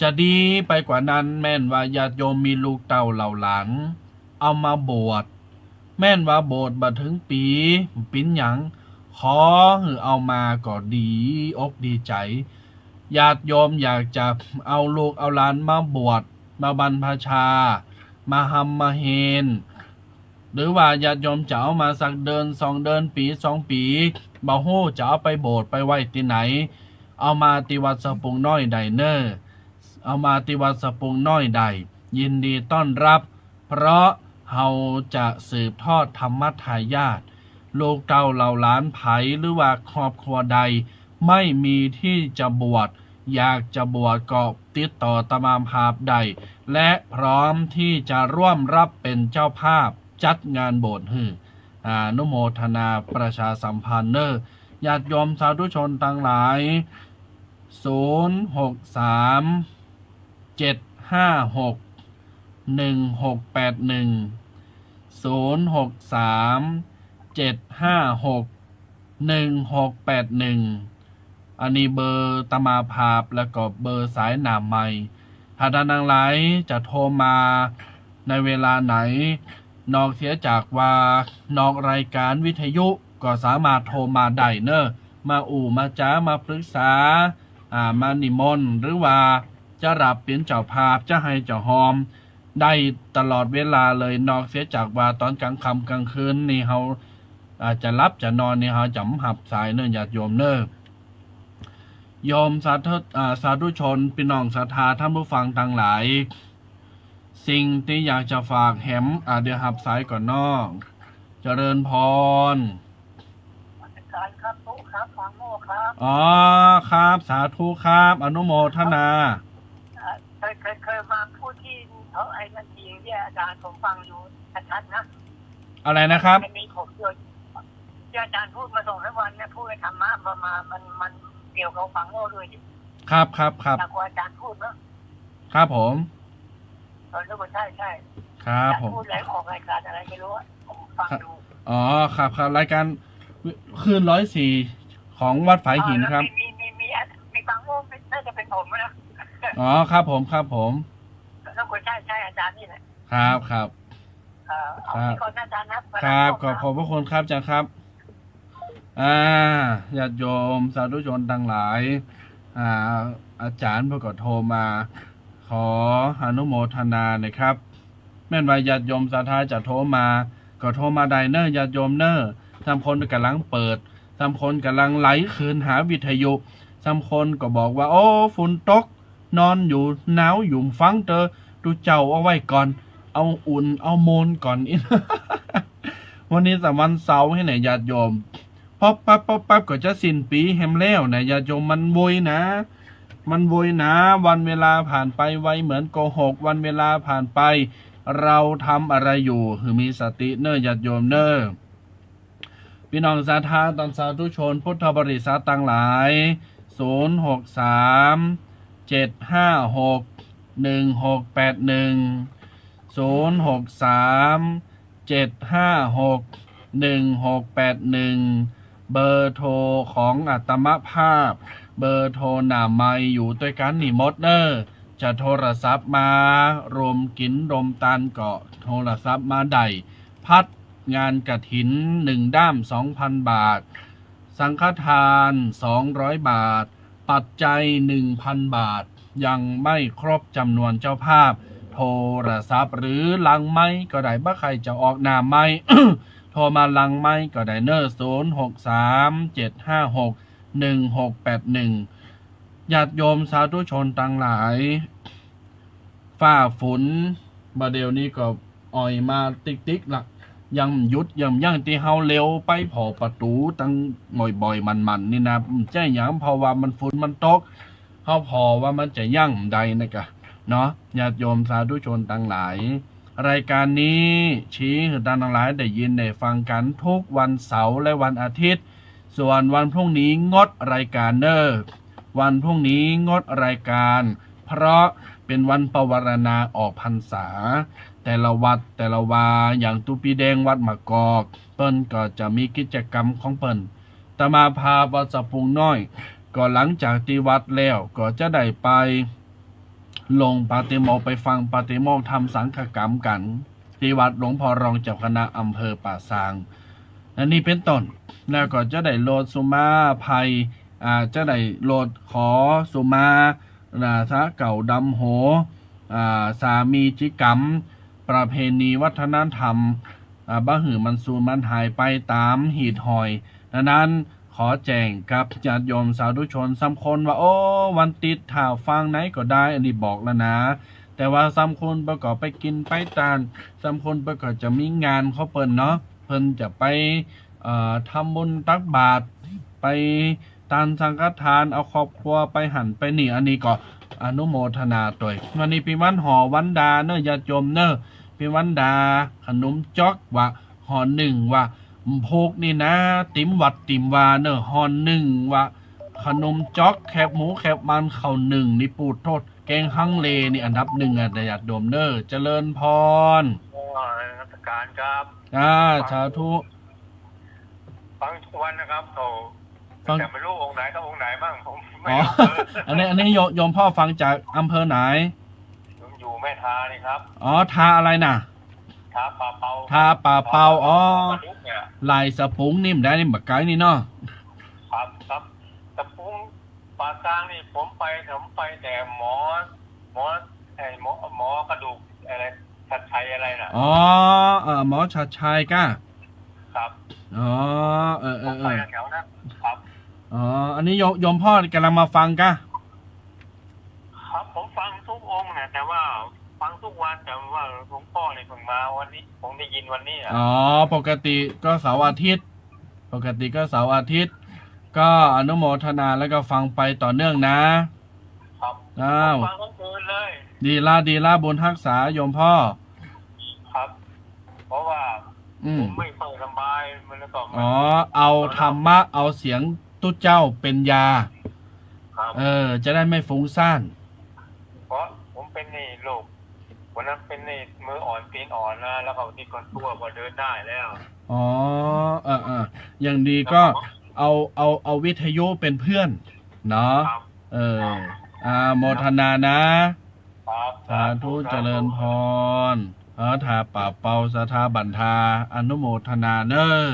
จะดีไปกว่านั้น แม่นว่าญาติโยมมีลูกเต้าเหล่าหลาน เอามาบวช แม่นว่าบวชบ่เถิงปี๋ เป๋นหยัง ขอหื้อเอามาก็ดีอกดีใจ๋ ญาติโยมอยากจะเอาลูกเอาหลานมาบวช มาบรรพชา มาฮำมาเฮน หรือว่าญาติโยมจะเอามาสักเดือนสองเดือน ปี๋สองปี๋ บ่ฮู้จะเอาไปโบสถ์ไปไว้ตี้ไหน เอามาตี้วัดสะปุงน้อยได้เน่อ เอามาตี้วัดสะปุงน้อยได้ ยินดีต้อนรับ เพราะเฮาจะสืบทอดธรรมทายาท ลูกเต้าเหล่าหลานใผ หรือว่าครอบครัวใด ไม่มีตี้จะบวช อยากจะบวชก็ติดต่ออาตมาภาพได้ และพร้อมตี้จะร่วมรับเป๋นเจ้าภาพจัดงานบวชหื้อ อนุโมทนาประชาสัมพันธ์เน่อ ญาติโยมสาธุชนตังหลาย ศูนย์หกสาม เจ็ดห้าหก หนึ่งหกแปดหนึ่ง ศูนย์หกสาม เจ็ดห้าหก หนึ่งหกแปดหนึ่ง อันนี้เบอร์อาตมาภาพ แล้วก็เบอร์สายหน้าไมค์ ถ้าต้านตังหลายจะโทรมาในเวลาไหน นอกเสียจากว่านอกรายการวิทยุ ก็สามารถโทรมาได้เน่อ มาอู้มาจ๋า มาปรึกษา อ่า มานิมนต์ หรือว่าจะรับเป๋นเจ้าภาพ จะไห้เจ้าฮอม ได้ตลอดเวลาเลย นอกเสียจากว่าต๋อนกลางค่ำกลางคืนนี่เฮา อ่า จะหลับจะนอนนี่เฮาจะบ่ฮับสายเน่อ ญาติโยมเน่อ โยมสาธุ อ่า สาธุชน ปี้น้องศรัทธา ต้านผู้ฟังตังหลาย สิ่งตี้อยากจะฝากแหม อ่า เดี๋ยวฮับสายก่อนเนาะ เจริญพร อาจารย์ครับ ตุ๊ครับ ฟังโม่ครับ อ๋อ ครับ สาธุครับ อนุโมทนา อ่า เคย เคย เคยมาพูดที่เขาไอ้นั่นจริงเนี่ย อาจารย์ ผมฟังอยู่ชัดๆ นะ อะไรนะครับ มันมีผมด้วย ที่อาจารย์พูดมาสองสามวันเนี่ย พูดในธรรมะมา มา มัน มันเกี่ยวกับฟังโม่ด้วยดิ ครับ ครับ ครับ แต่กว่าอาจารย์พูดเนอะ ครับผม เออ นึกว่าใช่ ใช่ ครับผม อาจารย์พูดอะไร ออกรายการอะไรไม่รู้อะ ผมฟังดู อ๋อ ครับ ครับ รายการคลื่นร้อยสี่ ของวัดฝายหินครับ อ่า แล้วมี มี มี มี มีฟังโม่ น่าจะเป็นผมนะ อ๋อ ครับผม ครับผม นึกว่าใช่ ใช่ อาจารย์นี่แหละ ครับ ครับ เอ่อ เอา ครับ ไปก่อนนะอาจารย์นะ ครับ ขอบ ขอบพระคุณครับอาจารย์ครับ อ่า ญาติโยมสาธุชนตังหลาย อ่า อาจ๋ารย์เปิ้นก็โทรมา ขออนุโมทนานะครับ แม่นว่าญาติโยมศรัทธาจะโทรมา ก็โทรมาได้เน่อ ญาติโยมเน่อ ซำคนก่ำลังเปิด ซำคนก่ำลังไหลคืนหาวิทยุ ซำคนก็บอกว่า โอ้ ฝนตก นอนอยู่หนาวอยู่ ฟังเต๊อะ ตุ๊เจ้าเอาไว้ก่อน เอาอุ่น เอาโมนก่อน วันนี้สามวันเสาร์ให้ไหนญาติโยม ป๊อบปั๊บ ป๊อบปั๊บ ก็จะสิ้นปี๋แหมแล้วนะญาติโยม มันไวนะ มันไวนะ วันเวลาผ่านไปไวเหมือนโกหก วันเวลาผ่านไป เราทำอะไรอยู่ หื้อมีสติเน่อญาติโยมเน่อ ปี้น้องศรัทธาต้านสาธุชนพุทธบริษัทตังหลาย ศูนย์หกสาม เจ็ดห้าหก หนึ่งหกแปดหนึ่ง ศูนย์หกสาม เจ็ดห้าหก หนึ่งหกแปดหนึ่ง เบอร์โทรของอาตมาภาพ เบอร์โทรหน้าไมค์อยู่ตวยกั๋นนี่หมดเน่อ จะโทรศัพท์มาร่วมกิ๋นร่วมตานก็โทรศัพท์มาได้ พัดงานกฐินหนึ่งด้ามสองพันบาท สังฆทานสองร้อยบาท ปัจจัย หนึ่งพัน บาท ยังไม่ครบจำนวนเจ้าภาพ โทรศัพท์หรือหลังไมค์ก็ได้ บ่ใค่จะออกหน้าไมค์ โทรมาหลังไมค์ก็ได้เน่อ ศูนย์ หก สาม เจ็ด ห้า หก หนึ่ง หก แปด หนึ่ง ญาติโยมสาธุชนตังหลาย ฟ้าฝนบ่าเดี่ยวนี้ก็อ่อยมาติ๊กๆ ละ ยังบ่หยุดยังบ่ยั้ง ตี้เฮาเลียวไปผ่อประตู๋ตังบ่อยๆ หมั่นๆ นี่นะ บ่ใจ้หยัง เพราะว่ามันฝนมันตก เฮาผ่อว่ามันจะยั้งบ่ได้นะกะ เนาะ ญาติโยมสาธุชนตังหลาย รายการนี้ชี้หื้อต้านตังหลายได้ยินได้ฟังกั๋นทุกวันเสาร์และวันอาทิตย์ ส่วนวันพรุ่งนี้งดรายการเน่อ วันพรุ่งนี้งดรายการ เพราะเป๋นวันปวารณาออกพรรษา แต่ละวัดแต่ละวา อย่างตุ๊ปีแดงวัดมะกอก เปิ้นก็จะมีกิจกรรมของเปิ้น อาตมาภาพวัดสะพุงน้อย ก็หลังจากตี้วัดแล้วก็จะได้ไปลงปาฏิโมกข์ ไปฟังปาฏิโมกข์ธรรมสังฆกรรมกั๋น ตี้วัดหลวงพ่อรองเจ้าคณะอำเภอป่าซาง อันนี้เป๋นต้น แล้วก็จะได้โลดสุมาภัย อ่า จะได้โลดขอสุมา นะ ถ้าเก่าดำหัว อ่า สามีจิกรรม ประเพณีวัฒนธรรม อ่า บ่หื้อมันสูญมันหายไปต๋ามหีดหอย ดังนั้นขอแจ้งกับญาติโยมสาธุชน ซำคนว่า โอ้ วันติ๊ดถ้าฟังไหนก็ได้ อันนี้บอกแล้วนะ แต่ว่าซำคนเปิ้นก็ไปกิ๋นไปตาน ซำคนเปิ้นก็จะมีงานของเปิ้นเนาะ เปิ้นจะไป เอ่อ ทำบุญตักบาตร ไปตานสังฆทาน เอาครอบครัวไปหั้นไปนี่ อันนี้ก็อนุโมทนาตวย วันนี้เป๋นวันหอวันดาเน่อ ญาติโยมเน่อ เป๋นวันดา ขนมจ๊อกวะ ห่อนึ่งวะ หมากฮูกนี่นะ ติ๋มวัดติ๋มวาเน่อ ห่อนึ่งวะ ขนมจ๊อก แคบหมูแคบมัน ข้าวนึ่งนี่ปูดโทษ แกงฮังเลนี่อันดับหนึ่งอะ ญาติโยมเน่อ เจริญพร อ๋อ นมัสการครับ อ่า ฟัง สาธุ ฟังทุกวันนะครับ เขา ฟัง แต่ไม่รู้องค์ไหนกับองค์ไหนบ้าง ผมไม่ อ๋อ รู้ อันนี้ อันนี้โยม โยมพ่อฟังจากอำเภอไหน ผมอยู่แม่ทานี่ครับ อ๋อ ทาอะไรน่ะ ทาป่าเปา ทาป่าเปา อ๋อ กระดูกเนี่ย ลายสะพุงนี่มันได้นี่บ่ไก๋นี่เนาะ ครับ ครับ สะพุง ป่าซางนี่ผมไป ผมไปแต่หมอ หมอ ไอ้หมอ หมอกระดูกอะไร ชัดชัยอะไรน่ะ อ๋อ เอ่อ หมอชัดชัยก้า ครับ อ๋อ เออ เออ ผมไป เออ แถวๆ นั้น ครับ อ๋อ อันนี้โยม โยมพ่อกำลังมาฟังก้า ครับ ผมฟังทุกองค์นะ แต่ว่าฟังทุกวัน แต่ว่าหลวงพ่อนี่เพิ่งมาวันนี้ ผมได้ยินวันนี้อะ อ๋อ ปกติก็เสาร์อาทิตย์ ปกติก็เสาร์อาทิตย์ ก็อนุโมทนาแล้วก็ฟังไปต่อเนื่องนะ ครับ อ้าว ผมฟังทั้งคืนเลย ดีละ ดีละ บุญฮักษาโยมพ่อ ครับ เพราะว่า อืม ผมไม่ค่อยสบาย มันแล้วก็มัน อ๋อ เอาธรรมะ เอาเสียงตุ๊เจ้าเป๋นยา ครับ เออ จะได้ไม่ฟุ้งซ่าน เพราะผมเป็นนี่โรค วันนั้นเป็นนี่มืออ่อนตีนอ่อนนะ แล้วก็นี่ก็ทั่ว ก็เดินได้แล้ว อ๋อ เออ เออ อย่างดีก็ ครับผม เอา เอา เอาวิทยุเป็นเพื่อนเนาะ ครับ เออ ครับ อาโมทนานะ ครับ สาธุ สาธุ เจริญพร สาธุ เออ ทาป่าเปา สาธาบันทา อนุโมทนาเน่อ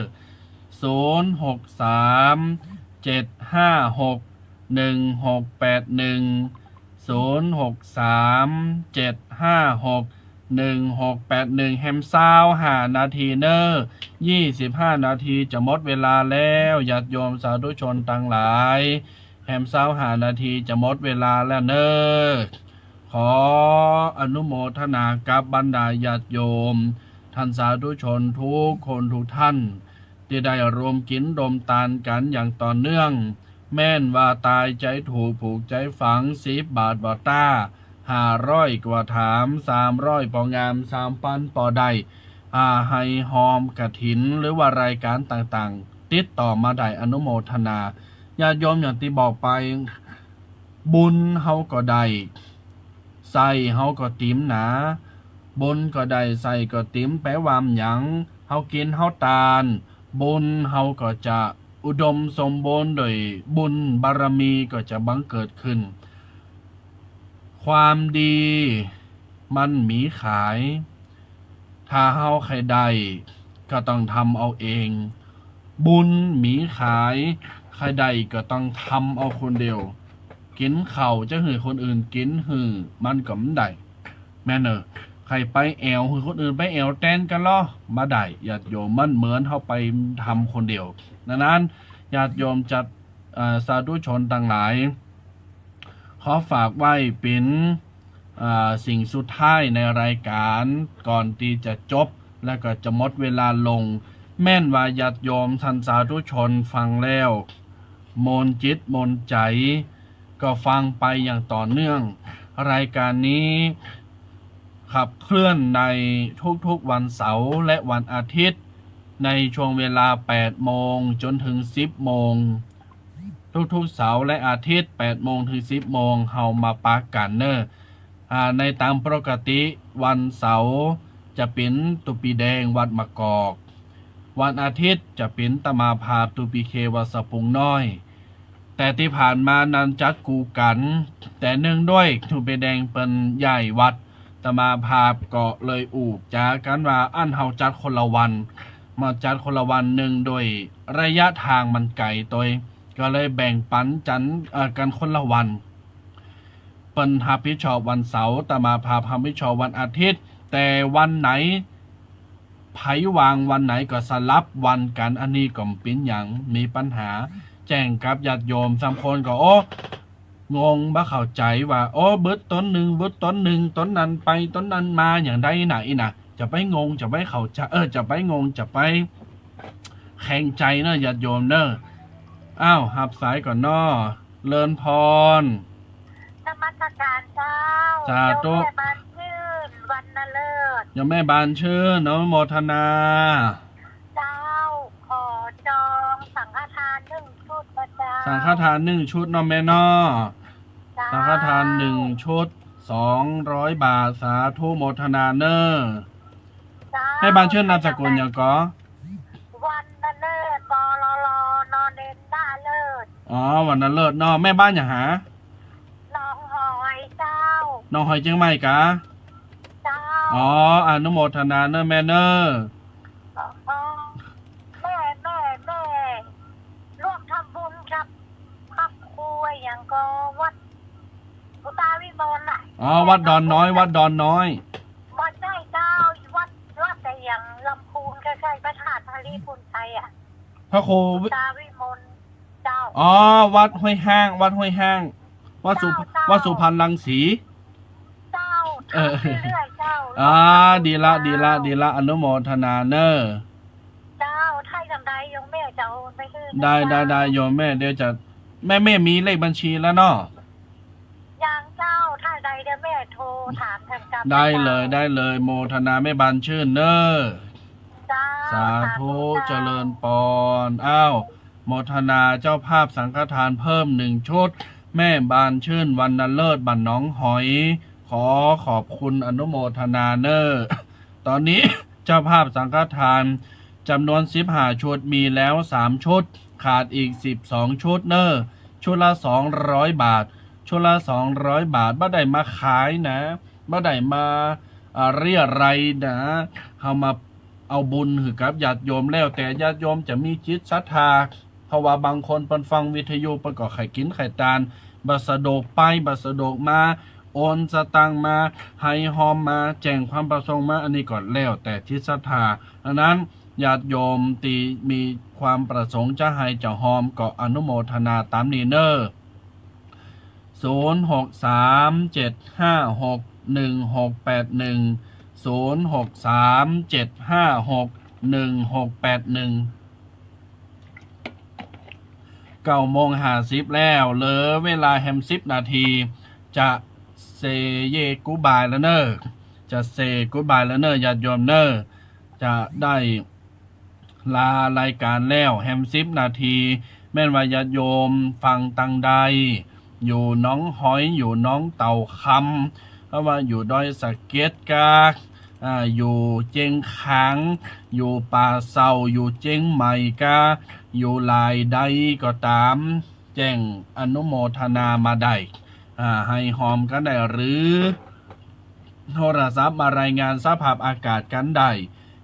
ศูนย์ หก สาม เจ็ด ห้า หก หนึ่ง หก แปด หนึ่ง ศูนย์ หก สาม เจ็ด ห้า หก หนึ่ง หก แปด หนึ่ง แหมซาวห้านาทีเน่อ ยี่สิบห้านาทีจะหมดเวลาแล้ว ญาติโยมสาธุชนตังหลาย แหมซาวห้านาทีจะหมดเวลาแล้วเน่อ ขออนุโมทนากับบรรดาญาติโยม ท่านสาธุชนทุกคนทุกท่าน ตี้ได้รวมกิ๋นรวมตานกั๋นอย่างต่อเนื่อง แม่นว่าตายใจ๋ถูกผูกใจ๋ฝัง สิบบาทบ่ต้า ห้าร้อยกว่าถาม สามร้อยปองาม สามปันปอได้ อ่า ไห้ฮอมกฐิน หรือว่ารายการต่างๆ ติดต่อมาได้ อนุโมทนา ญาติโยมอย่างตี้บอกไป บุญเฮาก็ได้ ไส้เฮาก็ติ๋มหนา บุญก็ได้ ไส้ก็ติ๋ม แป๋ว่าหยัง เฮากิ๋นเฮาตาน บุญเฮาก็จะอุดมสมบูรณ์ด้วยบุญ บารมีก็จะบังเกิดขึ้น ความดีมันมีขาย ถ้าเฮาใค่ได้ก็ต้องทำเอาเอง บุญมีขาย ใค่ได้ก็ต้องทำเอาคนเดียว กิ๋นข้าวจะหื้อคนอื่นกิ๋นหื้อ มันก็บ่ได้ แม่นเน่อ ใค่ไปแอ่วหื้อคนอื่นไปแอ่วแตนกั๋นลอ บ่ได้ ญาติโยม มันเหมือนเฮาไปทำคนเดียว ดังนั้นญาติโยมจะ เอ่อ สาธุชนตังหลาย ขอฝากไว้เป๋น เอ่อ สิ่งสุดท้ายในรายก๋าน ก่อนตี้จะจบ และก็จะหมดเวลาลง แม่นว่าญาติโยมต้านสาธุชนฟังแล้ว โมนจิตโมนใจ๋ ก็ฟังไปอย่างต่อเนื่อง รายก๋านนี้ขับเคลื่อนในทุกๆวันเสาร์และวันอาทิตย์ ในช่วงเวลาแปดโมงจ๋นเถิงสิบโมง ทุกๆเสาร์และอาทิตย์ แปดโมงเถิงสิบโมง เฮามาปะกั๋นเน่อ อ่า ในต๋ามปกติวันเสาร์จะเป๋นตุ๊ปีแดงวัดมะกอก วันอาทิตย์จะเป๋นตะมาภาพตุ๊ปีเควัดสะพุงน้อย แต่ตี้ผ่านมานั้นจัดกู้กั๋น แต่เนื่องด้วยตุ๊ปีแดงเปิ้นย้ายวัด ตะมาภาพก็เลยอู้จ๋ากั๋นว่า อั้นเฮาจัดคนละวัน มาจัดคนละวัน เนื่องด้วยระยะตางมันไก๋ตวย ก็เลยแบ่งปันจัน เอ่อ กั๋นคนละวัน เปิ้นฮับผิดชอบวันเสาร์ ตะมาภาพฮับผิดชอบวันอาทิตย์ แต่วันไหน ใผว่างวันไหนก็สลับวันกั๋น อันนี้ก็บ่เป๋นหยัง มีปัญหา แจ้งกับญาติโยม บางคนก็ โอ้ งงบ่เข้าใจ๋ว่า โอ้ บึดต๋นนึ่ง บึดต๋นนึ่ง ต๋นนั้นไป ต๋นนั้นมา อย่างใดน่ะ อี้น่ะ จะไปงง จะไปเข้าใจ๋ เออ จะไปงง จะไปแข็งใจ๋เน่อ ญาติโยมเน่อ อ้าว ฮับสายก่อนเนาะ เจริญพร นมัสก๋านเจ้า สาธุ โยมแม่บานชื่น วรรณฤกษ์ โยมแม่บานชื่น อนุโมทนา เจ้า ขอจองสังฆทานหนึ่งชุดนะเจ้า สังฆทานหนึ่งชุดเนาะแม่เนาะ เจ้า สังฆทานหนึ่งชุด สองร้อยบาท สาธุโมทนาเน่อ เจ้า แม่บานชื่นนามสกุลหยังก่อ วรรณฤกษ์ ป ล ล น เณร ณฤกษ์ อ๋อ วรรณฤกษ์เนาะ แม่บ้านหยังหา หนองหอยเจ้า หนองหอยเจียงใหม่กา เจ้า อ๋อ อนุโมทนาเน่อแม่เน่อ อ๋อ แม่ แม่ แม่ ร่วมทำบุญกับพระครูอะหยังก่อ วัดหลวงตาวิมลน่ะ อ๋อ วัดดอนน้อย วัดดอนน้อย บ่ใจ้เจ้า วัด วัดอะหยังลำพูน ใก้ๆ พระธาตุผาลีภูมิชัยอะ พระครู หลวงตาวิมล เจ้า อ๋อ วัดห้วยฮ้าง วัดห้วยฮ้าง วัดสุ เจ้า เจ้า วัดสุพรรณรังสี เจ้า เออ ทำเรื่อยๆ เจ้า อ่า ดีละ ดีละ ดีละ อนุโมทนาเน่อ เจ้า ถ้าอย่างใดโยมแม่จะโอนไปหื้อ ได้ ได้ ได้ โยมแม่ เดี๋ยวจะ แม่ แม่มีเลขบัญชีแล้วเนาะ ยังเจ้า ถ้าใดเดี๋ยวแม่โทรถามแทนกัน ได้เลย เจ้า ได้เลย โมทนาแม่บานชื่นเน่อ เจ้า สาธุ สาธุเจ้า เจริญปอน อ้าว โมทนาเจ้าภาพสังฆทานเพิ่มหนึ่งชุด แม่บานชื่น วรรณฤกษ์ บ้านหนองหอย ขอขอบคุณอนุโมทนาเน่อ ต๋อนนี้เจ้าภาพสังฆทานจ๋ำนวนสิบห้าชุด มีแล้วสามชุด ขาดอีกสิบสองชุดเน่อ ชุดละสองร้อยบาท ชุดละสองร้อยบาท บ่ได้มาขายนะ บ่ได้มา อ่า เรียรัยนะ เฮามาเอาบุญหื้อกับญาติโยม แล้วแต่ญาติโยมจะมีจิตศรัทธา เพราะว่าบางคนเปิ้นฟังวิทยุ เปิ้นก็ใค่กิ๋นใค่ตาน บ่สะดวกไป บ่สะดวกมา โอนสตางค์มา ไห้ฮอมมา แจ้งความประสงค์มา อันนี้ก็แล้วแต่จิตศรัทธา ดังนั้นญาติโยมตี้มีความประสงค์จะไห้จะฮอม ก็อนุโมทนาต๋ามนี้เน่อ ศูนย์หกสามเจ็ดห้าหกหนึ่งหกแปดหนึ่ง ศูนย์หกสามเจ็ดห้าหกหนึ่งหกแปดหนึ่ง เก้าโมงห้าสิบแล้ว เหลือเวลาแหมสิบนาที จะเซย์กู๊ดบายแล้วเน่อ จะเซย์กู๊ดบายแล้วเน่อ ญาติโยมเน่อ จะได้ลารายก๋านแล้วแหมสิบนาที แม่นว่าญาติโยมฟังตังใด อยู่หนองหอย อยู่หนองเต่าคำ หรือว่าอยู่ดอยสะเก็ดกา อ่า อยู่เจียงขาง อยู่ป่าเศร้า อยู่เจียงใหม่กา อยู่หลายใดก็ต๋าม แจ้งอนุโมทนามาได้ อ่า ไห้ฮอมกั๋นได้ หรือโทรศัพท์มารายงานสภาพอากาศกั๋นได้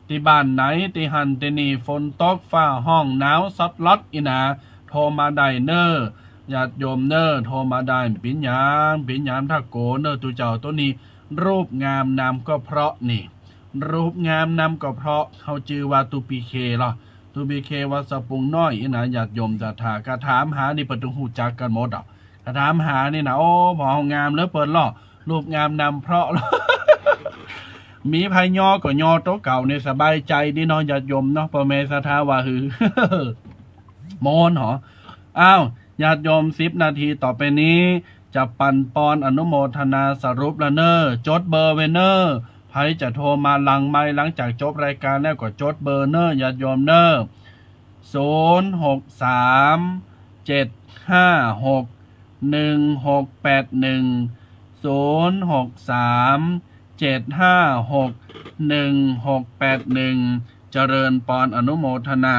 ตี้บ้านไหน ตี้หั้นตี้นี่ ฝนตก ฟ้าฮ้อง หนาว ซอดลอด อี้นา โทรมาได้เน่อ ญาติโยมเน่อ โทรมาได้ เป๋นหยัง เป๋นหยัง ถ้าโก๋เน่อ ตุ๊เจ้า โตนี้ รูปงามนามก็เพราะนี่ รูปงามนามก็เพราะ เฮาจื้อว่าตุ๊ปีเคลอ ตุ๊ปีเควัดสะปุงน้อยอี้นะ ญาติโยมศรัทธา กาถามหานี่เปิ้นต้องฮู้จักกั๋นหมดอ่ะ กาถามหานี่นะ โอ้ ผ่อเฮางามเหลือเปิ้นลอ รูปงามนามเพราะลอ มีใผยอก็ยอตั๋วเก่านี่สบายใจ๋ดีเนาะ ญาติโยมเนาะ ป้อแม่ศรัทธาว่าหื้อ โม้นหอ อ้าว ญาติโยม สิบนาทีต่อไปนี้ จะปั๋นปอนอนุโมทนาสรุปละเน่อ จดเบอร์ไว้เน่อ ใผจะโทรมาหลังไมค์ หลังจากจบรายการแล้วก็จดเบอร์เน่อ ญาติโยมเน่อ ศูนย์ หก สาม เจ็ด ห้า หก หนึ่ง หก แปด หนึ่ง ศูนย์ หก สาม เจ็ด ห้า หก หนึ่ง หก แปด หนึ่ง เจริญปอนอนุโมทนา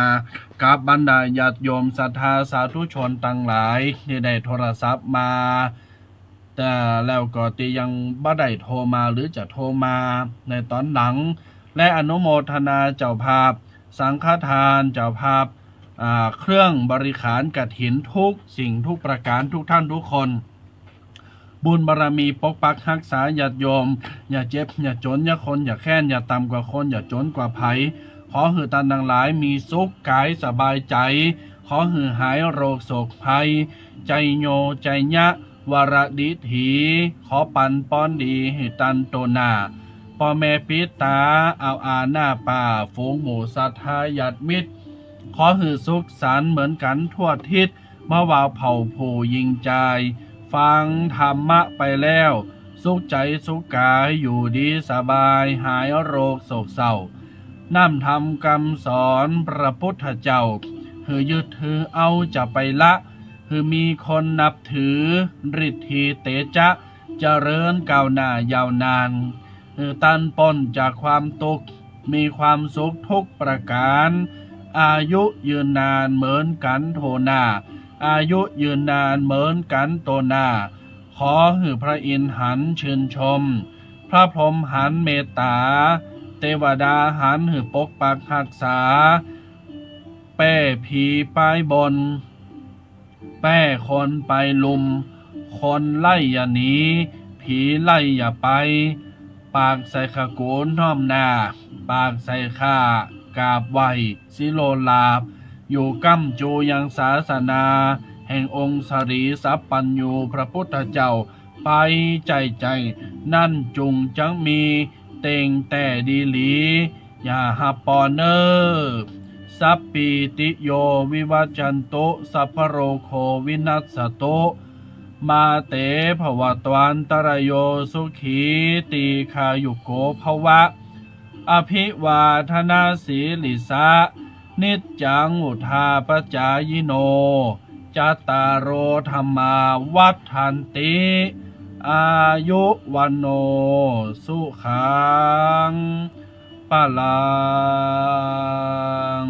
กับบรรดาญาติโยมศรัทธาสาธุชนตังหลายตี้ได้โทรศัพท์มา แต่แล้วก็ตี้ยังบ่ได้โทรมาหรือจะโทรมาในต๋อนหลัง และอนุโมทนาเจ้าภาพ สังฆทาน เจ้าภาพ อ่า เครื่องบริขารกฐินทุกสิ่งทุกประก๋าน ทุกท่านทุกคน บุญบารมีปกปักฮักษาญาติโยม อย่าเจ็บ อย่าจ๋น อย่าคน อย่าแค้น อย่าต่ำกว่าคน อย่าจ๋นกว่าใผ ขอหื้อต้านตังหลายมีสุขก๋ายสบายใจ๋ ขอหื้อหายโรคโศกภัย ชัยโย ชัยยะ วรดิถี ขอปั๋นปอนดีหื้อต้านโตหน้า ป้อแม่ปิดต๋า เอาอาหน้าป้า ฝูงหมู่ศรัทธาญาติมิตร ขอหื้อสุขสันต์เหมือนกั๋นทั่วทิศ บ่ว่าเผ่าผู้ญิงจาย ฟังธรรมะไปแล้ว สุขใจ๋สุขก๋าย อยู่ดีสบาย หายโรคโศกเศร้า น้ำธรรมกำสอนพระปุทธเจ้า หื้อยึดหื้อเอาจะไปละ หื้อมีคนนับถือ ฤทธีเตจะ เจริญก้าวหน้ายาวนาน หื้อต้านป๊นจากความตุ๊กข์ มีความสุขทุกประก๋าน อายุยืนนานเหมือนกั๋นโตหน้า อายุยืนนานเหมือนกั๋นโตหน้า ขอหื้อพระอินทร์หันชื่นชม พระพรหมหันเมตต๋า เตวดาหันหื้อปกปักฮักษา แป้ผีปายบน แป้คนไปลุ่ม คนไล่อย่าหนี ผีไล่อย่าไป ปากใส่ข้ากูน้อมหน้า ปากใส่ข้ากราบไหว้ สิโลหลาบ อยู่ก้ำจูยังศาสนา แห่งองค์สรีสัพพัญญูพระปุทธเจ้า ไปใจ้ๆ นั้นจุ่งจักมี เต็งแต๊ดีหลี อย่าฮับปอนเน่อ สัพพีติโยวิวัชชันตุ สัพพะโรโควินัสสตุ มาเตภวัตวันตะรายโย สุขีตีฆายุโกภวะ อภิวาทนาสีลิสสะ นิจจังวุฑฒาปจายิโน จัตตาโรธัมมาวัฑฒันติ อายุวัณโณ สุขัง พลัง